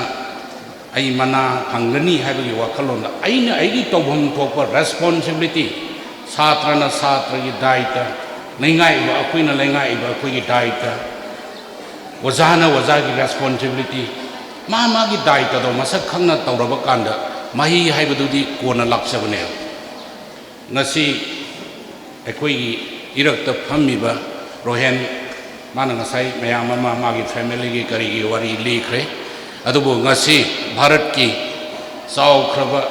ꯑꯩ ꯃꯅꯥ ꯐꯪꯒꯅꯤ ꯍꯥꯏꯕꯒꯤ ꯋꯥꯈꯜꯂꯣꯟꯗ ꯑꯩꯅ ꯑꯩꯒꯤ ꯇꯧꯐꯝ ꯊꯣꯛꯄ ꯔꯦꯁꯄꯣꯟꯁꯤꯕꯤꯂꯤꯇꯤ, ꯁꯥꯇ꯭ꯔꯅ ꯁꯥꯇ꯭ꯔꯒꯤ ꯗꯥꯏꯇ, ꯂꯩꯉꯥꯛꯏꯕ ꯑꯩꯈꯣꯏꯅ ꯂꯩꯉꯥꯛꯏꯕ ꯑꯩꯈꯣꯏꯒꯤ ꯗꯥꯏꯇ, ꯑꯣꯖꯥꯅ ꯑꯣꯖꯥꯒꯤ ꯔꯦꯁꯄꯣꯟꯁꯤꯕꯤꯂꯤꯇꯤ, ꯃꯥ ꯃꯥꯒꯤ ꯗꯥꯏꯇꯗꯣ ꯃꯁꯛ ꯈꯪꯅ ꯇꯧꯔꯕ ꯀꯥꯟꯗ ꯃꯍꯩ ꯍꯥꯏꯕꯗꯨꯗꯤ ꯀꯣꯟꯅ ꯂꯥꯛꯆꯕꯅꯦꯕ꯫ ꯉꯁꯤ ꯑꯩꯈꯣꯏꯒꯤ ꯏꯔꯛꯇ ꯐꯝꯃꯤꯕ ꯔꯣꯍꯦꯟ, ꯃꯥꯅ ꯉꯁꯥꯏ ꯃꯌꯥꯝ ꯑꯃ ꯃꯥꯒꯤ ꯐꯦꯃꯤꯂꯤꯒꯤ ꯀꯔꯤꯒꯤ ꯋꯥꯔꯤ ꯂꯤꯈ꯭ꯔꯦ꯫ ꯑꯗꯨꯕꯨ ꯉꯁꯤ ꯚꯥꯔꯠꯀꯤ ꯆꯥꯎꯈ꯭ꯔꯕ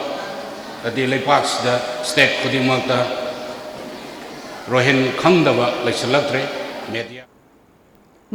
ꯑꯗꯩ ꯂꯩꯄꯥꯛꯁꯤꯗ ꯁ꯭ꯇꯦꯠ ꯈꯨꯗꯤꯡꯃꯛꯇ ꯔꯣꯍꯦꯟ ꯈꯪꯗꯕ ꯂꯩꯁꯤꯜꯂꯛꯇ꯭ꯔꯦ꯫ ꯃꯦꯗꯤꯌꯥ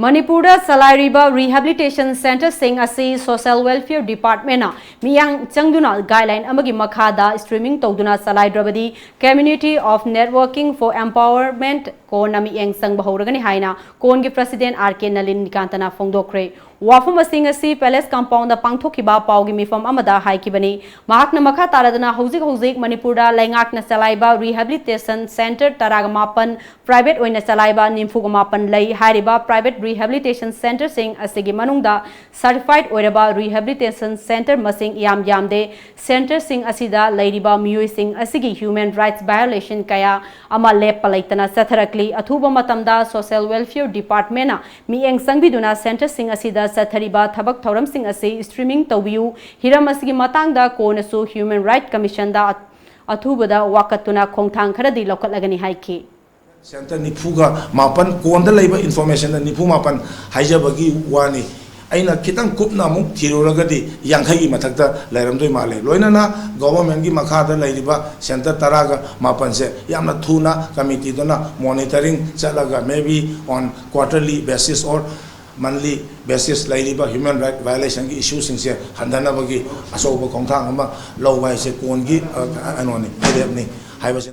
ꯃꯅꯤꯄꯨꯔꯗ ꯆꯂꯥꯏꯔꯤꯕ ꯔꯤꯍꯦꯕꯤꯂꯤꯇꯦꯁꯟ ꯁꯦꯟꯇꯔꯁꯤꯡ ꯑꯁꯤ ꯁꯣꯁꯤꯌꯦꯜ ꯋꯦꯜꯐꯤꯌꯔ ꯗꯤꯄꯥꯔꯠꯃꯦꯟꯅ ꯃꯤꯠꯌꯦꯡ ꯆꯪꯗꯨꯅ ꯒꯥꯏꯗꯂꯥꯏꯟ ꯑꯃꯒꯤ ꯃꯈꯥꯗ ꯁ꯭ꯇ꯭ꯔꯤꯃꯤꯡ ꯇꯧꯗꯨꯅ ꯆꯂꯥꯏꯗ꯭ꯔꯕꯗꯤ ꯀꯝꯃ꯭ꯌꯨꯅꯤꯇꯤ ꯑꯣꯐ ꯅꯦꯠꯋꯔꯀꯤꯡ ꯐꯣꯔ ꯑꯦꯝꯄꯥꯋꯔꯃꯦꯟꯠ ꯀꯣꯟꯅ ꯃꯤꯠꯌꯦꯡ ꯆꯪꯕ ꯍꯧꯔꯒꯅꯤ ꯍꯥꯏꯅ ꯀꯣꯟꯒꯤ ꯄ꯭ꯔꯁꯤꯗꯦꯟꯠ ꯑꯥꯔ ꯀꯦ ꯅꯂꯤꯅꯤꯀꯥꯟꯇꯅ ꯐꯣꯡꯗꯣꯛꯈ꯭ꯔꯦ꯫ ꯋꯥꯐꯝ ꯑꯁꯤ ꯉꯁꯤ Palace Compound ꯗ ꯄꯥꯡꯊꯣꯛꯈꯤꯕ ꯄꯥꯎꯒꯤ ꯃꯤꯐꯝ ꯑꯃꯗ ꯍꯥꯏꯈꯤꯕꯅꯤ꯫ ꯃꯍꯥꯛꯅ ꯃꯈꯥ ꯇꯥꯔꯗꯨꯅ ꯍꯧꯖꯤꯛ ꯍꯧꯖꯤꯛ ꯃꯅꯤꯄꯨꯔꯗ ꯂꯩꯉꯥꯛꯅ ꯆꯂꯥꯏꯕ Rehabilitation Centre ꯇꯔꯥꯒ ꯃꯥꯄꯟ, private ꯑꯣꯏꯅ ꯆꯂꯥꯏꯕ ꯅꯤꯐꯨꯒ ꯃꯥꯄꯟ ꯂꯩ꯫ ꯍꯥꯏꯔꯤꯕ private rehabilitation centre ꯁꯤꯡ ꯑꯁꯤꯒꯤ ꯃꯅꯨꯡꯗ certified ꯑꯣꯏꯔꯕ rehabilitation centre ꯃꯁꯤꯡ ꯏꯌꯥꯝ ꯌꯥꯝꯗꯦ꯫ Centre ꯁꯤꯡ ꯑꯁꯤꯗ ꯂꯩꯔꯤꯕ ꯃꯤꯑꯣꯏꯁꯤꯡ ꯑꯁꯤꯒꯤ human rights violation ꯀꯌꯥ ꯑꯃ ꯂꯦꯞꯄ ꯂꯩꯇꯅ ꯆꯠꯊꯔꯛꯂꯤ꯫ ꯑꯊꯨꯕ ꯃꯇꯝꯗ Social Welfare Department ꯅ ꯃꯤꯠꯌꯦꯡ ꯆꯪꯕꯤꯗꯨꯅ centre ꯁꯤꯡ ꯑꯁꯤꯗ ꯆꯠꯊꯔꯤꯕ ꯊꯕꯛ ꯊꯧꯔꯝꯁꯤꯡ ꯑꯁꯤ streaming ꯇꯧꯕꯤꯌꯨ꯫ ꯍꯤꯔꯝ ꯑꯁꯤꯒꯤ ꯃꯇꯥꯡꯗ ꯀꯣꯟꯅꯁꯨ Human Rights Commission ꯗ ꯑꯊꯨꯕꯗ ꯋꯥꯀꯠꯇꯨꯅ ꯈꯣꯡꯊꯥꯡ ꯈꯔꯗꯤ ꯂꯧꯈꯠꯂꯒꯅꯤ ꯍꯥꯏꯈꯤ꯫ Centre ꯅꯤꯐꯨꯒ ꯃꯥꯄꯟ, ꯀꯣꯟꯗ ꯂꯩꯕ information ꯗ ꯅꯤꯐꯨ ꯃꯥꯄꯟ ꯍꯥꯏꯖꯕꯒꯤ ꯋꯥꯅꯤ꯫ ꯑꯩꯅ ꯈꯤꯇꯪ ꯀꯨꯞꯅ ꯑꯃꯨꯛ ꯊꯤꯔꯨꯔꯒꯗꯤ ꯌꯥꯡꯈꯩꯒꯤ ꯃꯊꯛꯇ ꯂꯩꯔꯝꯗꯣꯏ ꯃꯥꯜꯂꯦ꯫ ꯂꯣꯏꯅꯅ government ꯀꯤ ꯃꯈꯥꯗ ꯂꯩꯔꯤꯕ centre ꯇꯔꯥꯒ ꯃꯥꯄꯟꯁꯦ ꯌꯥꯝꯅ ꯊꯨꯅ committee ꯗꯨꯅ monitoring ꯆꯠꯂꯒ, maybe on quarterly basis or monthly basis ꯂꯩꯔꯤꯕ human right violation ꯒꯤ issue ꯁꯤꯡꯁꯦ ꯍꯟꯊꯅꯕꯒꯤ ꯑꯆꯧꯕ ꯈꯣꯡꯊꯥꯡ ꯑꯃ ꯂꯧꯕ ꯍꯥꯏꯁꯦ ꯀꯣꯟꯒꯤ, ꯑ, ꯀꯩꯅꯣꯅꯤ, ꯐꯤꯔꯦꯞꯅꯤ ꯍꯥꯏꯕꯁꯤ꯫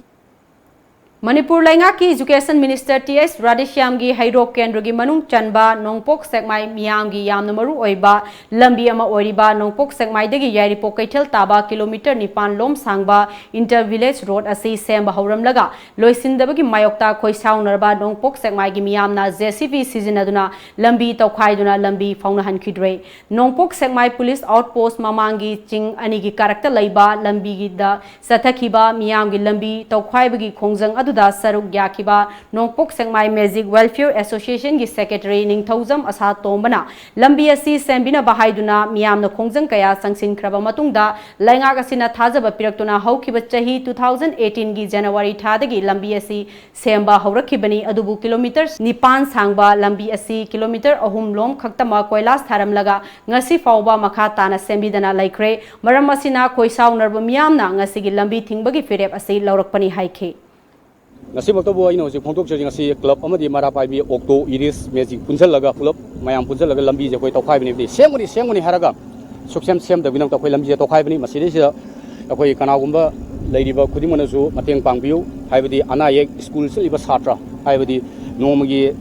ꯃꯅꯤꯄꯨꯔ ꯂꯩꯉꯥꯛꯀꯤ Education Minister ꯇꯤ ꯑꯩꯆ ꯔꯥꯙꯦꯁ꯭ꯌꯥꯝꯒꯤ ꯍꯩꯔꯣꯛ ꯀꯦꯟꯗ꯭ꯔꯒꯤ ꯃꯅꯨꯡ ꯆꯟꯕ ꯅꯣꯡꯄꯣꯛ ꯁꯦꯛꯃꯥꯏ ꯃꯤꯌꯥꯝꯒꯤ ꯌꯥꯝꯅ ꯃꯔꯨ ꯑꯣꯏꯕ ꯂꯝꯕꯤ ꯑꯃ ꯑꯣꯏꯔꯤꯕ ꯅꯣꯡꯄꯣꯛ ꯁꯦꯛꯃꯥꯏꯗꯒꯤ ꯌꯥꯏꯔꯤꯄꯣꯛ ꯀꯩꯊꯦꯜ ꯇꯥꯕ kilometre ꯅꯤꯄꯥꯟ ꯂꯣꯝ ꯁꯥꯡꯕ inter village road ꯑꯁꯤ ꯁꯦꯝꯕ ꯍꯧꯔꯝꯂꯒ ꯂꯣꯏꯁꯤꯟꯗꯕꯒꯤ ꯃꯥꯌꯣꯛꯇ ꯈꯣꯏꯁꯥꯎꯅꯔꯕ ꯅꯣꯡꯄꯣꯛ ꯁꯦꯛꯃꯥꯏꯒꯤ ꯃꯤꯌꯥꯝꯅ J C B ꯁꯤꯖꯤꯟꯅꯗꯨꯅ ꯂꯝꯕꯤ ꯇꯧꯈꯥꯏꯗꯨꯅ ꯂꯝꯕꯤ ꯐꯥꯎꯅꯍꯟꯈꯤꯗ꯭ꯔꯦ꯫ ꯅꯣꯡꯄꯣꯛ ꯁꯦꯛꯃꯥꯏ police outpost ꯃꯃꯥꯡꯒꯤ ꯆꯤꯡ ꯑꯅꯤꯒꯤ ꯀꯥꯔꯛꯇ ꯂꯩꯕ ꯂꯝꯕꯤꯗ ꯆꯠꯊꯈꯤꯕ ꯃꯤꯌꯥꯝꯒꯤ ꯂꯝꯕꯤ ꯇꯧꯈꯥꯏꯕꯒꯤ ꯈꯣꯡꯖꯪ ꯑꯗꯨꯗ ꯁꯔꯨꯛ ꯌꯥꯈꯤꯕ ꯅꯣꯡꯄꯣꯛ ꯁꯦꯛꯃꯥꯏ Music Welfare Association ꯒꯤ secretary ꯅꯤꯡꯊꯧꯖꯝ ꯑꯁꯥ ꯇꯣꯝꯕꯅ ꯂꯝꯕꯤ ꯑꯁꯤ ꯁꯦꯝꯕꯤꯅꯕ ꯍꯥꯏꯗꯨꯅ ꯃꯤꯌꯥꯝꯅ ꯈꯣꯡꯖꯪ ꯀꯌꯥ ꯆꯪꯁꯤꯟꯈ꯭ꯔꯕ ꯃꯇꯨꯡꯗ ꯂꯩꯉꯥꯛ ꯑꯁꯤꯅ ꯊꯥꯖꯕ ꯄꯤꯔꯛꯇꯨꯅ ꯍꯧꯈꯤꯕ ꯆꯍꯤ two thousand eighteen ꯒꯤ January ꯊꯥꯗꯒꯤ ꯂꯝꯕꯤ ꯑꯁꯤ ꯁꯦꯝꯕ ꯍꯧꯔꯛꯈꯤꯕꯅꯤ꯫ ꯑꯗꯨꯕꯨ kilometre ꯅꯤꯄꯥꯟ ꯁꯥꯡꯕ ꯂꯝꯕꯤ ꯑꯁꯤ kilometre ꯑꯍꯨꯝ ꯂꯣꯝ ꯈꯛꯇꯃꯛ ꯀꯣꯏꯂꯥꯁ ꯊꯥꯔꯝꯂꯒ ꯉꯁꯤ ꯐꯥꯎꯕ ꯃꯈꯥ ꯇꯥꯅ ꯁꯦꯝꯕꯤꯗꯅ ꯂꯩꯈ꯭ꯔꯦ꯫ ꯃꯔꯝ ꯑꯁꯤꯅ ꯈꯣꯏꯁꯥꯎꯅꯔꯕ ꯃꯤꯌꯥꯝꯅ ꯉꯁꯤꯒꯤ ꯂꯝꯕꯤ ꯊꯤꯡꯕꯒꯤ ꯐꯤꯔꯦꯞ ꯑꯁꯤ ꯂꯧꯔꯛꯄꯅꯤ ꯍꯥꯏꯈꯤ꯫ ꯉꯁꯤꯃꯛꯇꯕꯨ ꯑꯩꯅ ꯍꯧꯖꯤꯛ ꯐꯣꯡꯗꯣꯛꯆꯔꯤ, ꯉꯁꯤ club ꯑꯃꯗꯤ ꯃꯩꯔꯥ ꯄꯥꯏꯕꯤ, auto, e-rickshaw, magic ꯄꯨꯟꯁꯤꯜꯂꯒ ꯄꯨꯂꯞ ꯃꯌꯥꯝ ꯄꯨꯟꯁꯤꯜꯂꯒ ꯂꯝꯕꯤꯁꯦ ꯑꯩꯈꯣꯏ ꯇꯧꯈꯥꯏꯕꯅꯤ꯫ ꯁꯦꯝꯒꯅꯤ, ꯁꯦꯝꯒꯅꯤ ꯍꯥꯏꯔꯒ ꯁꯨꯛꯁꯦꯝ ꯁꯦꯝꯗꯕꯒꯤꯗꯃꯛꯇ ꯑꯩꯈꯣꯏ ꯂꯝꯕꯤꯁꯦ ꯇꯧꯈꯥꯏꯕꯅꯤ꯫ ꯃꯁꯤꯗꯩꯁꯤꯗ ꯑꯩꯈꯣꯏ ꯀꯅꯥꯒꯨꯝꯕ ꯂꯩꯔꯤꯕ ꯈꯨꯗꯤꯡꯃꯛꯅꯁꯨ ꯃꯇꯦꯡ ꯄꯥꯡꯕꯤꯌꯨ꯫ ꯍꯥꯏꯕꯗꯤ ꯑꯅꯥ ꯑꯌꯦꯛ, school ꯆꯠꯂꯤꯕ ꯁꯥꯇ꯭ꯔ, ꯍꯥꯏꯕꯗꯤ ꯅꯣꯡꯃꯒꯤ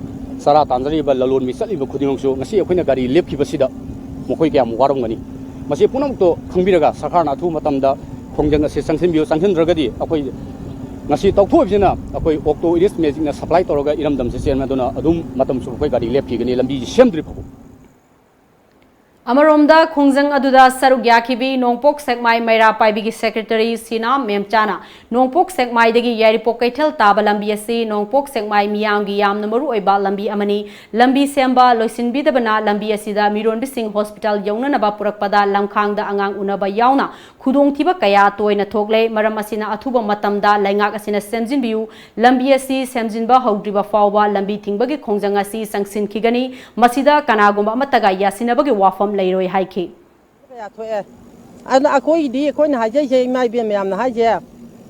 ꯆꯔꯥ ꯇꯥꯟꯖꯔꯤꯕ ꯂꯂꯣꯟꯕꯤ ꯆꯠꯂꯤꯕ ꯈꯨꯗꯤꯡꯃꯛꯁꯨ ꯉꯁꯤ ꯑꯩꯈꯣꯏꯅ ꯒꯥꯔꯤ ꯂꯦꯞꯈꯤꯕꯁꯤꯗ ꯃꯈꯣꯏ ꯀꯌꯥꯝ ꯋꯥꯔꯝꯒꯅꯤ꯫ ꯃꯁꯤ ꯄꯨꯝꯅꯃꯛꯇꯣ ꯈꯪꯕꯤꯔꯒ ꯁꯔꯀꯥꯔꯅ ꯑꯊꯨꯕ ꯃꯇꯝꯗ ꯈꯣꯡꯖꯪ ꯑꯁꯤ ꯆꯪꯁꯤꯟꯕꯤꯌꯨ꯫ ꯆꯪꯁꯤꯟꯗ꯭ꯔꯒꯗꯤ ꯑꯩꯈꯣꯏ ꯉꯁꯤ ꯇꯧꯊꯣꯛꯏꯕꯁꯤꯅ ꯑꯩꯈꯣꯏ ꯑꯣꯛꯇꯣ ꯏꯔꯤꯁ ꯃꯦꯖꯤꯛꯅ ꯁꯄ꯭ꯂꯥꯏ ꯇꯧꯔꯒ ꯏꯔꯝꯗꯝꯁꯤ ꯆꯦꯟꯕ ꯑꯗꯨꯅ ꯑꯗꯨꯝ ꯃꯇꯝ ꯆꯨꯞꯄ ꯑꯩꯈꯣꯏ ꯒꯥꯔꯤ ꯂꯦꯞꯈꯤꯒꯅꯤ, ꯂꯝꯕꯤꯁꯤ ꯁꯦꯝꯗ꯭ꯔꯤ ꯐꯥꯎꯕ꯫ ꯑꯃꯔꯣꯝꯗ ꯈꯣꯡꯖꯪ ꯑꯗꯨꯗ ꯁꯔꯨꯛ ꯌꯥꯈꯤꯕꯤ ꯅꯣꯡꯄꯣꯛ ꯁꯦꯛꯃꯥꯏ ꯃꯩꯔꯥ ꯄꯥꯏꯕꯤꯒꯤ ꯁꯦꯀ꯭ꯔꯦꯇꯔꯤ ꯁꯤꯅꯥ ꯃꯦꯝꯆꯥꯅ ꯅꯣꯡꯄꯣꯛ ꯁꯦꯛꯃꯥꯏꯗꯒꯤ ꯌꯥꯏꯔꯤꯄꯣꯛ ꯀꯩꯊꯦꯜ ꯇꯥꯕ ꯂꯝꯕꯤ ꯑꯁꯤ ꯅꯣꯡꯄꯣꯛ ꯁꯦꯛꯃꯥꯏ ꯃꯤꯌꯥꯝꯒꯤ ꯌꯥꯝꯅ ꯃꯔꯨꯑꯣꯏꯕ ꯂꯝꯕꯤ ꯑꯃꯅꯤ꯫ ꯂꯝꯕꯤ ꯁꯦꯝꯕ ꯂꯣꯏꯁꯤꯟꯕꯤꯗꯕꯅ ꯂꯝꯕꯤ ꯑꯁꯤꯗ ꯃꯤꯔꯣꯟꯕꯤꯁꯤꯡ ꯍꯣꯁꯄꯤꯇꯥꯜ ꯌꯧꯅꯅꯕ ꯄꯨꯔꯛꯄꯗ ꯂꯝꯈꯥꯡꯗ ꯑꯉꯥꯡ ꯎꯅꯕ ꯌꯥꯎꯅ ꯈꯨꯗꯣꯡꯊꯤꯕ ꯀꯌꯥ ꯇꯣꯏꯅ ꯊꯣꯛꯂꯦ꯫ ꯃꯔꯝ ꯑꯁꯤꯅ ꯑꯊꯨꯕ ꯃꯇꯝꯗ ꯂꯩꯉꯥꯛ ꯑꯁꯤꯅ ꯁꯦꯝꯖꯤꯟꯕꯤꯌꯨ꯫ ꯂꯝꯕꯤ ꯑꯁꯤ ꯁꯦꯝꯖꯤꯟꯕ ꯍꯧꯗ꯭ꯔꯤꯕ ꯐꯥꯎꯕ ꯂꯝꯕꯤ ꯊꯤꯡꯕꯒꯤ ꯈꯣꯡꯖꯪ ꯑꯁꯤ ꯆꯪꯁꯤꯟꯈꯤꯒꯅꯤ꯫ ꯃꯁꯤꯗ ꯀꯅꯥꯒꯨꯝꯕ ꯑꯃꯠꯇꯒ ꯌꯥꯁꯤꯟꯅꯕꯒꯤ ꯋꯥꯐꯝ ꯂꯩꯔꯣꯏ ꯍꯥꯏꯈꯤ꯫ ꯀꯌꯥ ꯊꯣꯛꯑꯦ꯫ ꯑꯗꯨꯅ ꯑꯩꯈꯣꯏꯒꯤꯗꯤ, ꯑꯩꯈꯣꯏꯅ ꯍꯥꯏꯖꯩꯁꯦ, ꯏꯃꯥ ꯏꯕꯦꯟ ꯃꯌꯥꯝꯅ ꯍꯥꯏꯁꯦ,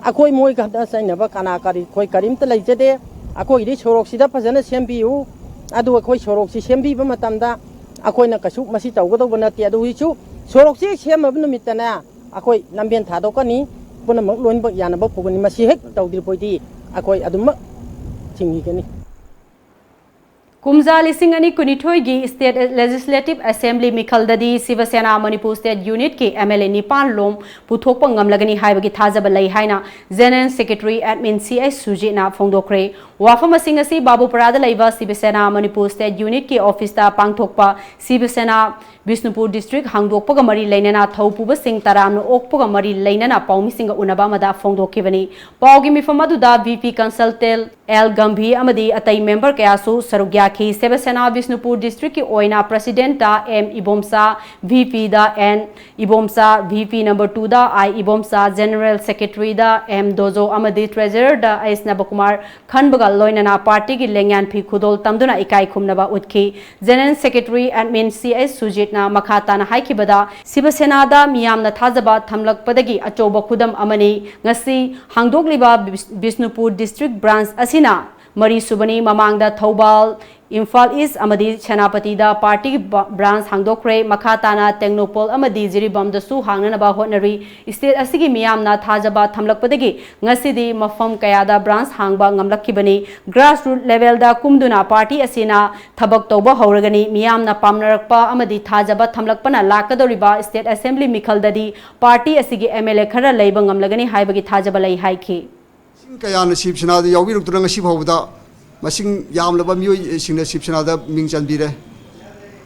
ꯑꯩꯈꯣꯏ ꯃꯣꯏꯒ ꯍꯟꯗꯛ ꯆꯩꯅꯕ ꯀꯅꯥ ꯀꯔꯤ ꯑꯩꯈꯣꯏ ꯀꯔꯤꯝꯇ ꯂꯩꯖꯗꯦ꯫ ꯑꯩꯈꯣꯏꯒꯤꯗꯤ ꯁꯣꯔꯣꯛꯁꯤꯗ ꯐꯖꯅ ꯁꯦꯝꯕꯤꯌꯨ꯫ ꯑꯗꯨꯒ ꯑꯩꯈꯣꯏ ꯁꯣꯔꯣꯛꯁꯤ ꯁꯦꯝꯕꯤꯕ ꯃꯇꯝꯗ ꯑꯩꯈꯣꯏꯅ ꯀꯩꯁꯨ ꯃꯁꯤ ꯇꯧꯒꯗꯧꯕ ꯅꯠꯇꯦ꯫ ꯑꯗꯨ ꯍꯧꯖꯤꯛꯁꯨ ꯁꯣꯔꯣꯛꯁꯤ ꯍꯦꯛ ꯁꯦꯝꯃꯕ ꯅꯨꯃꯤꯠꯇꯅꯦ, ꯑꯩꯈꯣꯏ ꯂꯝꯕꯦꯟ ꯊꯥꯗꯣꯛꯀꯅꯤ꯫ ꯄꯨꯝꯅꯃꯛ ꯂꯣꯏꯅꯃꯛ ꯌꯥꯅꯕ ꯄꯨꯒꯅꯤ꯫ ꯃꯁꯤ ꯍꯦꯛ ꯇꯧꯗ꯭ꯔꯤꯕꯣꯏꯗꯤ ꯑꯩꯈꯣꯏ ꯑꯗꯨꯃꯛ ꯊꯤꯡꯈꯤꯒꯅꯤ꯫ ꯀꯨꯝꯖꯥ ꯂꯤꯁꯤꯡ ꯑꯅꯤ ꯀꯨꯟꯅꯤꯊꯣꯏꯒꯤ State Legislative Assembly ꯃꯤꯈꯜꯗꯗꯤ ꯁꯤꯕ ꯁꯦꯅꯥ Manipur State Unitꯀꯤ M L A ꯅꯤꯄꯥꯟ ꯂꯣꯝ ꯄꯨꯊꯣꯛꯄ ꯉꯝꯂꯒꯅꯤ ꯍꯥꯏꯕꯒꯤ ꯊꯥꯖꯕ ꯂꯩ ꯍꯥꯏꯅ General Secretary Admin ꯁꯤ ꯑꯩꯆ ꯁꯨꯖꯤꯠꯅ ꯐꯣꯡꯗꯣꯛꯈ꯭ꯔꯦ꯫ ꯋꯥꯐꯝ ꯑꯁꯤꯡ ꯑꯁꯤ ꯕꯥꯕꯨꯄꯨꯔꯥꯗ ꯂꯩꯕ ꯁꯤꯕ ꯁꯦꯅꯥ ꯃꯅꯤꯄꯨꯔ State Unitꯀꯤ officeꯇ ꯄꯥꯡꯊꯣꯛꯄ ꯁꯤꯕ ꯁꯦꯅꯥ ꯕꯤꯁꯅꯨꯄꯨꯔ district ꯍꯥꯡꯗꯣꯛꯄꯒ ꯃꯔꯤ ꯂꯩꯅꯅ ꯊꯧ ꯄꯨꯕꯁꯤꯡ ꯇꯔꯥꯝꯅ ꯑꯣꯛꯄꯒ ꯃꯔꯤ ꯂꯩꯅꯅ ꯄꯥꯎꯃꯤꯁꯤꯡꯒ ꯎꯅꯕ ꯑꯃꯗ ꯐꯣꯡꯗꯣꯛꯈꯤꯕꯅꯤ꯫ ꯄꯥꯎꯒꯤ ꯃꯤꯐꯝ ꯑꯗꯨꯗ V P consultant L Gambhir ꯑꯃꯗꯤ ꯑꯇꯩ member ꯀꯌꯥꯁꯨ ꯁꯔꯨꯛ ꯌꯥꯈꯤ꯫ ꯁꯤꯕ ꯁꯦꯅꯥ ꯕꯤꯁꯅꯨꯄꯨꯔ districtꯀꯤ ꯑꯣꯏꯅ Presidentꯇ M Ibomcha, V Pꯗ N Ibomcha, V P number twoꯗ I Ibomcha, General Secretaryꯗ M ꯗꯣꯖꯣ ꯑꯃꯗꯤ Treasurerꯗ ꯑꯩꯁ ꯅꯕꯀꯨꯃꯥꯔ ꯈꯟꯕꯒ ꯂꯣꯏꯅꯅ partyꯒꯤ ꯂꯦꯡꯌꯥꯟ ꯐꯤ ꯈꯨꯗꯣꯜ ꯇꯝꯗꯨꯅ ꯏꯀꯥꯏ ꯈꯨꯝꯅꯕ ꯎꯠꯈꯤ꯫ General Secretary Admin ꯁꯤ ꯑꯩꯆ ꯁꯨꯖꯤꯠꯅ ꯃꯈꯥ ꯇꯥꯅ ꯍꯥꯏꯈꯤꯕꯗ, ꯁꯤꯕ ꯁꯦꯅꯥꯗ ꯃꯤꯌꯥꯝꯅ ꯊꯥꯖꯕ ꯊꯝꯂꯛꯄꯗꯒꯤ ꯑꯆꯧꯕ ꯈꯨꯗꯝ ꯑꯃꯅꯤ꯫ ꯉꯁꯤ ꯍꯥꯡꯗꯣꯛꯂꯤꯕ ꯕꯤꯁ-, ꯕꯤꯁꯅꯨꯄꯨꯔ district branch ꯑꯁꯤꯅ ꯃꯔꯤꯁꯨꯕꯅꯤ꯫ ꯃꯃꯥꯡꯗ ꯊꯧꯕꯥꯜ, ꯏꯝꯐꯥꯜ ꯏꯁ ꯑꯃꯗꯤ ꯁꯦꯅꯥꯄꯇꯤꯗ ꯄꯥꯔꯇꯤꯒꯤ ꯕ-, ꯕ꯭ꯔꯥꯟꯁ ꯍꯥꯡꯗꯣꯛꯈ꯭ꯔꯦ꯫ ꯃꯈꯥ ꯇꯥꯅ ꯇꯦꯡꯅꯧꯄꯜ ꯑꯃꯗꯤ ꯖꯤꯔꯤꯕꯥꯝꯗꯁꯨ ꯍꯥꯡꯅꯅꯕ ꯍꯣꯠꯅꯔꯤ꯫ ꯁ꯭ꯇꯦꯠ ꯑꯁꯤꯒꯤ ꯃꯤꯌꯥꯝꯅ ꯊꯥꯖꯕ ꯊꯝꯂꯛꯄꯗꯒꯤ ꯉꯁꯤꯗꯤ ꯃꯐꯝ ꯀꯌꯥꯗ ꯕ꯭ꯔꯥꯟꯁ ꯍꯥꯡꯕ ꯉꯝꯂꯛꯈꯤꯕꯅꯤ꯫ ꯒ꯭ꯔꯥꯁꯔꯨꯠ ꯂꯦꯚꯦꯜꯗ ꯀꯨꯝꯗꯨꯅ ꯄꯥꯔꯇꯤ ꯑꯁꯤꯅ ꯊꯕꯛ ꯇꯧꯕ ꯍꯧꯔꯒꯅꯤ꯫ ꯃꯤꯌꯥꯝꯅ ꯄꯥꯝꯅꯔꯛꯄ ꯑꯃꯗꯤ ꯊꯥꯖꯕ ꯊꯝꯂꯛꯄꯅ ꯂꯥꯛꯀꯗꯧꯔꯤꯕ ꯁ꯭ꯇꯦꯠ ꯑꯦꯁꯦꯝꯕ꯭ꯂꯤ ꯃꯤꯈꯜꯗꯗꯤ ꯄꯥꯔꯇꯤ ꯑꯁꯤꯒꯤ ꯑꯦꯝ ꯑꯦꯜ ꯑꯦ ꯈꯔ ꯂꯩꯕ ꯉꯝꯂꯒꯅꯤ ꯍꯥꯏꯕꯒꯤ ꯊꯥꯖꯕ ꯂꯩ ꯍꯥꯏꯈꯤ꯫ ꯃꯁꯤꯡ ꯀꯌꯥꯅ ꯁꯤꯕ ꯁꯦꯅꯥꯗ ꯌꯥꯎꯕꯤꯔꯛꯇꯨꯅ ꯉꯁꯤ ꯐꯥꯎꯕꯗ ꯃꯁꯤꯡ ꯌꯥꯝꯂꯕ ꯃꯤꯑꯣꯏꯁꯤꯡꯅ ꯁꯤꯕ ꯁꯦꯅꯥꯗ ꯃꯤꯡ ꯆꯟꯕꯤꯔꯦ꯫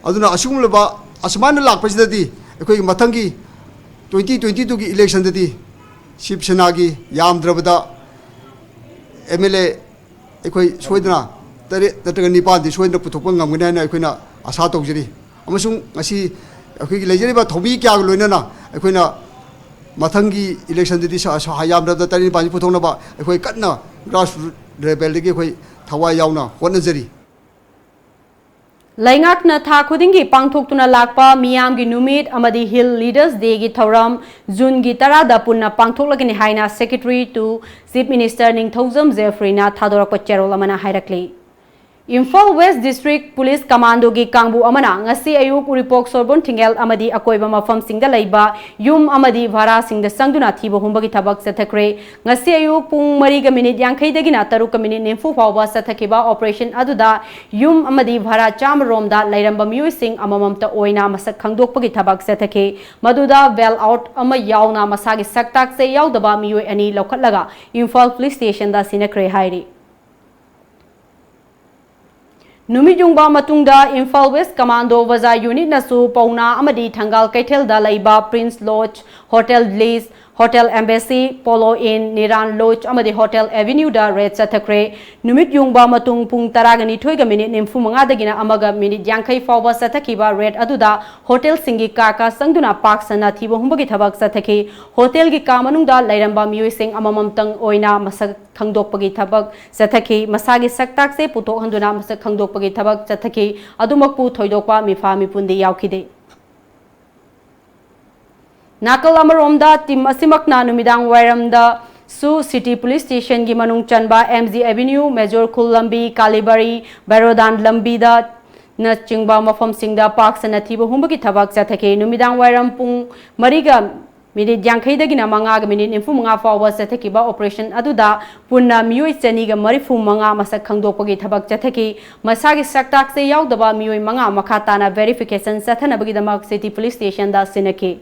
ꯑꯗꯨꯅ ꯑꯁꯤꯒꯨꯝꯂꯕ, ꯑꯁꯨꯃꯥꯏꯅ ꯂꯥꯛꯄꯁꯤꯗꯗꯤ ꯑꯩꯈꯣꯏꯒꯤ ꯃꯊꯪꯒꯤ twenty twenty twoꯒꯤ electionꯗꯗꯤ ꯁꯤꯕ ꯁꯦꯅꯥꯒꯤ ꯌꯥꯝꯗ꯭ꯔꯕꯗ ꯑꯦꯝ ꯑꯦꯜ ꯑꯦ ꯑꯩꯈꯣꯏ ꯁꯣꯏꯗꯅ ꯇꯔꯦꯠ ꯅꯠꯇ꯭ꯔꯒ ꯅꯤꯄꯥꯟꯗꯤ ꯁꯣꯏꯗꯅ ꯄꯨꯊꯣꯛꯄ ꯉꯝꯒꯅꯤ ꯍꯥꯏꯅ ꯑꯩꯈꯣꯏꯅ ꯑꯥꯁꯥ ꯇꯧꯖꯔꯤ꯫ ꯑꯃꯁꯨꯡ ꯉꯁꯤ ꯑꯩꯈꯣꯏꯒꯤ ꯂꯩꯖꯔꯤꯕ ꯊꯧꯃꯤ ꯀꯌꯥꯒ ꯂꯣꯏꯅꯅ ꯑꯩꯈꯣꯏꯅ ꯃꯊꯪꯒꯤ electionꯗꯗꯤ ꯁ-, ꯁ-, ꯌꯥꯝꯗ꯭ꯔꯕꯗ ꯇꯔꯦꯠ ꯅꯤꯄꯥꯜꯁꯤ ꯄꯨꯊꯣꯛꯅꯕ ꯑꯩꯈꯣꯏ ꯀꯟꯅ grassroot levelꯗꯒꯤ ꯑꯩꯈꯣꯏ ꯊꯋꯥꯏ ꯌꯥꯎꯅ ꯍꯣꯠꯅꯖꯔꯤ꯫ ꯂꯩꯉꯥꯛꯅ ꯊꯥ ꯈꯨꯗꯤꯡꯒꯤ ꯄꯥꯡꯊꯣꯛꯇꯨꯅ ꯂꯥꯛꯄ ꯃꯤꯌꯥꯝꯒꯤ ꯅꯨꯃꯤꯠ ꯑꯃꯗꯤ Hill Leaders Dayꯒꯤ ꯊꯧꯔꯝ ꯖꯨꯟꯒꯤ ꯇꯔꯥꯗ ꯄꯨꯟꯅ ꯄꯥꯡꯊꯣꯛꯂꯒꯅꯤ ꯍꯥꯏꯅ Secretary to Chief Minister ꯅꯤꯡꯊꯧꯖꯝ ꯖꯦꯐ꯭ꯔꯤꯅ ꯊꯥꯗꯣꯔꯛꯄ ꯆꯦꯔꯣꯜ ꯑꯃꯅ ꯍꯥꯏꯔꯛꯂꯤ꯫ ꯏꯝꯐꯥꯜ West District Police Commandoꯒꯤ ꯀꯥꯡꯕꯨ ꯑꯃꯅ ꯉꯁꯤ ꯑꯌꯨꯛ ꯎꯔꯤꯄꯣꯛ ꯁꯣꯔꯕꯣꯟ ꯊꯤꯡꯒꯦꯜ ꯑꯃꯗꯤ ꯑꯀꯣꯏꯕ ꯃꯐꯝꯁꯤꯡꯗ ꯂꯩꯕ ꯌꯨꯝ ꯑꯃꯗꯤ ꯚꯔꯥꯁꯤꯡꯗ ꯆꯪꯗꯨꯅ ꯊꯤꯕ ꯍꯨꯝꯕꯒꯤ ꯊꯕꯛ ꯆꯠꯊꯈ꯭ꯔꯦ꯫ ꯉꯁꯤ ꯑꯌꯨꯛ ꯄꯨꯡ ꯃꯔꯤꯒ ꯃꯤꯅꯤꯠ ꯌꯥꯡꯈꯩꯗꯒꯤꯅ ꯇꯔꯨꯛꯀ ꯃꯤꯅꯤꯠ ꯅꯤꯐꯨ ꯐꯥꯎꯕ ꯆꯠꯊꯈꯤꯕ operation ꯑꯗꯨꯗ ꯌꯨꯝ ꯑꯃꯗꯤ ꯚꯔꯥ ꯆꯥꯝꯃ ꯔꯣꯝꯗ ꯂꯩꯔꯝꯕ ꯃꯤꯑꯣꯏꯁꯤꯡ ꯑꯃꯃꯝꯇ ꯑꯣꯏꯅ ꯃꯁꯛ ꯈꯪꯗꯣꯛꯄꯒꯤ ꯊꯕꯛ ꯆꯠꯊꯈꯤ꯫ ꯃꯗꯨꯗ bail out ꯑꯃ ꯌꯥꯎꯅ ꯃꯁꯥꯒꯤ ꯁꯛ ꯇꯥꯛꯆꯦ ꯌꯥꯎꯗꯕ ꯃꯤꯑꯣꯏ ꯑꯅꯤ ꯂꯧꯈꯠꯂꯒ ꯏꯝꯐꯥꯜ Police Stationꯗ ꯁꯤꯟꯅꯈ꯭ꯔꯦ ꯍꯥꯏꯔꯤ꯫ ꯅꯨꯃꯤꯠ ꯌꯨꯡꯕ ꯃꯇꯨꯡꯗ ꯏꯝꯐꯥꯜ West Commando ꯕꯖꯥꯔ unitꯅꯁꯨ ꯄꯥꯎꯅꯥ ꯑꯃꯗꯤ ꯊꯪꯒꯥꯜ ꯀꯩꯊꯦꯜꯗ ꯂꯩꯕ Prince Lodge, Hotel Bliss, Hotel Embassy, Polo Inn, Niran Lodge ꯑꯃꯗꯤ Hotel Avenueꯗ raid ꯆꯠꯊꯈ꯭ꯔꯦ꯫ ꯅꯨꯃꯤꯠ ꯌꯨꯡꯕ ꯃꯇꯨꯡ ꯄꯨꯡ ꯇꯔꯥꯒ ꯅꯤꯊꯣꯏꯒ ꯃꯤꯅꯤꯠ ꯅꯤꯐꯨ ꯃꯉꯥꯗꯒꯤꯅ ꯑꯃꯒ ꯃꯤꯅꯤꯠ ꯌꯥꯡꯈꯩ ꯐꯥꯎꯕ ꯆꯠꯊꯈꯤꯕ raid ꯑꯗꯨꯗ hotelꯁꯤꯡꯒꯤ ꯀꯥ ꯀꯥ ꯆꯪꯗꯨꯅ ꯄꯥꯛ ꯁꯟꯅ ꯊꯤꯕ ꯍꯨꯝꯕꯒꯤ ꯊꯕꯛ ꯆꯠꯊꯈꯤ꯫ Hotelꯒꯤ ꯀꯥ ꯃꯅꯨꯡꯗ ꯂꯩꯔꯝꯕ ꯃꯤꯑꯣꯏꯁꯤꯡ ꯑꯃꯃꯝꯇꯪ ꯑꯣꯏꯅ ꯃꯁꯛ ꯈꯪꯗꯣꯛꯄꯒꯤ ꯊꯕꯛ ꯆꯠꯊꯈꯤ꯫ ꯃꯁꯥꯒꯤ ꯁꯛ ꯇꯥꯛꯆꯦ ꯄꯨꯊꯣꯛꯍꯟꯗꯨꯅ ꯃꯁꯛ ꯈꯪꯗꯣꯛꯄꯒꯤ ꯊꯕꯛ ꯆꯠꯊꯈꯤ꯫ ꯑꯗꯨꯃꯛꯄꯨ ꯊꯣꯏꯗꯣꯛꯄ ꯃꯤꯐꯥ ꯃꯤꯄꯨꯟꯗꯤ ꯌꯥꯎꯈꯤꯗꯦ꯫ ꯅꯥꯀꯜ ꯑꯃꯔꯣꯝꯗ, team ꯑꯁꯤꯃꯛꯅ ꯅꯨꯃꯤꯗꯥꯡ ꯋꯥꯏꯔꯝꯗ ꯁꯨ ꯁꯤꯇꯤ ꯄꯨꯂꯤꯁ ꯁ꯭ꯇꯦꯁꯟꯒꯤ ꯃꯅꯨꯡ ꯆꯟꯕ ꯑꯦꯝ ꯖꯤ ꯑꯦꯚꯦꯅ꯭ꯌꯨ, ꯃꯦꯖꯣꯔ ꯈꯨꯜ ꯂꯝꯕꯤ, ꯀꯥꯂꯤꯕꯥꯔꯤ, ꯕꯦꯔꯣꯗꯥꯟ ꯂꯝꯕꯤꯗ ꯅꯆꯤꯡꯕ ꯃꯐꯝꯁꯤꯡꯗ ꯄꯥꯛ ꯁꯟꯅ ꯊꯤꯕ ꯍꯨꯝꯕꯒꯤ ꯊꯕꯛ ꯆꯠꯊꯈꯤ꯫ ꯅꯨꯃꯤꯗꯥꯡ ꯋꯥꯏꯔꯝ ꯄꯨꯡ ꯃꯔꯤꯒ ꯃꯤꯅꯤꯠ ꯌꯥꯡꯈꯩꯗꯒꯤꯅ ꯃꯉꯥꯒ ꯃꯤꯅꯤꯠ ꯅꯤꯐꯨ ꯃꯉꯥ ꯐꯥꯎꯕ ꯆꯠꯊꯈꯤꯕ ꯑꯣꯄꯔꯦꯁꯟ ꯑꯗꯨꯗ ꯄꯨꯟꯅ ꯃꯤꯑꯣꯏ ꯆꯅꯤꯒ ꯃꯔꯤꯐꯨ ꯃꯉꯥ ꯃꯁꯛ ꯈꯪꯗꯣꯛꯄꯒꯤ ꯊꯕꯛ ꯆꯠꯊꯈꯤ꯫ ꯃꯁꯥꯒꯤ ꯁꯛꯇꯥꯛꯁꯦ ꯌꯥꯎꯗꯕ ꯃꯤꯑꯣꯏ ꯃꯉꯥ ꯃꯈꯥ ꯇꯥꯅ ꯚꯦꯔꯤꯐꯤꯀꯦꯁꯟ ꯆꯠꯊꯅꯕꯒꯤꯗꯃꯛ ꯁꯤꯇꯤ ꯄꯨꯂꯤꯁ ꯁ꯭ꯇꯦꯁꯟꯗ ꯁꯤꯟꯅꯈꯤ꯫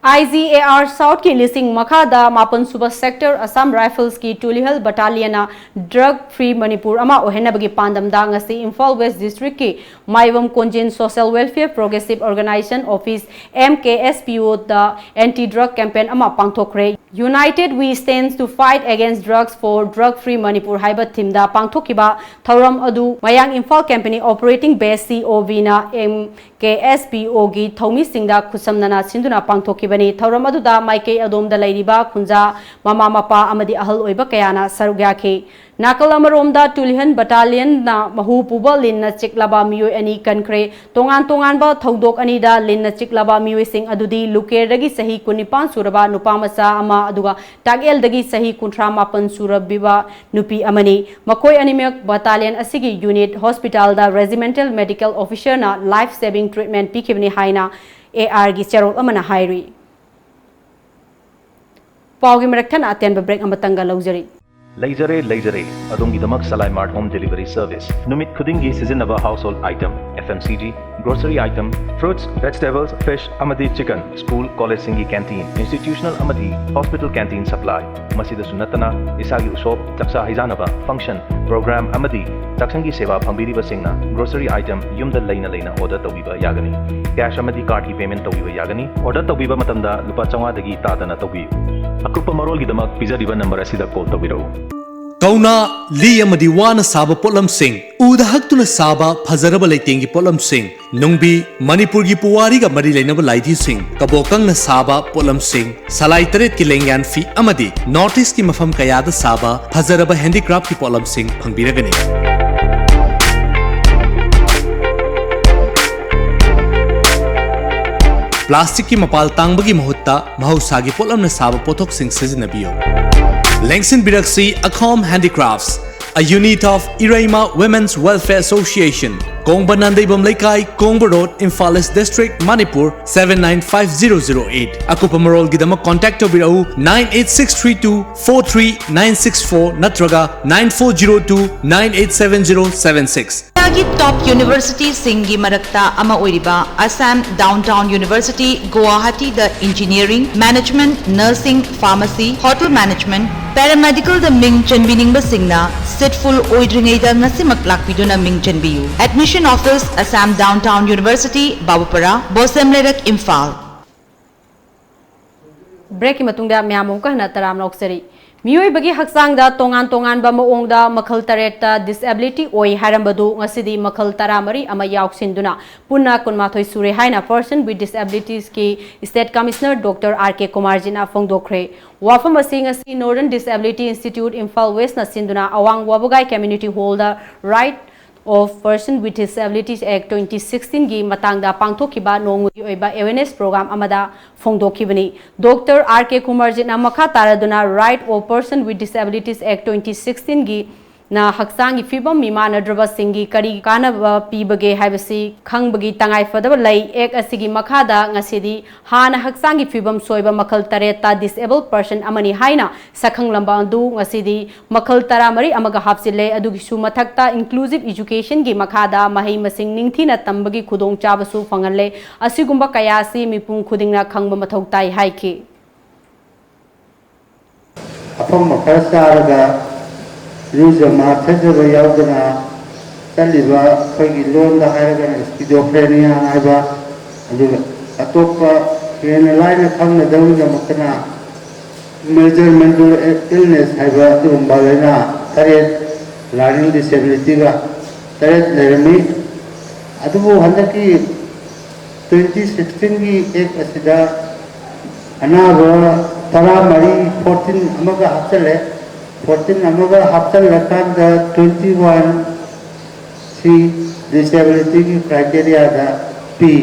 ꯑꯥꯏ ꯖꯤ ꯑꯦ ꯑꯥꯔ ꯁꯥꯎꯠꯀꯤ ꯂꯤꯁꯤꯡ ꯃꯈꯥꯗ ꯃꯥꯄꯟ ꯁꯨꯕ ꯁꯦꯛꯇꯔ ꯑꯁꯥꯝ ꯔꯥꯏꯐꯜꯁꯀꯤ ꯇꯨꯂꯤꯍꯜ ꯕꯇꯥꯂꯤꯌꯟꯅ ꯗ꯭ꯔꯒ ꯐ꯭ꯔꯤ ꯃꯅꯤꯄꯨꯔ ꯑꯃ ꯑꯣꯏꯍꯟꯅꯕꯒꯤ ꯄꯥꯟꯗꯝꯗ ꯉꯁꯤ ꯏꯝꯐꯥꯜ ꯋꯦꯁ ꯗꯤꯁꯇ꯭ꯔꯤꯛꯀꯤ ꯃꯥꯏꯕꯝ ꯀꯣꯟꯖꯤꯟ social welfare progressive organisation office, M K S P ꯑꯣꯗ ꯑꯦꯟꯇꯤ ꯗ꯭ꯔꯒ ꯀꯦꯝꯄꯦꯟ ꯑꯃ ꯄꯥꯡꯊꯣꯛꯈ꯭ꯔꯦ꯫ United We Stand to Fight Against Drugs for Drug Free Manipur ꯍꯥꯏꯕ ꯊꯤꯝꯗ ꯄꯥꯡꯊꯣꯛꯈꯤꯕ ꯊꯧꯔꯝ ꯑꯗꯨ ꯃꯌꯥꯡ ꯏꯝꯐꯥꯜ ꯀꯦꯝꯄꯦꯟꯒꯤ ꯑꯣꯄꯔꯦꯇꯤꯡ ꯕꯦꯁ, ꯁꯤ ꯑꯣ ꯚꯤꯅ ꯑꯦꯝ ꯀꯦ ꯑꯦꯁ ꯄꯤ ꯑꯣꯒꯤ ꯊꯧꯃꯤꯁꯤꯡꯗ ꯈꯨꯠꯁꯝꯅꯅ ꯁꯤꯟꯗꯨꯅ ꯄꯥꯡꯊꯣꯛꯈꯤꯕꯅꯤ꯫ ꯊꯧꯔꯝ ꯑꯗꯨꯗ ꯃꯥꯏꯀꯩ ꯑꯗꯣꯝꯗ ꯂꯩꯔꯤꯕ ꯈꯨꯟꯖꯥ, ꯃꯃꯥ ꯃꯄꯥ ꯑꯃꯗꯤ ꯑꯍꯜ ꯑꯣꯏꯕ ꯀꯌꯥꯅ ꯁꯔꯨꯛ ꯌꯥꯈꯤ꯫ ꯅꯥꯀꯜ ꯑꯃꯔꯣꯝꯗ, ꯇꯨꯂꯤꯍꯟ ꯕꯇꯥꯂꯤꯌꯟꯅ ꯃꯍꯨ ꯄꯨꯕ ꯂꯤꯟꯅ ꯆꯤꯛꯂꯕ ꯃꯤꯑꯣꯏ ꯑꯅꯤ ꯀꯟꯈ꯭ꯔꯦ꯫ ꯇꯣꯉꯥꯟ ꯇꯣꯉꯥꯟꯕ ꯊꯧꯗꯣꯛ ꯑꯅꯤꯗ ꯂꯤꯟꯅ ꯆꯤꯛꯂꯕ ꯃꯤꯑꯣꯏꯁꯤꯡ ꯑꯗꯨꯗꯤ ꯂꯨꯀꯦꯔꯗꯒꯤ ꯆꯍꯤ ꯀꯨꯟꯅꯤꯄꯥꯟ ꯁꯨꯔꯕ ꯅꯨꯄꯥ ꯃꯆꯥ ꯑꯃ, ꯑꯗꯨꯒ ꯇꯥꯛꯌꯦꯜꯗꯒꯤ ꯆꯍꯤ ꯀꯨꯟꯊ꯭ꯔꯥ ꯃꯥꯄꯟ ꯁꯨꯔꯕꯤꯕ ꯅꯨꯄꯤ ꯑꯃꯅꯤ꯫ ꯃꯈꯣꯏ ꯑꯅꯤꯃꯛ ꯕꯇꯥꯂꯤꯌꯟ ꯑꯁꯤꯒꯤ ꯌꯨꯅꯤꯠ ꯍꯣꯁꯄꯤꯇꯥꯜꯗ ꯔꯦꯖꯤꯃꯦꯟꯇꯦꯜ ꯃꯦꯗꯤꯀꯦꯜ ꯑꯣꯐꯤꯁꯔꯅ ꯂꯥꯏꯐ ꯁꯦꯚꯤꯡ ꯇ꯭ꯔꯤꯠꯃꯦꯟꯠ ꯄꯤꯈꯤꯕꯅꯤ ꯍꯥꯏꯅ ꯑꯦ ꯑꯥꯔꯒꯤ ꯆꯦꯔꯣꯜ ꯑꯃꯅ ꯍꯥꯏꯔꯤ꯫ ꯄꯥꯎꯒꯤ ꯃꯔꯛ ꯊꯠꯅ ꯑꯇꯦꯟꯕ ꯕ꯭ꯔꯦꯛ ꯑꯃꯇꯪꯒ ꯂꯧꯖꯔꯤ꯫ ꯂꯩꯖꯔꯦ, ꯂꯩꯖꯔꯦ꯫ ꯑꯗꯣꯝꯒꯤꯗꯃꯛ Salai mart home delivery service. ꯅꯨꯃꯤꯠ ꯈꯨꯗꯤꯡꯒꯤ ꯁꯤꯖꯤꯟꯅꯕ household item, F M C G, grocery item, fruits, vegetables, fish ꯑꯃꯗꯤ ꯆꯤꯀꯟ, ꯁ꯭ꯀꯨꯜ, ꯀꯣꯂꯦꯖꯁꯤꯡꯒꯤ ꯀꯦꯟꯇꯤꯟ, ꯏꯟꯁꯇꯤꯇ꯭ꯌꯨꯁꯅꯦꯜ ꯑꯃꯗꯤ ꯍꯣꯁꯄꯤꯇꯥꯜ ꯀꯦꯟꯇꯤꯟ ꯁꯄ꯭ꯂꯥꯏ꯫ ꯃꯁꯤꯗꯁꯨ ꯅꯠꯇꯅ, ꯏꯁꯥꯒꯤ ꯎꯁꯣꯞ, ꯆꯥꯛꯆꯥ ꯍꯩꯖꯥꯅꯕ, ꯐꯪꯁꯟ, ꯄ꯭ꯔꯣꯒ꯭ꯔꯥꯝ ꯑꯃꯗꯤ ꯆꯥꯛꯁꯪꯒꯤ ꯁꯦꯕꯥ ꯐꯪꯕꯤꯔꯤꯕꯁꯤꯡꯅ ꯒ꯭ꯔꯣꯁꯔꯤ ꯑꯥꯏꯇꯦꯝ ꯌꯨꯝꯗ ꯂꯩꯅ ꯂꯩꯅ ꯑꯣꯔꯗꯔ ꯇꯧꯕꯤꯕ ꯌꯥꯒꯅꯤ꯫ ꯀꯦꯁ ꯑꯃꯗꯤ ꯀꯥꯔꯗꯀꯤ ꯄꯦꯃꯦꯟ ꯇꯧꯕꯤꯕ ꯌꯥꯒꯅꯤ꯫ ꯑꯣꯔꯗꯔ ꯇꯧꯕꯤꯕ ꯃꯇꯝꯗ ꯂꯨꯄꯥ ꯆꯥꯝꯃꯉꯥꯗꯒꯤ ꯇꯥꯗꯅ ꯇꯧꯕꯤꯌꯨ꯫ ꯑꯀꯨꯞꯄ ꯃꯔꯣꯜꯒꯤꯗꯃꯛ ꯄꯤꯖꯔꯤꯕ ꯅꯝꯕꯔ ꯑꯁꯤꯗ ꯀꯣꯜ ꯇꯧꯕꯤꯔꯛꯎ꯫ ꯀꯧꯅꯥ, ꯂꯤ ꯑꯃꯗꯤ ꯋꯥꯅ ꯁꯥꯕ ꯄꯣꯠꯂꯝꯁꯤꯡ, ꯎꯗ ꯍꯛꯇꯨꯅ ꯁꯥꯕ ꯐꯖꯔꯕ ꯂꯩꯇꯦꯡꯒꯤ ꯄꯣꯠꯂꯝꯁꯤꯡ, ꯅꯨꯡꯕꯤ, ꯃꯅꯤꯄꯨꯔꯒꯤ ꯄꯨꯋꯥꯔꯤꯒ ꯃꯔꯤ ꯂꯩꯅꯕ ꯂꯥꯏꯙꯤꯁꯤꯡ, ꯀꯕꯣꯀꯪꯅ ꯁꯥꯕ ꯄꯣꯠꯂꯝꯁꯤꯡ, ꯁꯂꯥꯏ ꯇꯔꯦꯠꯀꯤ ꯂꯦꯡꯌꯥꯟ ꯐꯤ ꯑꯃꯗꯤ ꯅꯣꯔꯠ ꯏꯁꯀꯤ ꯃꯐꯝ ꯀꯌꯥꯗ ꯁꯥꯕ ꯐꯖꯔꯕ ꯍꯦꯟꯗꯤꯀ꯭ꯔꯥꯐꯀꯤ ꯄꯣꯠꯂꯝꯁꯤꯡ ꯐꯪꯕꯤꯔꯒꯅꯤ꯫ ꯄ꯭ꯂꯥꯁꯇꯤꯛꯀꯤ ꯃꯄꯥꯜ ꯇꯥꯡꯕꯒꯤ ꯃꯍꯨꯠꯇ ꯃꯍꯧꯁꯥꯒꯤ ꯄꯣꯠꯂꯝꯅ ꯁꯥꯕ ꯄꯣꯠꯊꯣꯛꯁꯤꯡ ꯁꯤꯖꯤꯟꯅꯕꯤꯌꯨ꯫ ꯂꯦꯡꯁꯤꯟꯕꯤꯔꯛꯁꯤ Akhom Handicrafts, a unit of Ireima Women's Welfare Association, ꯀꯣꯡꯕ ꯅꯥꯟꯗꯩꯕꯝ ꯂꯩꯀꯥꯏ, ꯀꯣꯡꯕ road, Imphal east district, Manipur, seven nine five zero zero eight꯫ ꯑꯀꯨꯞꯄ ꯃꯔꯣꯜꯒꯤꯗꯃꯛ contact ꯇꯧꯕꯤꯔꯛꯎ nine eight six three two four three nine six four ꯅꯠꯇ꯭ꯔꯒ nine four zero two nine eight seven zero seven six꯫ ꯏꯟꯗꯤꯌꯥꯒꯤ ꯇꯣꯞ ꯌꯨꯅꯤꯚꯔꯁꯤꯇꯤꯁꯤꯡꯒꯤ ꯃꯔꯛꯇ ꯑꯃ ꯑꯣꯏꯔꯤꯕ ꯑꯁꯥꯝ ꯗꯥꯎꯟꯇꯥꯎꯟ ꯌꯨꯅꯤꯚꯔꯁꯤꯇꯤ ꯒꯨꯋꯥꯍꯥꯇꯤꯗ engineering, management, nursing, pharmacy, hotel management, ꯄꯦꯔꯥꯃꯦꯗꯤꯀꯜꯗ ꯃꯤꯡ ꯆꯟꯕꯤꯅꯤꯡꯕꯁꯤꯡꯅ ꯁꯤꯠ ꯐꯨꯜ ꯑꯣꯏꯗ꯭ꯔꯤꯉꯩꯗ ꯉꯁꯤꯃꯛ ꯂꯥꯛꯄꯤꯗꯨꯅ ꯃꯤꯡ ꯆꯟꯕꯤꯌꯨ꯫ Admission office, Assam Downtown University, ꯕꯥꯕꯨꯄꯥꯔꯥ, ꯕꯣꯁꯦꯝ ꯂꯩꯔꯛ, ꯏꯝꯐꯥꯜ꯫ ꯕ꯭ꯔꯦꯛꯀꯤ ꯃꯇꯨꯡꯗ ꯃꯌꯥꯝ ꯑꯃꯨꯛꯀ ꯍꯟꯅ ꯇꯔꯥꯝꯅ ꯑꯣꯛꯆꯔꯤ꯫ ꯃꯤꯑꯣꯏꯕꯒꯤ ꯍꯛꯆꯥꯡꯗ ꯇꯣꯉꯥꯟ ꯇꯣꯉꯥꯟꯕ ꯃꯑꯣꯡꯗ ꯃꯈꯜ ꯇꯔꯦꯠꯇ ꯗꯤꯁꯑꯦꯕꯤꯂꯤꯇꯤ ꯑꯣꯏ ꯍꯥꯏꯔꯝꯕꯗꯨ ꯉꯁꯤꯗꯤ ꯃꯈꯜ ꯇꯔꯥꯃꯔꯤ ꯑꯃ ꯌꯥꯎꯁꯤꯟꯗꯨꯅ ꯄꯨꯟꯅ ꯀꯨꯟꯃꯥꯊꯣꯏ ꯁꯨꯔꯦ ꯍꯥꯏꯅ Person with Disabilitiesꯀꯤ state commissioner doctor R K ꯀꯨꯃꯥꯔꯖꯤꯠꯅ ꯐꯣꯡꯗꯣꯛꯈ꯭ꯔꯦ꯫ ꯋꯥꯐꯝ ꯑꯁꯤ ꯉꯁꯤ Northern Disability Institute Imphal Westꯅ ꯁꯤꯟꯗꯨꯅ ꯑꯋꯥꯡ ꯋꯥꯕꯒꯥꯏ Community Hallꯗ Right of Person with Disabilities Act twenty sixteenꯒꯤ ꯃꯇꯥꯡꯗ ꯄꯥꯡꯊꯣꯛꯈꯤꯕ ꯅꯣꯡꯃꯒꯤ ꯑꯣꯏꯕ ꯑꯦꯋꯦꯔꯅꯦꯁ ꯄ꯭ꯔꯣꯒ꯭ꯔꯥꯝ ꯑꯃꯗ ꯐꯣꯡꯗꯣꯛꯈꯤꯕꯅꯤ꯫ ꯗꯣꯛꯇꯔ ꯑꯥꯔ ꯀꯦ ꯀꯨꯃꯥꯔꯖꯤꯠꯅ ꯃꯈꯥ ꯇꯥꯔꯗꯨꯅ Right of Person with Disabilities Act twenty sixteenꯒꯤ ꯅ ꯍꯛꯆꯥꯡꯒꯤ ꯐꯤꯕꯝ ꯃꯤꯃꯥꯟꯅꯗ꯭ꯔꯕꯁꯤꯡꯒꯤ ꯀꯔꯤ ꯀꯥꯟꯅꯕ ꯄꯤꯕꯒꯦ ꯍꯥꯏꯕꯁꯤ ꯈꯪꯕꯒꯤ ꯇꯉꯥꯏꯐꯗꯕ ꯂꯩ꯫ ꯑꯦꯛ ꯑꯁꯤꯒꯤ ꯃꯈꯥꯗ ꯉꯁꯤꯗꯤ ꯍꯥꯟꯅ ꯍꯛꯆꯥꯡꯒꯤ ꯐꯤꯕꯝ ꯁꯣꯏꯕ ꯃꯈꯜ ꯇꯔꯦꯠꯇ ꯗꯤꯁꯑꯦꯕꯜ ꯄꯔꯁꯟ ꯑꯃꯅꯤ ꯍꯥꯏꯅ ꯁꯛꯈꯪꯂꯝꯕ ꯑꯗꯨ ꯉꯁꯤꯗꯤ ꯃꯈꯜ ꯇꯔꯥꯃꯔꯤ ꯑꯃꯒ ꯍꯥꯞꯆꯤꯜꯂꯦ꯫ ꯑꯗꯨꯒꯤꯁꯨ ꯃꯊꯛꯇ ꯏꯟꯀ꯭ꯂꯨꯁꯤꯚ ꯏꯖꯨꯀꯦꯁꯟꯒꯤ ꯃꯈꯥꯗ ꯃꯍꯩ ꯃꯁꯤꯡ ꯅꯤꯡꯊꯤꯅ ꯇꯝꯕꯒꯤ ꯈꯨꯗꯣꯡꯆꯥꯕꯁꯨ ꯐꯪꯍꯜꯂꯦ꯫ ꯑꯁꯤꯒꯨꯝꯕ ꯀꯌꯥ ꯑꯁꯤ ꯃꯤꯄꯨꯝ ꯈꯨꯗꯤꯡꯅ ꯈꯪꯕ ꯃꯊꯧ ꯇꯥꯏ ꯍꯥꯏꯈꯤ꯫ ꯑꯐꯪꯕ ꯈꯔ ꯆꯥꯔꯒ ꯏꯔꯨꯖ ꯃꯥꯏꯊꯖꯕ ꯌꯥꯎꯗꯅ ꯆꯠꯂꯤꯕ, ꯑꯩꯈꯣꯏꯒꯤ ꯂꯣꯟꯗ ꯍꯥꯏꯔꯒꯅ ꯁ꯭ꯀꯤꯖꯣꯐ꯭ꯔꯦꯅꯤꯌꯥ ꯍꯥꯏꯕ, ꯑꯗꯨꯒ ꯑꯇꯣꯞꯄ ꯍꯦꯟꯅ ꯂꯥꯏꯅ ꯈꯪꯅꯗꯕꯒꯤꯗꯃꯛꯇꯅ ꯃꯦꯖꯔ ꯃꯦꯟꯇꯜ ꯏꯜꯅꯦꯁ ꯍꯥꯏꯕ ꯑꯗꯨꯒꯨꯝꯕ ꯂꯥꯏꯅꯥ ꯇꯔꯦꯠ, ꯂꯔꯅꯤꯡ ꯗꯤꯁꯦꯕꯤꯂꯤꯇꯤꯒ ꯇꯔꯦꯠ ꯂꯩꯔꯝꯃꯤ꯫ ꯑꯗꯨꯕꯨ ꯍꯟꯗꯛꯀꯤ twenty sixteenꯒꯤ ꯑꯦꯛ ꯑꯁꯤꯗ ꯑꯅꯥꯕ ꯇꯔꯥꯃꯔꯤ, fourteen ꯑꯃꯒ ꯍꯥꯞꯆꯜꯂꯦ꯫ Fourteen ꯑꯃꯒ ꯍꯥꯞꯆꯜꯂꯀꯥꯟꯗ twenty one ꯁꯤ ꯗꯤꯁꯦꯕꯤꯂꯤꯇꯤꯒꯤ ꯀ꯭ꯔꯥꯏꯇꯦꯔꯤꯌꯥꯗ ꯄꯤ꯫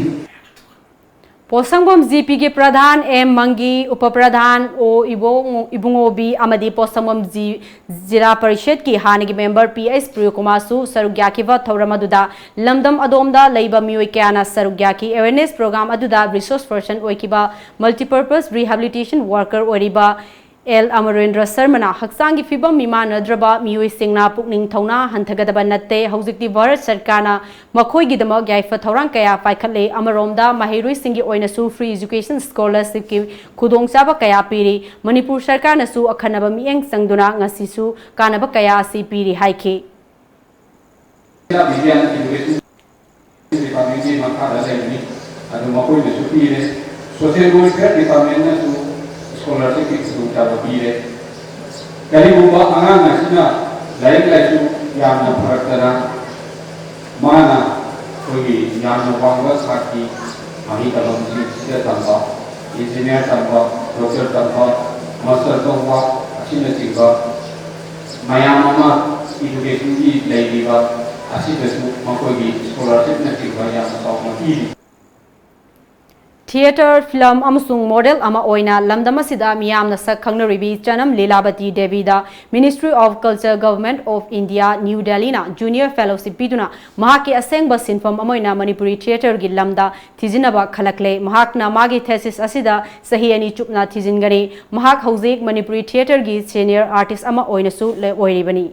ꯄꯣꯠꯁꯪꯕꯝ ꯖꯤ ꯄꯤꯒꯤ ꯄ꯭ꯔꯙꯥꯟ ꯑꯦꯝ ꯃꯪꯒꯤ, ꯎꯄ ꯄ꯭ꯔꯙꯥꯟ ꯑꯣ ꯏꯕꯣꯡ-, ꯏꯕꯨꯡꯉꯣꯕꯤ ꯑꯃꯗꯤ ꯄꯣꯠꯁꯪꯕꯝ ꯖꯤ-, ꯖꯤꯂꯥ ꯄꯔꯤꯁꯠꯀꯤ ꯍꯥꯟꯅꯒꯤ ꯃꯦꯝꯕꯔ ꯄꯤ ꯑꯩꯆ ꯄ꯭ꯔꯤꯌꯣꯀꯨꯃꯥꯔꯁꯨ ꯁꯔꯨꯛ ꯌꯥꯈꯤꯕ ꯊꯧꯔꯝ ꯑꯗꯨꯗ ꯂꯝꯗꯝ ꯑꯗꯣꯝꯗ ꯂꯩꯕ ꯃꯤꯑꯣꯏ ꯀꯌꯥꯅ ꯁꯔꯨꯛ ꯌꯥꯈꯤ꯫ Awareness program ꯑꯗꯨꯗ resource person ꯑꯣꯏꯈꯤꯕ multipurpose rehabilitation worker ꯑꯣꯏꯔꯤꯕ ꯑꯦꯜ ꯑꯃꯔꯦꯟꯗ꯭ꯔ ꯁꯔꯃꯅ ꯍꯛꯆꯥꯡꯒꯤ ꯐꯤꯕꯝ ꯃꯤꯃꯥꯟꯅꯗ꯭ꯔꯕ ꯃꯤꯑꯣꯏꯁꯤꯡꯅ ꯄꯨꯛꯅꯤꯡ ꯊꯧꯅꯥ ꯍꯟꯊꯒꯗꯕ ꯅꯠꯇꯦ꯫ ꯍꯧꯖꯤꯛꯇꯤ ꯚꯥꯔꯠ ꯁꯔꯀꯥꯔꯅ ꯃꯈꯣꯏꯒꯤꯗꯃꯛ ꯌꯥꯏꯐ ꯊꯧꯔꯥꯡ ꯀꯌꯥ ꯄꯥꯏꯈꯠꯂꯦ꯫ ꯑꯃꯔꯣꯝꯗ ꯃꯍꯩꯔꯣꯏꯁꯤꯡꯒꯤ ꯑꯣꯏꯅꯁꯨ free education scholarshipꯀꯤ ꯈꯨꯗꯣꯡꯆꯥꯕ ꯀꯌꯥ ꯄꯤꯔꯤ꯫ ꯃꯅꯤꯄꯨꯔ ꯁꯔꯀꯥꯔꯅꯁꯨ ꯑꯈꯟꯅꯕ ꯃꯤꯠꯌꯦꯡ ꯆꯪꯗꯨꯅ ꯉꯁꯤꯁꯨ ꯀꯥꯟꯅꯕ ꯀꯌꯥ ꯑꯁꯤ ꯄꯤꯔꯤ ꯍꯥꯏꯈꯤ꯫ ꯕꯤꯗ꯭ꯌꯥꯟ ꯏꯗꯨꯀꯦꯁꯟ ꯗꯤꯄꯥꯔꯠꯃꯦꯟꯒꯤ ꯃꯈꯥꯗ ꯂꯩꯕꯅꯤ꯫ ꯑꯗꯨ ꯃꯈꯣꯏꯅꯁꯨ ꯄꯤꯔꯦ꯫ ꯁꯣꯁꯤꯌꯦꯜ ꯋꯦꯜꯐꯤꯌꯔ ꯗꯤꯄꯥꯔꯠꯃꯦꯟꯅꯁꯨ ꯁ꯭ꯀꯣꯂꯔꯁꯤꯞꯀꯤ ꯈꯨꯗꯣꯡꯆꯥꯕ ꯄꯤꯔꯦ꯫ ꯀꯔꯤꯒꯨꯝꯕ ꯑꯉꯥꯡ ꯑꯁꯤꯅ ꯂꯥꯏꯔꯤꯛ ꯂꯥꯏꯁꯨ ꯌꯥꯝꯅ ꯐꯔꯛꯇꯅ ꯃꯥꯅ ꯑꯩꯈꯣꯏꯒꯤ ꯌꯥꯝꯅ ꯋꯥꯡꯕ ꯊꯥꯛꯀꯤ ꯃꯍꯩ ꯇꯝꯐꯝꯁꯤꯡꯁꯤꯗ ꯇꯝꯕ, ꯏꯟꯖꯤꯅꯤꯌꯥꯔ ꯇꯝꯕ, ꯗꯣꯛꯇꯔ ꯇꯝꯕ, ꯃꯥꯁꯇꯔ ꯇꯧꯕ ꯑꯁꯤꯅꯆꯤꯡꯕ ꯃꯌꯥꯝ ꯑꯃ ꯏꯗꯨꯀꯦꯁꯟꯒꯤ ꯂꯩꯔꯤꯕ ꯑꯁꯤꯗꯁꯨ ꯃꯈꯣꯏꯒꯤ ꯁ꯭ꯀꯣꯂꯔꯁꯤꯞꯅꯆꯤꯡꯕ ꯌꯥꯝꯅ ꯆꯥꯎꯅ ꯄꯤꯔꯤ꯫ ꯊꯤꯌꯦꯇꯔ, ꯐꯤꯂꯝ ꯑꯃꯁꯨꯡ ꯃꯣꯗꯦꯜ ꯑꯃ ꯑꯣꯏꯅ ꯂꯝꯗꯝ ꯑꯁꯤꯗ ꯃꯤꯌꯥꯝꯅ ꯁꯛ ꯈꯪꯅꯔꯤꯕꯤ ꯆꯅꯝ ꯂꯤꯂꯥꯕꯇꯤ ꯗꯦꯕꯤꯗ Ministry of Culture, Government of India, New Delhiꯅ junior fellowship ꯄꯤꯗꯨꯅ ꯃꯍꯥꯛꯀꯤ ꯑꯁꯦꯡꯕ ꯁꯤꯟꯐꯝ ꯑꯃ ꯑꯣꯏꯅ ꯃꯅꯤꯄꯨꯔꯤ ꯊꯤꯌꯦꯇꯔꯒꯤ ꯂꯝꯗ ꯊꯤꯖꯤꯟꯅꯕ ꯈꯜꯂꯛꯂꯦ꯫ ꯃꯍꯥꯛꯅ ꯃꯥꯒꯤ thesis ꯑꯁꯤꯗ ꯆꯍꯤ ꯑꯅꯤ ꯆꯨꯞꯅ ꯊꯤꯖꯤꯟꯒꯅꯤ꯫ ꯃꯍꯥꯛ ꯍꯧꯖꯤꯛ ꯃꯅꯤꯄꯨꯔꯤ ꯊꯤꯌꯦꯇꯔꯒꯤ senior artist ꯑꯃ ꯑꯣꯏꯅꯁꯨ ꯂꯩ-, ꯑꯣꯏꯔꯤꯕꯅꯤ꯫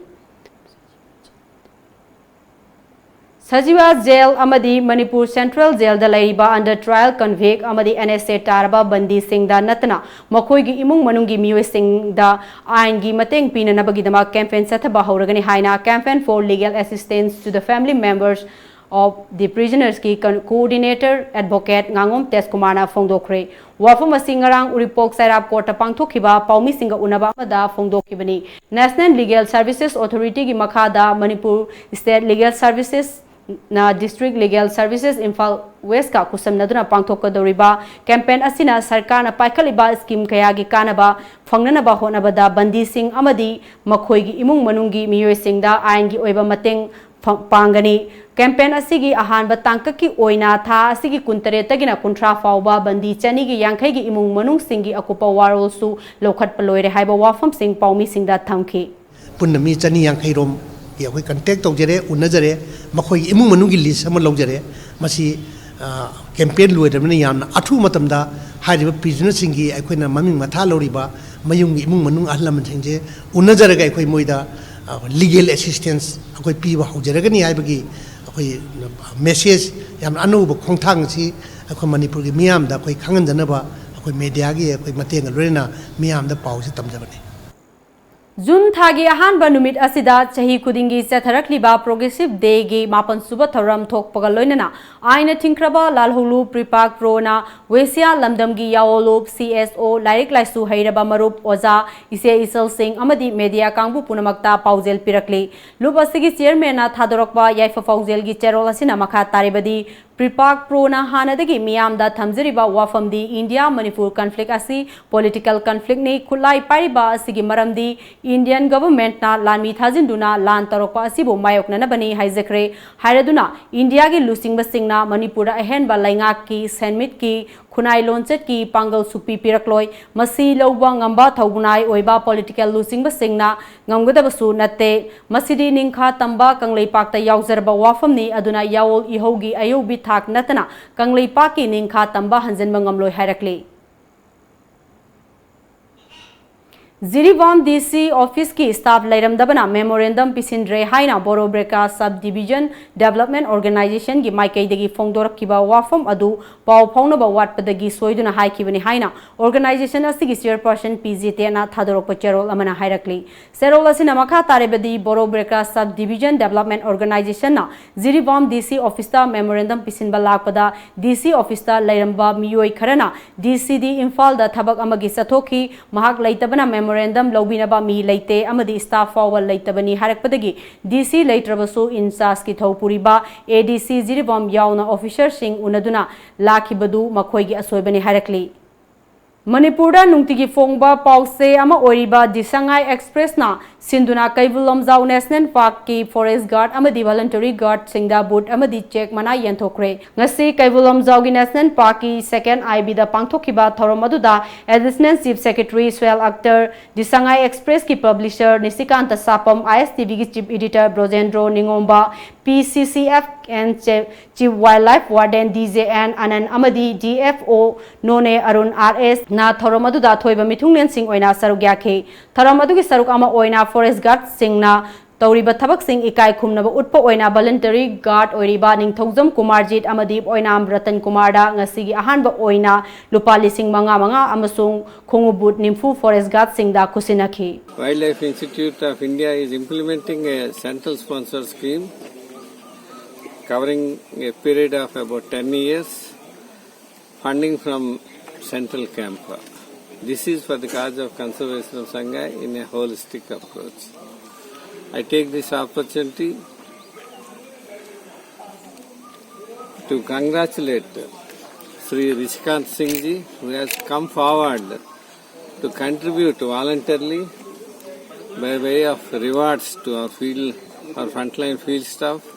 ꯁꯖꯤꯋꯥ ꯖꯦꯜ ꯑꯃꯗꯤ ꯃꯅꯤꯄꯨꯔ ꯁꯦꯟꯇ꯭ꯔꯦꯜ ꯖꯦꯜꯗ ꯂꯩꯔꯤꯕ under trial convict ꯑꯃꯗꯤ N S A ꯇꯥꯔꯕ ꯕꯟꯗꯤꯁꯤꯡꯗ ꯅꯠꯇꯅ ꯃꯈꯣꯏꯒꯤ ꯏꯃꯨꯡ ꯃꯅꯨꯡꯒꯤ ꯃꯤꯑꯣꯏꯁꯤꯡꯗ ꯑꯥꯏꯟꯒꯤ ꯃꯇꯦꯡ ꯄꯤꯅꯅꯕꯒꯤꯗꯃꯛ campaign ꯆꯠꯊꯕ ꯍꯧꯔꯒꯅꯤ ꯍꯥꯏꯅ Campaign for Legal Assistance to the Family Members of the Prisonersꯀꯤ co-, coordinator advocate ꯉꯥꯉꯣꯝ ꯇꯦꯖꯀꯨꯃꯥꯔꯅ ꯐꯣꯡꯗꯣꯛꯈ꯭ꯔꯦ꯫ ꯋꯥꯐꯝ ꯑꯁꯤ ꯉꯔꯥꯡ ꯎꯔꯤꯄꯣꯛ ꯆꯩꯔꯥꯞ ꯀꯣꯔꯠꯇ ꯄꯥꯡꯊꯣꯛꯈꯤꯕ ꯄꯥꯎꯃꯤꯁꯤꯡꯒ ꯎꯅꯕ ꯑꯃꯗ ꯐꯣꯡꯗꯣꯛꯈꯤꯕꯅꯤ꯫ National Legal Services Authorityꯒꯤ ꯃꯈꯥꯗ Manipur State Legal Servicesꯅ District Legal Services Imphal Westꯀ ꯈꯨꯠꯁꯝꯅꯗꯨꯅ ꯄꯥꯡꯊꯣꯛꯀꯗꯧꯔꯤꯕ campaign ꯑꯁꯤꯅ ꯁꯔꯀꯥꯔꯅ ꯄꯥꯏꯈꯠꯂꯤꯕ scheme ꯀꯌꯥꯒꯤ ꯀꯥꯟꯅꯕ ꯐꯪꯅꯅꯕ ꯍꯣꯠꯅꯕꯗ ꯕꯟꯗꯤꯁꯤꯡ ꯑꯃꯗꯤ ꯃꯈꯣꯏꯒꯤ ꯏꯃꯨꯡ ꯃꯅꯨꯡꯒꯤ ꯃꯤꯑꯣꯏꯁꯤꯡꯗ ꯑꯥꯏꯟꯒꯤ ꯑꯣꯏꯕ ꯃꯇꯦꯡ ꯐ- ꯄꯥꯡꯒꯅꯤ꯫ ꯀꯦꯝꯄꯦꯟ ꯑꯁꯤꯒꯤ ꯑꯍꯥꯟꯕ ꯇꯥꯡꯀꯛꯀꯤ ꯑꯣꯏꯅ ꯊꯥ ꯑꯁꯤꯒꯤ ꯀꯨꯟꯇꯔꯦꯠꯇꯒꯤꯅ ꯀꯨꯟꯊ꯭ꯔꯥ ꯐꯥꯎꯕ ꯕꯟꯗꯤ ꯆꯅꯤꯒꯤ ꯌꯥꯡꯈꯩꯒꯤ ꯏꯃꯨꯡ ꯃꯅꯨꯡꯁꯤꯡꯒꯤ ꯑꯀꯨꯞꯄ ꯋꯥꯔꯣꯜꯁꯨ ꯂꯧꯈꯠꯄ ꯂꯣꯏꯔꯦ ꯍꯥꯏꯕ ꯋꯥꯐꯝꯁꯤꯡ ꯄꯥꯎꯃꯤꯁꯤꯡꯗ ꯊꯝꯈꯤ꯫ ꯄꯨꯟꯅ ꯃꯤ ꯆꯅꯤ ꯌꯥꯡꯈꯩ ꯔꯣꯝꯒꯤ ꯑꯩꯈꯣꯏ ꯀꯟꯇꯦꯛ ꯇꯧꯖꯔꯦ, ꯎꯅꯖꯔꯦ, ꯃꯈꯣꯏꯒꯤ ꯏꯃꯨꯡ ꯃꯅꯨꯡꯒꯤ ꯂꯤꯁ ꯑꯃ ꯂꯧꯖꯔꯦ꯫ ꯃꯁꯤ ꯀꯦꯝꯄꯦꯟ ꯂꯣꯏꯔꯕꯅꯤꯅ ꯌꯥꯝꯅ ꯑꯊꯨꯕ ꯃꯇꯝꯗ ꯍꯥꯏꯔꯤꯕ ꯄ꯭ꯔꯤꯖꯅꯔꯁꯤꯡꯒꯤ ꯑꯩꯈꯣꯏꯅ ꯃꯃꯤꯡ ꯃꯊꯥ ꯂꯧꯔꯤꯕ ꯃꯌꯨꯝꯒꯤ ꯏꯃꯨꯡ ꯃꯅꯨꯡ ꯑꯍꯜ ꯂꯃꯟꯁꯤꯡꯁꯦ ꯎꯅꯖꯔꯒ ꯑꯩꯈꯣꯏ ꯃꯣꯏꯗ ꯂꯤꯒꯦꯜ ꯑꯦꯁꯤꯁꯇꯦꯟꯁ ꯑꯩꯈꯣꯏ ꯄꯤꯕ ꯍꯧꯖꯔꯒꯅꯤ ꯍꯥꯏꯕꯒꯤ ꯑꯩꯈꯣꯏ ꯃꯦꯁꯦꯖ, ꯌꯥꯝꯅ ꯑꯅꯧꯕ ꯈꯣꯡꯊꯥꯡ ꯑꯁꯤ ꯑꯩꯈꯣꯏ ꯃꯅꯤꯄꯨꯔꯒꯤ ꯃꯤꯌꯥꯝꯗ ꯑꯩꯈꯣꯏ ꯈꯪꯍꯟꯖꯅꯕ ꯑꯩꯈꯣꯏ ꯃꯦꯗꯤꯌꯥꯒꯤ ꯑꯩꯈꯣꯏ ꯃꯇꯦꯡꯒ ꯂꯣꯏꯅꯅ ꯃꯤꯌꯥꯝꯗ ꯄꯥꯎꯁꯤ ꯇꯝꯖꯕꯅꯤ꯫ ꯖꯨꯟ ꯊꯥꯒꯤ ꯑꯍꯥꯟꯕ ꯅꯨꯃꯤꯠ ꯑꯁꯤꯗ ꯆꯍꯤ ꯈꯨꯗꯤꯡꯒꯤ ꯆꯠꯊꯔꯛꯂꯤꯕ ꯄ꯭ꯔꯣꯒ꯭ꯔꯦꯁꯤꯚ ꯗꯦꯒꯤ ꯃꯥꯄꯟ ꯁꯨꯕ ꯊꯧꯔꯝ ꯊꯣꯛꯄꯒ ꯂꯣꯏꯅꯅ ꯑꯥꯏꯟꯅ ꯊꯤꯡꯈ꯭ꯔꯕ ꯂꯥꯜꯍꯧꯂꯨ ꯄ꯭ꯔꯤꯄꯥꯛ ꯄ꯭ꯔꯣꯅ ꯋꯦꯁꯤꯌꯥ ꯂꯝꯗꯝꯒꯤ ꯌꯥꯑꯣꯂꯨꯞ, ꯁꯤ ꯑꯦꯁ ꯑꯣ, ꯂꯥꯏꯔꯤꯛ ꯂꯥꯏꯁꯨ ꯍꯩꯔꯕ ꯃꯔꯨꯞ, ꯑꯣꯖꯥ, ꯏꯆꯦ ꯏꯆꯜꯁꯤꯡ ꯑꯃꯗꯤ ꯃꯦꯗꯤꯌꯥ ꯀꯥꯡꯕꯨ ꯄꯨꯝꯅꯃꯛꯇ ꯄꯥꯎꯖꯦꯜ ꯄꯤꯔꯛꯂꯤ꯫ ꯂꯨꯞ ꯑꯁꯤꯒꯤ ꯆꯤꯌꯔꯃꯦꯟꯅ ꯊꯥꯗꯣꯔꯛꯄ ꯌꯥꯏꯐ ꯄꯥꯎꯖꯦꯜꯒꯤ ꯆꯦꯔꯣꯜ ꯑꯁꯤꯅ ꯃꯈꯥ ꯇꯥꯔꯤꯕꯗꯤ, ꯄ꯭ꯔꯤꯄꯥꯛ ꯄ꯭ꯔꯣꯅ ꯍꯥꯟꯅꯗꯒꯤ ꯃꯤꯌꯥꯝꯗ ꯊꯝꯖꯔꯤꯕ ꯋꯥꯐꯝꯗꯤ ꯏꯟꯗꯤꯌꯥ ꯃꯅꯤꯄꯨꯔ ꯀꯟꯐ꯭ꯂꯤꯛ ꯑꯁꯤ ꯄꯣꯂꯤꯇꯤꯀꯦꯜ ꯀꯟꯐ꯭ꯂꯤꯛꯅꯤ, ꯈꯨꯠꯂꯥꯏ ꯄꯥꯏꯔꯤꯕ ꯑꯁꯤꯒꯤ ꯃꯔꯝꯗꯤ ꯏꯟꯗꯤꯌꯟ ꯒꯚꯔꯟꯃꯦꯟꯠꯅ ꯂꯥꯟꯃꯤ ꯊꯥꯖꯤꯟꯗꯨꯅ ꯂꯥꯟ ꯇꯧꯔꯛꯄ ꯑꯁꯤꯕꯨ ꯃꯥꯌꯣꯛꯅꯅꯕꯅꯤ ꯍꯥꯏꯖꯈ꯭ꯔꯦ꯫ ꯍꯥꯏꯔꯗꯨꯅ ꯏꯟꯗꯤꯌꯥꯒꯤ ꯂꯨꯆꯤꯡꯕꯁꯤꯡꯅ ꯃꯅꯤꯄꯨꯔꯗ ꯑꯍꯦꯟꯕ ꯂꯩꯉꯥꯛꯀꯤ, ꯁꯦꯟꯃꯤꯠꯀꯤ, ꯈꯨꯟꯅꯥꯏ ꯂꯣꯟꯆꯠꯀꯤ ꯄꯥꯡꯒꯜ ꯁꯨꯛꯄꯤ ꯄꯤꯔꯛꯂꯣꯏ꯫ ꯃꯁꯤ ꯂꯧꯕ ꯉꯝꯕ ꯊꯧꯒꯨꯅꯥꯏ ꯑꯣꯏꯕ ꯄꯣꯂꯤꯇꯤꯀꯦꯜ ꯂꯨꯆꯤꯡꯕꯁꯤꯡꯅ ꯉꯝꯒꯗꯕꯁꯨ ꯅꯠꯇꯦ꯫ ꯃꯁꯤꯗꯤ ꯅꯤꯡꯈꯥ ꯇꯝꯕ ꯀꯪꯂꯩꯄꯥꯛꯇ ꯌꯥꯎꯖꯔꯕ ꯋꯥꯐꯝꯅꯤ, ꯑꯗꯨꯅ ꯌꯥꯑꯣꯜ ꯏꯍꯧꯒꯤ ꯑꯌꯧꯕꯤ ꯊꯥꯛ ꯅꯠꯇꯅ ꯀꯪꯂꯩꯄꯥꯛꯀꯤ ꯅꯤꯡꯈꯥ ꯇꯝꯕ ꯍꯟꯖꯤꯟꯕ ꯉꯝꯂꯣꯏ ꯍꯥꯏꯔꯛꯂꯤ꯫ ꯖꯤꯔꯤꯕꯥꯝ ꯗꯤ ꯁꯤ ꯑꯣꯐꯤꯁꯀꯤ ꯁ꯭ꯇꯥꯐ ꯂꯩꯔꯝꯗꯕꯅ ꯃꯦꯃꯣꯔꯦꯟꯗꯝ ꯄꯤꯁꯤꯟꯗ꯭ꯔꯦ ꯍꯥꯏꯅ ꯕꯣꯔꯣꯕ꯭ꯔꯦꯀꯥ ꯁꯕ ꯗꯤꯚꯤꯖꯟ ꯗꯦꯕꯂꯞꯃꯦꯟ ꯑꯣꯔꯒꯅꯥꯏꯖꯦꯁꯟꯒꯤ ꯃꯥꯏꯀꯩꯗꯒꯤ ꯐꯣꯡꯗꯣꯔꯛꯈꯤꯕ ꯋꯥꯐꯝ ꯑꯗꯨ ꯄꯥꯎ ꯐꯥꯎꯅꯕ ꯋꯥꯠꯄꯗꯒꯤ ꯁꯣꯏꯗꯨꯅ ꯍꯥꯏꯈꯤꯕꯅꯤ ꯍꯥꯏꯅ ꯑꯣꯔꯒꯅꯥꯏꯖꯦꯁꯟ ꯑꯁꯤꯒꯤ ꯆꯤꯌꯔꯄꯔꯁꯟ ꯄꯤ ꯖꯦꯇꯦꯟꯅ ꯊꯥꯗꯣꯔꯛꯄ ꯆꯦꯔꯣꯜ ꯑꯃꯅ ꯍꯥꯏꯔꯛꯂꯤ꯫ ꯆꯦꯔꯣꯜ ꯑꯁꯤꯅ ꯃꯈꯥ ꯇꯥꯔꯤꯕꯗꯤ, ꯕꯣꯔꯣꯕ꯭ꯔꯦꯀꯥ ꯁꯕ ꯗꯤꯚꯤꯖꯟ ꯗꯦꯕꯂꯞꯃꯦꯟ ꯑꯣꯔꯒꯅꯥꯏꯖꯦꯁꯟꯅ ꯖꯤꯔꯤꯕꯥꯝ ꯗꯤ ꯁꯤ ꯑꯣꯐꯤꯁꯇ ꯃꯦꯃꯣꯔꯦꯟꯗꯝ ꯄꯤꯁꯤꯟꯕ ꯂꯥꯛꯄꯗ ꯗꯤ ꯁꯤ ꯑꯣꯐꯤꯁꯇ ꯂꯩꯔꯝꯕ ꯃꯤꯑꯣꯏ ꯈꯔꯅ ꯗꯤ ꯁꯤ ꯗꯤ ꯏꯝꯐꯥꯜꯗ ꯊꯕꯛ ꯑꯃꯒꯤ ꯆꯠꯊꯣꯛꯈꯤ, ꯃꯍꯥꯛ ꯂꯩꯇꯕꯅ ꯃꯦꯃꯣꯔꯦꯟꯗꯝ ꯂꯧꯕꯤꯅꯕ ꯃꯤ ꯂꯩꯇꯦ ꯑꯃꯗꯤ ꯁ꯭ꯇꯥꯐ ꯐꯥꯎꯕ ꯂꯩꯇꯕꯅꯤ ꯍꯥꯏꯔꯛꯄꯗꯒꯤ ꯗꯤ ꯁꯤ ꯂꯩꯇ꯭ꯔꯕꯁꯨ ꯏꯟꯆꯥꯔꯖꯀꯤ ꯊꯧ ꯄꯨꯔꯤꯕ ꯑꯦ ꯗꯤ ꯁꯤ ꯖꯤꯔꯤꯕꯥꯝ ꯌꯥꯎꯅ ꯑꯣꯐꯤꯁꯔꯁꯤꯡ ꯎꯅꯗꯨꯅ ꯂꯥꯛꯈꯤꯕꯗꯨ ꯃꯈꯣꯏꯒꯤ ꯑꯁꯣꯏꯕꯅꯤ ꯍꯥꯏꯔꯛꯂꯤ꯫ ꯃꯅꯤꯄꯨꯔꯗ ꯅꯨꯡꯇꯤꯒꯤ ꯐꯣꯡꯕ ꯄꯥꯎꯆꯦ ꯑꯃ ꯑꯣꯏꯔꯤꯕ ꯗꯤꯁꯉꯥꯏ ꯑꯦꯛꯁꯄ꯭ꯔꯦꯁꯅ ꯁꯤꯟꯗꯨꯅ ꯀꯩꯕꯨꯜ ꯂꯝꯖꯥꯎ ꯅꯦꯁꯅꯦꯜ ꯄꯥꯔꯛꯀꯤ ꯐꯣꯔꯦꯁ ꯒꯥꯔꯗ ꯑꯃꯗꯤ ꯚꯣꯂꯨꯟꯇꯔꯤ ꯒꯥꯔꯗꯁꯤꯡꯗ ꯕꯨꯠ ꯑꯃꯗꯤ ꯆꯦꯛ ꯃꯅꯥ ꯌꯦꯟꯊꯣꯛꯈ꯭ꯔꯦ꯫ ꯉꯁꯤ ꯀꯩꯕꯨꯜ ꯂꯝꯖꯥꯎꯒꯤ ꯅꯦꯁꯅꯦꯜ ꯄꯥꯔꯛꯀꯤ ꯁꯦꯀꯦꯟ ꯑꯥꯏ ꯕꯤꯗ ꯄꯥꯡꯊꯣꯛꯈꯤꯕ ꯊꯧꯔꯝ ꯑꯗꯨꯗ additional chief secretary Sohel Akhtar, the Sangai ꯑꯦꯛꯁꯄ꯭ꯔꯦꯁꯀꯤ publisher Nishikant Sapam, I S T ꯚꯤꯒꯤ chief editor Brojendro Ningomba, P C C F and chief wildlife warden D J N Anand ꯑꯃꯗꯤ ꯗꯤ ꯑꯦꯐ ꯑꯣ ꯅꯣꯅꯦ ꯑꯔꯨꯟ ꯑꯥꯔ ꯑꯦꯁꯅ ꯊꯧꯔꯝ ꯑꯗꯨꯗ ꯑꯊꯣꯏꯕ ꯃꯤꯊꯨꯡꯂꯦꯟꯁꯤꯡ ꯑꯣꯏꯅ ꯁꯔꯨꯛ ꯌꯥꯈꯤ꯫ ꯊꯧꯔꯝ ꯑꯗꯨꯒꯤ ꯁꯔꯨꯛ ꯑꯃ ꯑꯣꯏꯅ ꯐꯣꯔꯦꯁ ꯒꯥꯔꯗꯁꯤꯡꯅ ꯇꯧꯔꯤꯕ ꯊꯕꯛꯁꯤꯡ ꯏꯀꯥꯏ ꯈꯨꯝꯅꯕ ꯎꯠꯄ ꯑꯣꯏꯅ ꯚꯣꯂꯨꯟꯇꯔꯤ ꯒꯥꯔꯗ ꯑꯣꯏꯔꯤꯕ ꯅꯤꯡꯊꯧꯖꯝ ꯀꯨꯃꯥꯔꯖꯤꯠ ꯑꯃꯗꯤ ꯑꯣꯏꯅꯥꯝ ꯔꯇꯟ ꯀꯨꯃꯥꯔꯗ ꯉꯁꯤꯒꯤ ꯑꯍꯥꯟꯕ ꯑꯣꯏꯅ ꯂꯨꯄꯥ ꯂꯤꯁꯤꯡ ꯃꯉꯥ ꯃꯉꯥ ꯑꯃꯁꯨꯡ ꯈꯣꯡꯎꯞ ꯕꯨꯠ ꯅꯤꯐꯨ forest ꯒꯥꯔꯗꯁꯤꯡꯗ ꯈꯨꯠꯁꯤꯟꯅꯈꯤ꯫ Wildlife Institute of India is implementing a central sponsor scheme covering a period of about ten years, funding from central camp. This is for the cause of conservation of Sangai in a holistic approach. I take this opportunity to congratulate Sri Rishikant Singh ji, who has come forward to contribute voluntarily by way of rewards to our field, our frontline field staff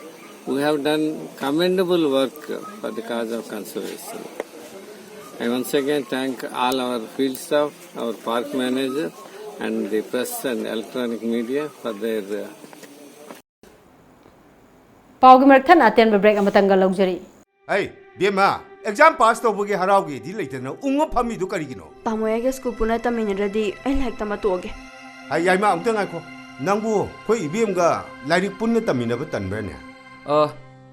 who have done commendable work for the cause of conservation. I once again thank all our field staff, our park manager, and the press and electronic media for their uh, ꯄꯥꯎꯒꯤ ꯃꯔꯛ ꯊꯠꯅ ꯑꯇꯦꯟꯕ ꯕ꯭ꯔꯦꯛ ꯑꯃꯇꯪꯒ ꯂꯧꯖꯔꯤ꯫ ꯑꯩ, ꯕꯦꯝꯃ, ꯑꯦꯛꯖꯥꯝ ꯄꯥꯁ ꯇꯧꯕꯒꯤ ꯍꯔꯥꯎꯒꯦꯗꯤ ꯂꯩꯇꯅ ꯎꯪꯉ ꯐꯝꯃꯤꯗꯣ ꯀꯔꯤꯒꯤꯅꯣ? ꯇꯥꯃꯣ, ꯑꯩꯒ ꯁ꯭ꯀꯨꯜ ꯄꯨꯟꯅ ꯇꯝꯃꯤꯟꯅꯗ꯭ꯔꯗꯤ ꯑꯩ ꯂꯥꯏꯔꯤꯛ ꯇꯝꯕ ꯇꯣꯛꯑꯒꯦ꯫ ꯍꯥꯏ, ꯌꯥꯏꯃ, ꯑꯝꯇ ꯉꯥꯏꯈꯣ꯫ ꯅꯪꯕꯨ ꯑꯩꯈꯣꯏ ꯏꯕꯦꯝꯒ ꯂꯥꯏꯔꯤꯛ ꯄꯨꯟꯅ ꯇꯝꯃꯤꯟꯅꯕ ꯇꯟꯕ꯭ꯔꯅꯦ? ꯑ,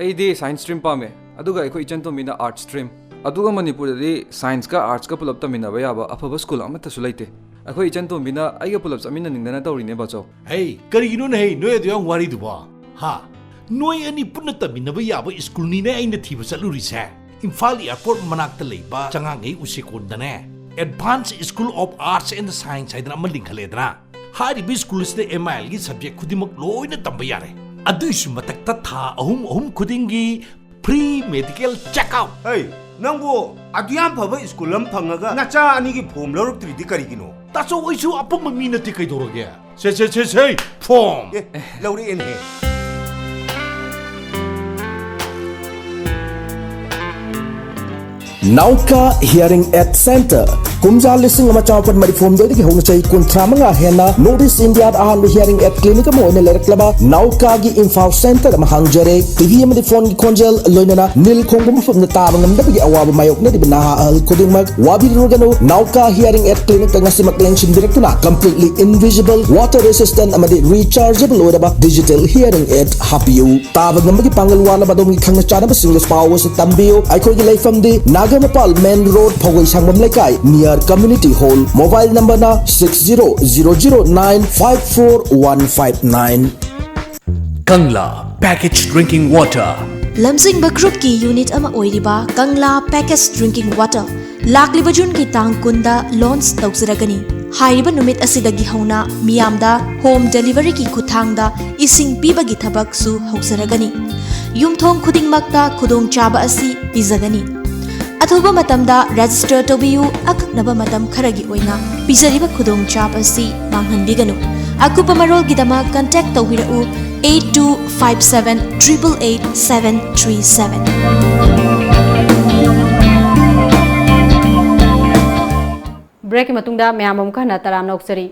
ꯑꯩꯗꯤ ꯁꯥꯏꯟꯁ ꯁ꯭ꯇ꯭ꯔꯤꯝ ꯄꯥꯝꯃꯦ, ꯑꯗꯨꯒ ꯑꯩꯈꯣꯏ ꯏꯆꯟ ꯇꯣꯝꯕꯤꯅ ꯑꯥꯔꯠꯁ ꯁ꯭ꯇ꯭ꯔꯤꯝ꯫ ꯑꯗꯨꯒ ꯃꯅꯤꯄꯨꯔꯗꯗꯤ ꯁꯥꯏꯟꯁꯀ ꯑꯥꯔꯠꯁꯀ ꯄꯨꯂꯞ ꯇꯝꯃꯤꯟꯅꯕ ꯌꯥꯕ ꯑꯐꯕ ꯁ꯭ꯀꯨꯜ ꯑꯃꯠꯇꯁꯨ ꯂꯩꯇꯦ꯫ ꯑꯩꯈꯣꯏ ꯏꯆꯟ ꯇꯣꯝꯕꯤꯅ ꯑꯩꯒ ꯄꯨꯂꯞ ꯆꯠꯃꯤꯟꯅꯅꯤꯡꯗꯅ ꯇꯧꯔꯤꯅꯦ, ꯕꯥꯆꯧ꯫ ꯍꯩ, ꯀꯔꯤꯒꯤꯅꯣꯅꯦ ꯍꯩ, ꯅꯣꯏ ꯑꯗꯨ ꯌꯥꯝ ꯋꯥꯔꯤꯗꯨꯕꯣ? ꯍꯥ? ꯅꯣꯏ ꯑꯅꯤ ꯄꯨꯟꯅ ꯇꯝꯃꯤꯟꯅꯕ ꯌꯥꯕ ꯁ꯭ꯀꯨꯜꯅꯤꯅꯦ ꯑꯩꯅ ꯊꯤꯕ ꯆꯠꯂꯨꯔꯤꯁꯦ꯫ ꯏꯝꯐꯥꯜ ꯑꯦꯌꯔꯄꯣꯔꯠ ꯃꯅꯥꯛꯇ ꯂꯩꯕ ꯆꯉꯥꯡꯉꯩ ꯎꯆꯦꯀꯣꯟꯗꯅꯦ, Advanced School of Arts and Science ꯍꯥꯏꯗꯅ ꯑꯃ ꯂꯤꯡꯈꯠꯂꯦꯗꯅ꯫ ꯍꯥꯏꯔꯤꯕ ꯁ꯭ꯀꯨꯜ ꯑꯁꯤꯗ ꯑꯦꯝ ꯑꯥꯏ ꯑꯦꯜꯒꯤ ꯁꯕꯖꯦꯛ ꯈꯨꯗꯤꯡꯃꯛ ꯂꯣꯏꯅ ꯇꯝꯕ ꯌꯥꯔꯦ꯫ ꯑꯗꯨꯒꯤꯁꯨ ꯃꯊꯛꯇ ꯊꯥ ꯑꯍꯨꯝ ꯑꯍꯨꯝ ꯈꯨꯗꯤꯡꯒꯤ free medical check up꯫ ꯍꯩ, ꯅꯪꯕꯨ ꯑꯗꯨ ꯌꯥꯝ ꯐꯕ ꯁ꯭ꯀꯨꯜ ꯑꯃ ꯐꯪꯉꯒ ꯅꯆꯥ ꯑꯅꯤꯒꯤ ꯐꯣꯝ ꯂꯧꯔꯛꯇ꯭ꯔꯤꯗꯤ ꯀꯔꯤꯒꯤꯅꯣ? ꯇꯥꯆꯧ, ꯑꯩꯁꯨ ꯑꯄꯪꯕ ꯃꯤ ꯅꯠꯇꯦ, ꯀꯩꯗꯧꯔꯒꯦ? ꯁꯦ, ꯁꯦ, ꯁꯦ, ꯁꯦ, ꯐꯣꯝ! ꯑꯦ, ꯂꯧꯔꯛꯑꯦꯅꯦꯍꯦ꯫ ꯅꯥꯎꯀꯥ ꯍꯤꯌꯔꯤꯡ ꯑꯦꯗ ꯁꯦꯟꯇꯔ꯫ ꯀꯨꯝꯖꯥ ꯂꯤꯁꯤꯡ ꯑꯃ ꯆꯥꯃꯥꯄꯟ ꯃꯔꯤꯐꯨ ꯍꯨꯝꯗꯣꯏꯗꯒꯤ ꯍꯧꯅ ꯆꯍꯤ ꯀꯨꯟꯊ꯭ꯔꯥ ꯃꯉꯥ ꯍꯦꯟꯅ ꯅꯣꯔꯠ ꯏꯁ ꯏꯟꯗꯤꯌꯥꯗ ꯑꯍꯥꯟꯕ ꯍꯤꯌꯔꯤꯡ ꯑꯦꯗ ꯀ꯭ꯂꯤꯅꯤꯛ ꯑꯃ ꯑꯣꯏꯅ ꯂꯩꯔꯛꯂꯕ ꯅꯥꯎꯀꯥꯒꯤ ꯏꯝꯐꯥꯜ ꯁꯦꯟꯇꯔ ꯑꯃ ꯍꯥꯡꯖꯔꯦ꯫ ꯇꯤ ꯚꯤ ꯑꯃꯗꯤ ꯐꯣꯟꯒꯤ ꯈꯣꯟꯖꯦꯜ, ꯂꯣꯏꯅꯅ ꯅꯤꯜ ꯈꯣꯡꯕ ꯃꯐꯝꯗ ꯇꯥꯕ ꯉꯝꯗꯕꯒꯤ ꯑꯋꯥꯕ ꯃꯥꯌꯣꯛꯅꯔꯤꯕ ꯅꯍꯥ ꯑꯍꯜ ꯈꯨꯗꯤꯡꯃꯛ ꯋꯥꯕꯤꯔꯨꯔꯒꯅꯨ꯫ ꯅꯥꯎꯀꯥ ꯍꯤꯌꯔꯤꯡ ꯑꯦꯗ ꯀ꯭ꯂꯤꯅꯤꯛꯇ ꯉꯁꯤꯃꯛ ꯂꯦꯡꯁꯤꯟꯕꯤꯔꯛꯇꯨꯅ completely invisible, water resistant ꯑꯃꯗꯤ rechargeable ꯑꯣꯏꯔꯕ digital hearing aid ꯍꯥꯞꯄꯤꯌꯨ꯫ ꯇꯥꯕ ꯉꯝꯕꯒꯤ ꯄꯥꯡꯒꯜ ꯋꯥꯠꯂꯕ ꯑꯗꯣꯝꯒꯤ ꯈꯪꯅ ꯆꯥꯟꯅꯕꯁꯤꯡꯗꯁꯨ ꯄꯥꯎ ꯑꯁꯤ ꯇꯝꯕꯤꯌꯨ꯫ ꯑꯩꯈꯣꯏꯒꯤ ꯂꯩꯐꯝꯗꯤ ꯅꯥꯒꯥꯃꯄꯥꯜ ꯃꯦꯟ ꯔꯣꯗ, ꯐꯧꯒꯩ ꯁꯪꯕꯝ ꯂꯩꯀꯥꯏ, near community hall꯫ Mobile number ꯅ six zero zero zero nine five four one five nine꯫ Kangla Packaged Drinking Water. ꯂꯝꯖꯤꯡꯕ ꯒ꯭ꯔꯨꯞꯀꯤ ꯌꯨꯅꯤꯠ ꯑꯃ ꯑꯣꯏꯔꯤꯕ ꯀꯪꯂꯥ ꯄꯦꯀꯦꯖ ꯗ꯭ꯔꯤꯡꯀꯤꯡ ꯋꯥꯇꯔ ꯂꯥꯛꯂꯤꯕ ꯖꯨꯟꯒꯤ ꯇꯥꯡ ꯀꯨꯟꯗ ꯂꯣꯟꯆ ꯇꯧꯖꯔꯒꯅꯤ꯫ ꯍꯥꯏꯔꯤꯕ ꯅꯨꯃꯤꯠ ꯑꯁꯤꯗꯒꯤ ꯍꯧꯅ ꯃꯤꯌꯥꯝꯗ ꯍꯣꯝ ꯗꯦꯂꯤꯚꯔꯤꯒꯤ ꯈꯨꯠꯊꯥꯡꯗ ꯏꯁꯤꯡ ꯄꯤꯕꯒꯤ ꯊꯕꯛꯁꯨ ꯍꯧꯖꯔꯒꯅꯤ꯫ ꯌꯨꯝꯊꯣꯡ ꯈꯨꯗꯤꯡꯃꯛꯇ ꯈꯨꯗꯣꯡꯆꯥꯕ ꯑꯁꯤ ꯄꯤꯖꯒꯅꯤ꯫ ꯑꯊꯨꯕ ꯃꯇꯝꯗ ꯔꯦꯖꯤꯁꯇꯔ ꯇꯧꯕꯤꯌꯨ꯫ ꯑꯀꯛꯅꯕ ꯃꯇꯝ ꯈꯔꯒꯤ ꯑꯣꯏꯅ ꯄꯤꯖꯔꯤꯕ ꯈꯨꯗꯣꯡꯆꯥꯕ ꯑꯁꯤ ꯃꯥꯡꯍꯟꯕꯤꯒꯅꯨ꯫ ꯑꯀꯨꯞꯄ ꯃꯔꯣꯜꯒꯤꯗꯃꯛ ꯀꯟꯇꯦꯛ ꯇꯧꯕꯤꯔꯛꯎ eight two five seven triple eight seven three seven꯫ ꯕ꯭ꯔꯦꯛꯀꯤ ꯃꯇꯨꯡꯗ ꯃꯌꯥꯝ ꯑꯃꯨꯛ ꯍꯟꯅ ꯇꯔꯥꯝꯅ ꯑꯣꯛꯆꯔꯤ꯫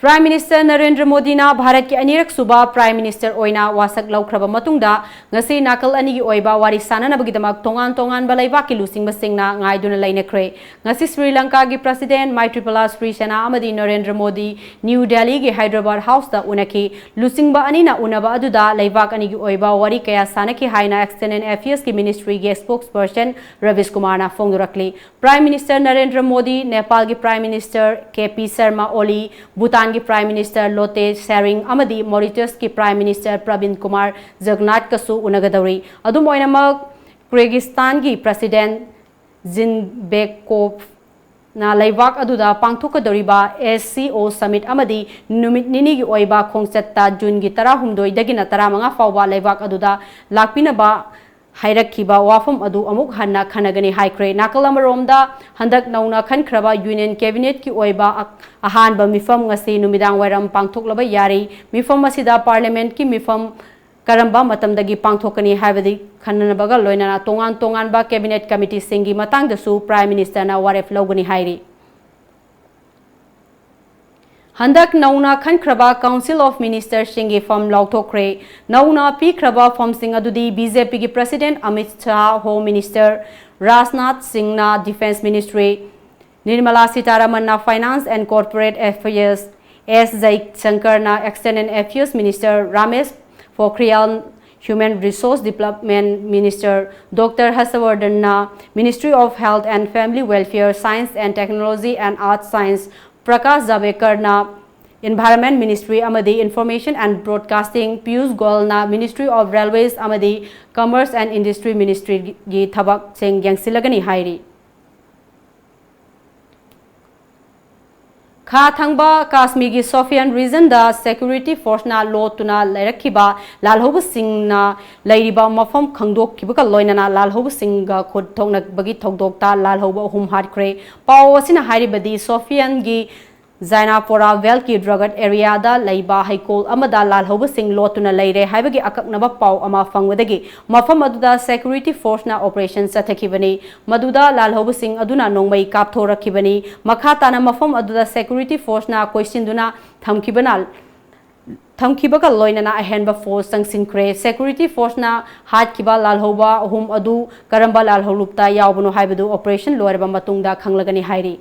ꯄ꯭ꯔꯥꯏꯝ ꯃꯤꯅꯤꯁꯇꯔ ꯅꯔꯦꯟꯗ꯭ꯔ ꯃꯣꯗꯤꯅ ꯚꯥꯔꯠꯀꯤ ꯑꯅꯤꯔꯛ ꯁꯨꯕ ꯄ꯭ꯔꯥꯏꯝ ꯃꯤꯅꯤꯁꯇꯔ ꯑꯣꯏꯅ ꯋꯥꯁꯛ ꯂꯧꯈ꯭ꯔꯕ ꯃꯇꯨꯡꯗ ꯉꯁꯤ ꯅꯥꯀꯜ ꯑꯅꯤꯒꯤ ꯑꯣꯏꯕ ꯋꯥꯔꯤ ꯁꯥꯅꯅꯕꯒꯤꯗꯃꯛ ꯇꯣꯉꯥꯟ ꯇꯣꯉꯥꯟꯕ ꯂꯩꯕꯥꯛꯀꯤ ꯂꯨꯆꯤꯡꯕꯁꯤꯡꯅ ꯉꯥꯏꯗꯨꯅ ꯂꯩꯅꯈ꯭ꯔꯦ꯫ ꯉꯁꯤ ꯁ꯭ꯔꯤ ꯂꯪꯀꯥꯒꯤ ꯄ꯭ꯔꯁꯤꯗꯦꯟ ꯃꯥꯏꯇ꯭ꯔꯤꯄꯥꯂꯥ ꯁ꯭ꯔꯤꯁꯦꯅꯥ ꯑꯃꯗꯤ ꯅꯔꯦꯟꯗ꯭ꯔ ꯃꯣꯗꯤ ꯅ꯭ꯌꯨ ꯗꯦꯜꯂꯤꯒꯤ ꯍꯥꯏꯗ꯭ꯔꯕꯥꯗ ꯍꯥꯎꯁꯇ ꯎꯅꯈꯤ꯫ ꯂꯨꯆꯤꯡꯕ ꯑꯅꯤꯅ ꯎꯅꯕ ꯑꯗꯨꯗ ꯂꯩꯕꯥꯛ ꯑꯅꯤꯒꯤ ꯑꯣꯏꯕ ꯋꯥꯔꯤ ꯀꯌꯥ ꯁꯥꯅꯈꯤ ꯍꯥꯏꯅ ꯑꯦꯛꯁꯇꯔꯅꯦꯜ ꯑꯦꯐꯤꯌꯔꯁꯀꯤ ꯃꯤꯅꯤꯁꯇ꯭ꯔꯤꯒꯤ ꯁ꯭ꯄꯣꯛꯁꯄꯔꯁꯟ ꯔꯕꯤꯁ ꯀꯨꯃꯥꯔꯅ ꯐꯣꯡꯗꯣꯔꯛꯂꯤ꯫ ꯄ꯭ꯔꯥꯏꯝ ꯃꯤꯅꯤꯁꯇꯔ ꯅꯔꯦꯟꯗ꯭ꯔ ꯃꯣꯗꯤ, ꯅꯦꯄꯥꯜꯒꯤ prime minister K P Sharma Oli, ꯚꯨꯇꯥꯟꯒꯤ ꯄ꯭ꯔꯥꯏꯝ ꯃꯤꯅꯤꯁꯇꯔ ꯂꯣꯇꯦ ꯁꯦꯔꯤꯡ ꯑꯃꯗꯤ ꯃꯣꯔꯤꯁꯤꯌꯁꯀꯤ ꯄ꯭ꯔꯥꯏꯝ ꯃꯤꯅꯤꯁꯇꯔ ꯄ꯭ꯔꯕꯤꯟ ꯀꯨꯃꯥꯔ ꯖꯒꯅꯥꯊꯀꯁꯨ ꯎꯅꯒꯗꯧꯔꯤ꯫ ꯑꯗꯨꯝ ꯑꯣꯏꯅꯃꯛ, ꯀ꯭ꯔꯤꯒꯤꯁꯇꯥꯟꯒꯤ ꯄ꯭ꯔꯁꯤꯗꯦꯟ ꯖꯤꯟꯕꯦꯀꯣꯚꯅ ꯂꯩꯕꯥꯛ ꯑꯗꯨꯗ ꯄꯥꯡꯊꯣꯛꯀꯗꯧꯔꯤꯕ ꯑꯦꯁ ꯁꯤ ꯑꯣ ꯁꯃꯤꯠ ꯑꯃꯗꯤ ꯅꯨꯃꯤꯠ ꯅꯤꯅꯤꯒꯤ ꯑꯣꯏꯕ ꯈꯣꯡꯆꯠꯇ ꯖꯨꯟꯒꯤ ꯇꯔꯥꯍꯨꯝꯗꯣꯏꯗꯒꯤꯅ ꯇꯔꯥꯃꯉꯥ ꯐꯥꯎꯕ ꯂꯩꯕꯥꯛ ꯑꯗꯨꯗ ꯂꯥꯛꯄꯤꯅꯕ ꯍꯥꯏꯔꯛꯈꯤꯕ ꯋꯥꯐꯝ ꯑꯗꯨ ꯑꯃꯨꯛ ꯍꯟꯅ ꯈꯟꯅꯒꯅꯤ ꯍꯥꯏꯈ꯭ꯔꯦ꯫ ꯅꯥꯀꯜ ꯑꯃꯔꯣꯝꯗ, ꯍꯟꯗꯛ ꯅꯧꯅ ꯈꯟꯈ꯭ꯔꯕ Union Cabinet ꯀꯤ ꯑꯣꯏꯕ ꯑ-, ꯑꯍꯥꯟꯕ ꯃꯤꯐꯝ ꯉꯁꯤ ꯅꯨꯃꯤꯗꯥꯡ ꯋꯥꯏꯔꯝ ꯄꯥꯡꯊꯣꯛꯂꯕ ꯌꯥꯔꯤ꯫ ꯃꯤꯐꯝ ꯑꯁꯤꯗ Parliament ꯀꯤ ꯃꯤꯐꯝ ꯀꯔꯝꯕ ꯃꯇꯝꯗꯒꯤ ꯄꯥꯡꯊꯣꯛꯀꯅꯤ ꯍꯥꯏꯕꯗꯤ ꯈꯟꯅꯅꯕꯒ ꯂꯣꯏꯅꯅ ꯇꯣꯉꯥꯟ ꯇꯣꯉꯥꯟꯕ Cabinet Committee ꯁꯤꯡꯒꯤ ꯃꯇꯥꯡꯗꯁꯨ Prime Minister ꯅ ꯋꯥꯔꯦꯞ ꯂꯧꯒꯅꯤ ꯍꯥꯏꯔꯤ꯫ ꯍꯟꯗꯛ ꯅꯧꯅ ꯈꯟꯈ꯭ꯔꯕ Council of Minister ꯁꯤꯡꯒꯤ ꯐꯝ ꯂꯥꯎꯊꯣꯛꯈ꯭ꯔꯦ꯫ ꯅꯧꯅ ꯄꯤꯈ꯭ꯔꯕ ꯐꯝꯁꯤꯡ ꯑꯗꯨꯗꯤ B J P ꯒꯤ President Amit Shah, Home Minister, Rajnath Singh ꯅ Defence Ministry, Nirmala Sitharaman ꯅ Finance and Corporate Affairs, S Jaishankar ꯅ External Affairs Minister, Ramesh Pokhriyal Human Resource Development Minister, Doctor Harshvardhan ꯅ Ministry of Health and Family Welfare, Science and Technology and Earth Science, Prakash Javadekar ꯅ Environment Ministry ꯑꯃꯗꯤ Information and Broadcasting, Piyush Goyal ꯅ Ministry of Railways ꯑꯃꯗꯤ Commerce and Industry Ministry ꯒꯤ ꯊꯕꯛꯁꯤꯡ ꯌꯦꯡꯁꯤꯜꯂꯒꯅꯤ ꯍꯥꯏꯔꯤ꯫ ꯈꯥ ꯊꯪꯕ ꯀꯥꯁꯃꯤꯔꯒꯤ ꯁꯣꯐꯤꯌꯥꯟ region ꯗ security force ꯅ ꯂꯣꯠꯇꯨꯅ ꯂꯩꯔꯛꯈꯤꯕ ꯂꯥꯜꯍꯧꯕꯁꯤꯡꯅ ꯂꯩꯔꯤꯕ ꯃꯐꯝ ꯈꯪꯗꯣꯛꯈꯤꯕꯒ ꯂꯣꯏꯅꯅ ꯂꯥꯜꯍꯧꯕꯁꯤꯡꯒ ꯈꯨꯠ ꯊꯣꯛꯅꯕꯒꯤ ꯊꯧꯗꯣꯛꯇ ꯂꯥꯜꯍꯧꯕ ꯑꯍꯨꯝ ꯍꯥꯠꯈ꯭ꯔꯦ꯫ ꯄꯥꯎ ꯑꯁꯤꯅ ꯍꯥꯏꯔꯤꯕꯗꯤ ꯁꯣꯐꯤꯌꯥꯟꯒꯤ ꯖꯥꯏꯅꯥꯄꯣꯔꯥ ꯚꯦꯜꯀꯤ ꯗ꯭ꯔꯒꯠ ꯑꯦꯔꯤꯌꯥꯗ ꯂꯩꯕ ꯍꯩꯀꯣꯜ ꯑꯃꯗ ꯂꯥꯜꯍꯧꯕꯁꯤꯡ ꯂꯣꯠꯇꯨꯅ ꯂꯩꯔꯦ ꯍꯥꯏꯕꯒꯤ ꯑꯀꯛꯅꯕ ꯄꯥꯎ ꯑꯃ ꯐꯪꯕꯗꯒꯤ ꯃꯐꯝ ꯑꯗꯨꯗ security force ꯅ operation ꯆꯠꯊꯈꯤꯕꯅꯤ꯫ ꯃꯗꯨꯗ ꯂꯥꯜꯍꯧꯕꯁꯤꯡ ꯑꯗꯨꯅ ꯅꯣꯡꯃꯩ ꯀꯥꯞꯊꯣꯔꯛꯈꯤꯕꯅꯤ꯫ ꯃꯈꯥ ꯇꯥꯅ ꯃꯐꯝ ꯑꯗꯨꯗ security force ꯅ ꯀꯣꯏꯁꯤꯟꯗꯨꯅ ꯊꯝꯈꯤꯕꯅ, ꯊꯝꯈꯤꯕꯒ ꯂꯣꯏꯅꯅ ꯑꯍꯦꯟꯕ force ꯆꯪꯁꯤꯟꯈ꯭ꯔꯦ꯫ Security force ꯅ ꯍꯥꯠꯈꯤꯕ ꯂꯥꯜꯍꯧꯕ ꯑꯍꯨꯝ ꯑꯗꯨ ꯀꯔꯝꯕ ꯂꯥꯜꯍꯧꯂꯨꯞꯇ ꯌꯥꯎꯕꯅꯣ ꯍꯥꯏꯕꯗꯨ operation ꯂꯣꯏꯔꯕ ꯃꯇꯨꯡꯗ ꯈꯪꯂꯒꯅꯤ ꯍꯥꯏꯔꯤ꯫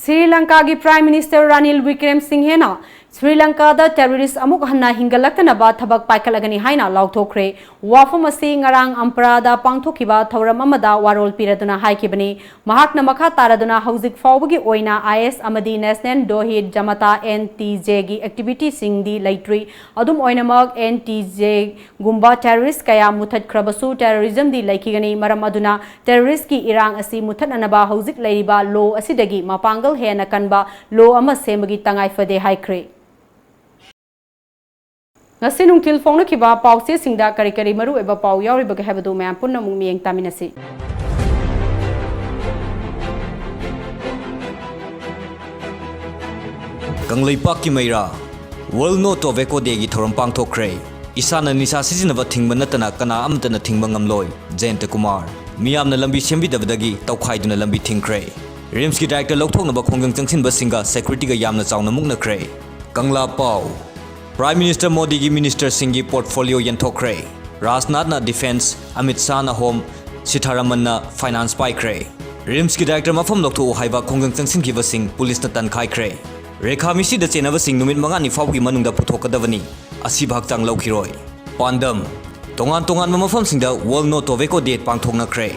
Shri ꯂꯪꯀꯥꯒꯤ Prime Minister ꯔꯥꯅꯤꯜ ꯋꯤꯀ꯭ꯔꯦꯝ ꯁꯤꯡꯍꯦꯅ Shri ꯂꯪꯀꯥꯗ terrorist ꯑꯃꯨꯛ ꯍꯟꯅ ꯍꯤꯡꯒꯠꯂꯛꯇꯅꯕ ꯊꯕꯛ ꯄꯥꯏꯈꯠꯂꯒꯅꯤ ꯍꯥꯏꯅ ꯂꯥꯎꯊꯣꯛꯈ꯭ꯔꯦ꯫ ꯋꯥꯐꯝ ꯑꯁꯤ ꯉꯔꯥꯡ ꯑꯝꯄꯔꯥꯗ ꯄꯥꯡꯊꯣꯛꯈꯤꯕ ꯊꯧꯔꯝ ꯑꯃꯗ ꯋꯥꯔꯣꯜ ꯄꯤꯔꯗꯨꯅ ꯍꯥꯏꯈꯤꯕꯅꯤ꯫ ꯃꯍꯥꯛꯅ ꯃꯈꯥ ꯇꯥꯔꯗꯨꯅ ꯍꯧꯖꯤꯛ ꯐꯥꯎꯕꯒꯤ ꯑꯣꯏꯅ IS ꯑꯃꯗꯤ National Tawhid Jamaat, N T J ꯒꯤ activity ꯁꯤꯡꯗꯤ ꯂꯩꯇ꯭ꯔꯤ꯫ ꯑꯗꯨꯝ ꯑꯣꯏꯅꯃꯛ, N T J ꯒꯨꯝꯕ terrorist ꯀꯌꯥ ꯃꯨꯊꯠꯈ꯭ꯔꯕꯁꯨ terrorism ꯗꯤ ꯂꯩꯈꯤꯒꯅꯤ꯫ ꯃꯔꯝ ꯑꯗꯨꯅ terrorist ꯀꯤ ꯏꯔꯥꯡ ꯑꯁꯤ ꯃꯨꯊꯠꯅꯅꯕ ꯍꯧꯖꯤꯛ ꯂꯩꯔꯤꯕ law ꯑꯁꯤꯗꯒꯤ ꯃꯄꯥꯡꯒꯜ ꯍꯦꯟꯅ ꯀꯟꯕ law ꯑꯃ ꯁꯦꯝꯕꯒꯤ ꯇꯉꯥꯏ ꯐꯗꯦ ꯍꯥꯏꯈ꯭ꯔꯦ꯫ ꯉꯁꯤ ꯅꯨꯡꯊꯤꯜ ꯐꯣꯡꯅꯈꯤꯕ ꯄꯥꯎꯆꯦꯁꯤꯡꯗ ꯀꯔꯤ ꯀꯔꯤ ꯃꯔꯨꯑꯣꯏꯕ ꯄꯥꯎ ꯌꯥꯎꯔꯤꯕꯒꯦ ꯍꯥꯏꯕꯗꯨ ꯃꯌꯥꯝ ꯄꯨꯟꯅ ꯑꯃꯨꯛ ꯃꯤꯠꯌꯦꯡ ꯇꯥꯃꯤꯟꯅꯁꯤ꯫ ꯀꯪꯂꯩꯄꯥꯛꯀꯤ ꯃꯩꯔꯥ꯫ World No Tobacco Day ꯒꯤ ꯊꯧꯔꯝ ꯄꯥꯡꯊꯣꯛꯈ꯭ꯔꯦ꯫ ꯏꯁꯥꯅ ꯅꯤꯁꯥ ꯁꯤꯖꯤꯟꯅꯕ ꯊꯤꯡꯕ ꯅꯠꯇꯅ ꯀꯅꯥ ꯑꯃꯠꯇꯅ ꯊꯤꯡꯕ ꯉꯝꯂꯣꯏ, ꯖꯌꯟꯇ ꯀꯨꯃꯥꯔ꯫ ꯃꯤꯌꯥꯝꯅ ꯂꯝꯕꯤ ꯁꯦꯝꯕꯤꯗꯕꯗꯒꯤ ꯇꯧꯈꯥꯏꯗꯨꯅ ꯂꯝꯕꯤ ꯊꯤꯡꯈ꯭ꯔꯦ꯫ ꯔꯤꯝꯁꯀꯤ ꯗꯥꯏꯔꯦꯛꯇꯔ ꯂꯧꯊꯣꯛꯅꯕ ꯈꯣꯡꯖꯪ ꯆꯪꯁꯤꯟꯕꯁꯤꯡꯒ ꯁꯦꯀ꯭ꯌꯨꯔꯤꯇꯤꯒ ꯌꯥꯝꯅ ꯆꯥꯎꯅ ꯃꯨꯛꯅꯈ꯭ꯔꯦ꯫ ꯀꯪꯂꯥ ꯄꯥꯎ꯫ Prime Minister ꯃꯣꯗꯤꯒꯤ ꯃꯤꯅꯤꯁꯇꯔꯁꯤꯡꯒꯤ ꯄꯣꯔꯠꯐꯣꯂꯤꯑꯣ ꯌꯦꯟꯊꯣꯛꯈ꯭ꯔꯦ꯫ ꯔꯥꯖꯅꯥꯊꯅ ꯗꯤꯐꯦꯟꯁ, ꯑꯃꯤꯠ ꯁꯥꯍꯅ ꯍꯣꯝ, ꯁꯤꯊꯥꯔꯥꯃꯟꯅ ꯐꯥꯏꯅꯥꯟꯁ ꯄꯥꯏꯈ꯭ꯔꯦ꯫ ꯔꯤꯝꯁꯀꯤ ꯗꯥꯏꯔꯦꯛꯇꯔ ꯃꯐꯝ ꯂꯧꯊꯣꯛꯎ ꯍꯥꯏꯕ ꯈꯣꯡꯖꯪ ꯆꯪꯁꯤꯟꯈꯤꯕꯁꯤꯡ ꯄꯨꯂꯤꯁꯅ ꯇꯥꯟꯈꯥꯏꯈ꯭ꯔꯦ꯫ ꯔꯦꯈꯥ ꯃꯤꯁꯤꯗ ꯆꯦꯟꯅꯕꯁꯤꯡ ꯅꯨꯃꯤꯠ ꯃꯉꯥꯅꯤ ꯐꯥꯎꯕꯒꯤ ꯃꯅꯨꯡꯗ ꯄꯨꯊꯣꯛꯀꯗꯕꯅꯤ꯫ ꯑꯁꯤꯕ ꯍꯛꯆꯥꯡ ꯂꯧꯈꯤꯔꯣꯏ꯫ ꯄꯥꯟꯗꯝ: ꯇꯣꯉꯥꯟ ꯇꯣꯉꯥꯟꯕ ꯃꯐꯝꯁꯤꯡꯗ World No Tobacco Day ꯄꯥꯡꯊꯣꯛꯅꯈ꯭ꯔꯦ꯫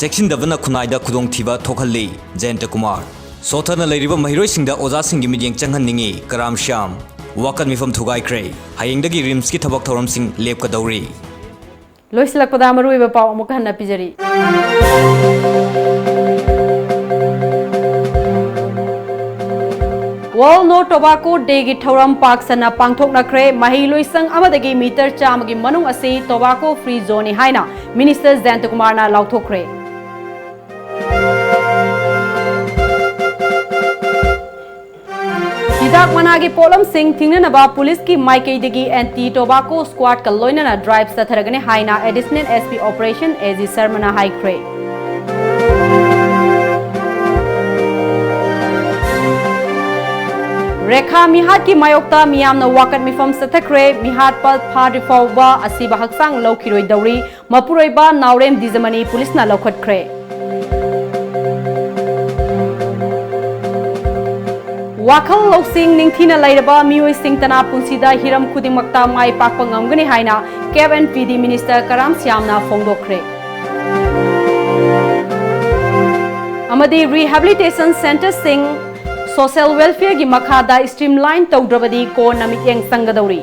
ꯆꯦꯛꯁꯤꯟꯗꯕꯅ ꯈꯨꯟꯅꯥꯏꯗ ꯈꯨꯗꯣꯡꯊꯤꯕ ꯊꯣꯛꯍꯜꯂꯤ, ꯖꯌꯟꯇ ꯀꯨꯃꯥꯔ꯫ ꯁꯣꯊꯅ ꯂꯩꯔꯤꯕ ꯃꯍꯩꯔꯣꯏꯁꯤꯡꯗ ꯑꯣꯖꯥꯁꯤꯡꯒꯤ ꯃꯤꯠꯌꯦꯡ ꯆꯪꯍꯟꯅꯤꯡꯏ, ꯀꯔꯥꯝ ꯁ꯭ꯌꯥꯝ꯫ ꯋꯥꯀꯠ ꯃꯤꯐꯝ ꯊꯨꯒꯥꯏꯈ꯭ꯔꯦ꯫ ꯍꯌꯦꯡꯗꯒꯤ ꯔꯤꯝꯁꯀꯤ ꯊꯕꯛ ꯊꯧꯔꯝꯁꯤꯡ ꯂꯦꯞꯀꯗꯧꯔꯤ꯫ ꯂꯣꯏꯁꯤꯜꯂꯛꯄꯗ ꯃꯔꯨꯑꯣꯏꯕ ꯄꯥꯎ ꯑꯃꯨꯛꯀ ꯍꯟꯅ ꯄꯤꯖꯔꯤ꯫ World No Tobacco Day ꯒꯤ ꯊꯧꯔꯝ ꯄꯥꯛ ꯁꯟꯅ ꯄꯥꯡꯊꯣꯛꯅꯈ꯭ꯔꯦ꯫ ꯃꯍꯩꯂꯣꯏꯁꯪ ꯑꯃꯗꯒꯤ ꯃꯤꯇꯔ ꯆꯥꯝꯃꯒꯤ ꯃꯅꯨꯡ ꯑꯁꯤ tobacco free zone ꯅꯤ ꯍꯥꯏꯅ ꯃꯤꯅꯤꯁꯇꯔ ꯖꯌꯟꯇ ꯀꯨꯃꯥꯔꯅ ꯂꯥꯎꯊꯣꯛꯈ꯭ꯔꯦ꯫ ꯍꯤꯗꯥꯛ ꯃꯅꯥꯒꯤ ꯄꯣꯠꯂꯝꯁꯤꯡ ꯊꯤꯡꯅꯅꯕ ꯄꯨꯂꯤꯁꯀꯤ ꯃꯥꯏꯀꯩꯗꯒꯤ anti tobacco squad ꯀ ꯂꯣꯏꯅꯅ drive ꯆꯠꯊꯔꯒꯅꯤ ꯍꯥꯏꯅ Additional S P Operation A G ꯁꯔꯃꯅ ꯍꯥꯏꯈ꯭ꯔꯦ꯫ ꯔꯦꯈꯥ ꯃꯤꯍꯥꯠꯀꯤ ꯃꯥꯌꯣꯛꯇ ꯃꯤꯌꯥꯝꯅ ꯋꯥꯀꯠ ꯃꯤꯐꯝ ꯆꯠꯊꯈ꯭ꯔꯦ꯫ ꯃꯤꯍꯥꯠꯄ ꯐꯥꯗ꯭ꯔꯤ ꯐꯥꯎꯕ ꯑꯁꯤꯕ ꯍꯛꯆꯥꯡ ꯂꯧꯈꯤꯔꯣꯏꯗꯧꯔꯤ꯫ ꯃꯄꯨꯔꯣꯏꯕ ꯅꯥꯎꯔꯦꯝ ꯗꯤꯖꯃꯅꯤ ꯄꯨꯂꯤꯁꯅ ꯂꯧꯈꯠꯈ꯭ꯔꯦ꯫ ꯋꯥꯈꯜ ꯂꯧꯁꯤꯡ ꯅꯤꯡꯊꯤꯅ ꯂꯩꯔꯕ ꯃꯤꯑꯣꯏꯁꯤꯡꯇꯅ ꯄꯨꯟꯁꯤꯗ ꯍꯤꯔꯝ ꯈꯨꯗꯤꯡꯃꯛꯇ ꯃꯥꯏ ꯄꯥꯛꯄ ꯉꯝꯒꯅꯤ ꯍꯥꯏꯅ Cap and P D Minister ꯀꯔꯥꯝ ꯁ꯭ꯌꯥꯝꯅ ꯐꯣꯡꯗꯣꯛꯈ꯭ꯔꯦ꯫ ꯑꯃꯗꯤ rehabilitation centre ꯁꯤꯡ, social welfare ꯒꯤ ꯃꯈꯥꯗ streamline ꯇꯧꯗ꯭ꯔꯕꯗꯤ ꯀꯣꯟꯅ ꯃꯤꯠꯌꯦꯡ ꯆꯪꯒꯗꯧꯔꯤ꯫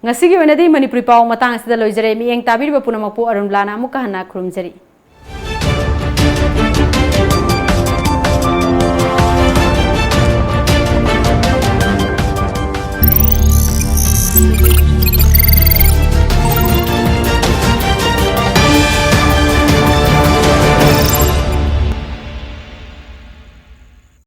ꯉꯁꯤꯒꯤ ꯑꯣꯏꯅꯗꯤ ꯃꯅꯤꯄꯨꯔꯤ ꯄꯥꯎ ꯃꯇꯥꯡ ꯑꯁꯤꯗ ꯂꯣꯏꯖꯔꯦ꯫ ꯃꯤꯠꯌꯦꯡ ꯇꯥꯕꯤꯔꯤꯕ ꯄꯨꯝꯅꯃꯛꯄꯨ ꯑꯔꯨꯟ ꯕ꯭ꯂꯥꯅ ꯑꯃꯨꯛꯀ ꯍꯟꯅ ꯈꯨꯔꯨꯝꯖꯔꯤ꯫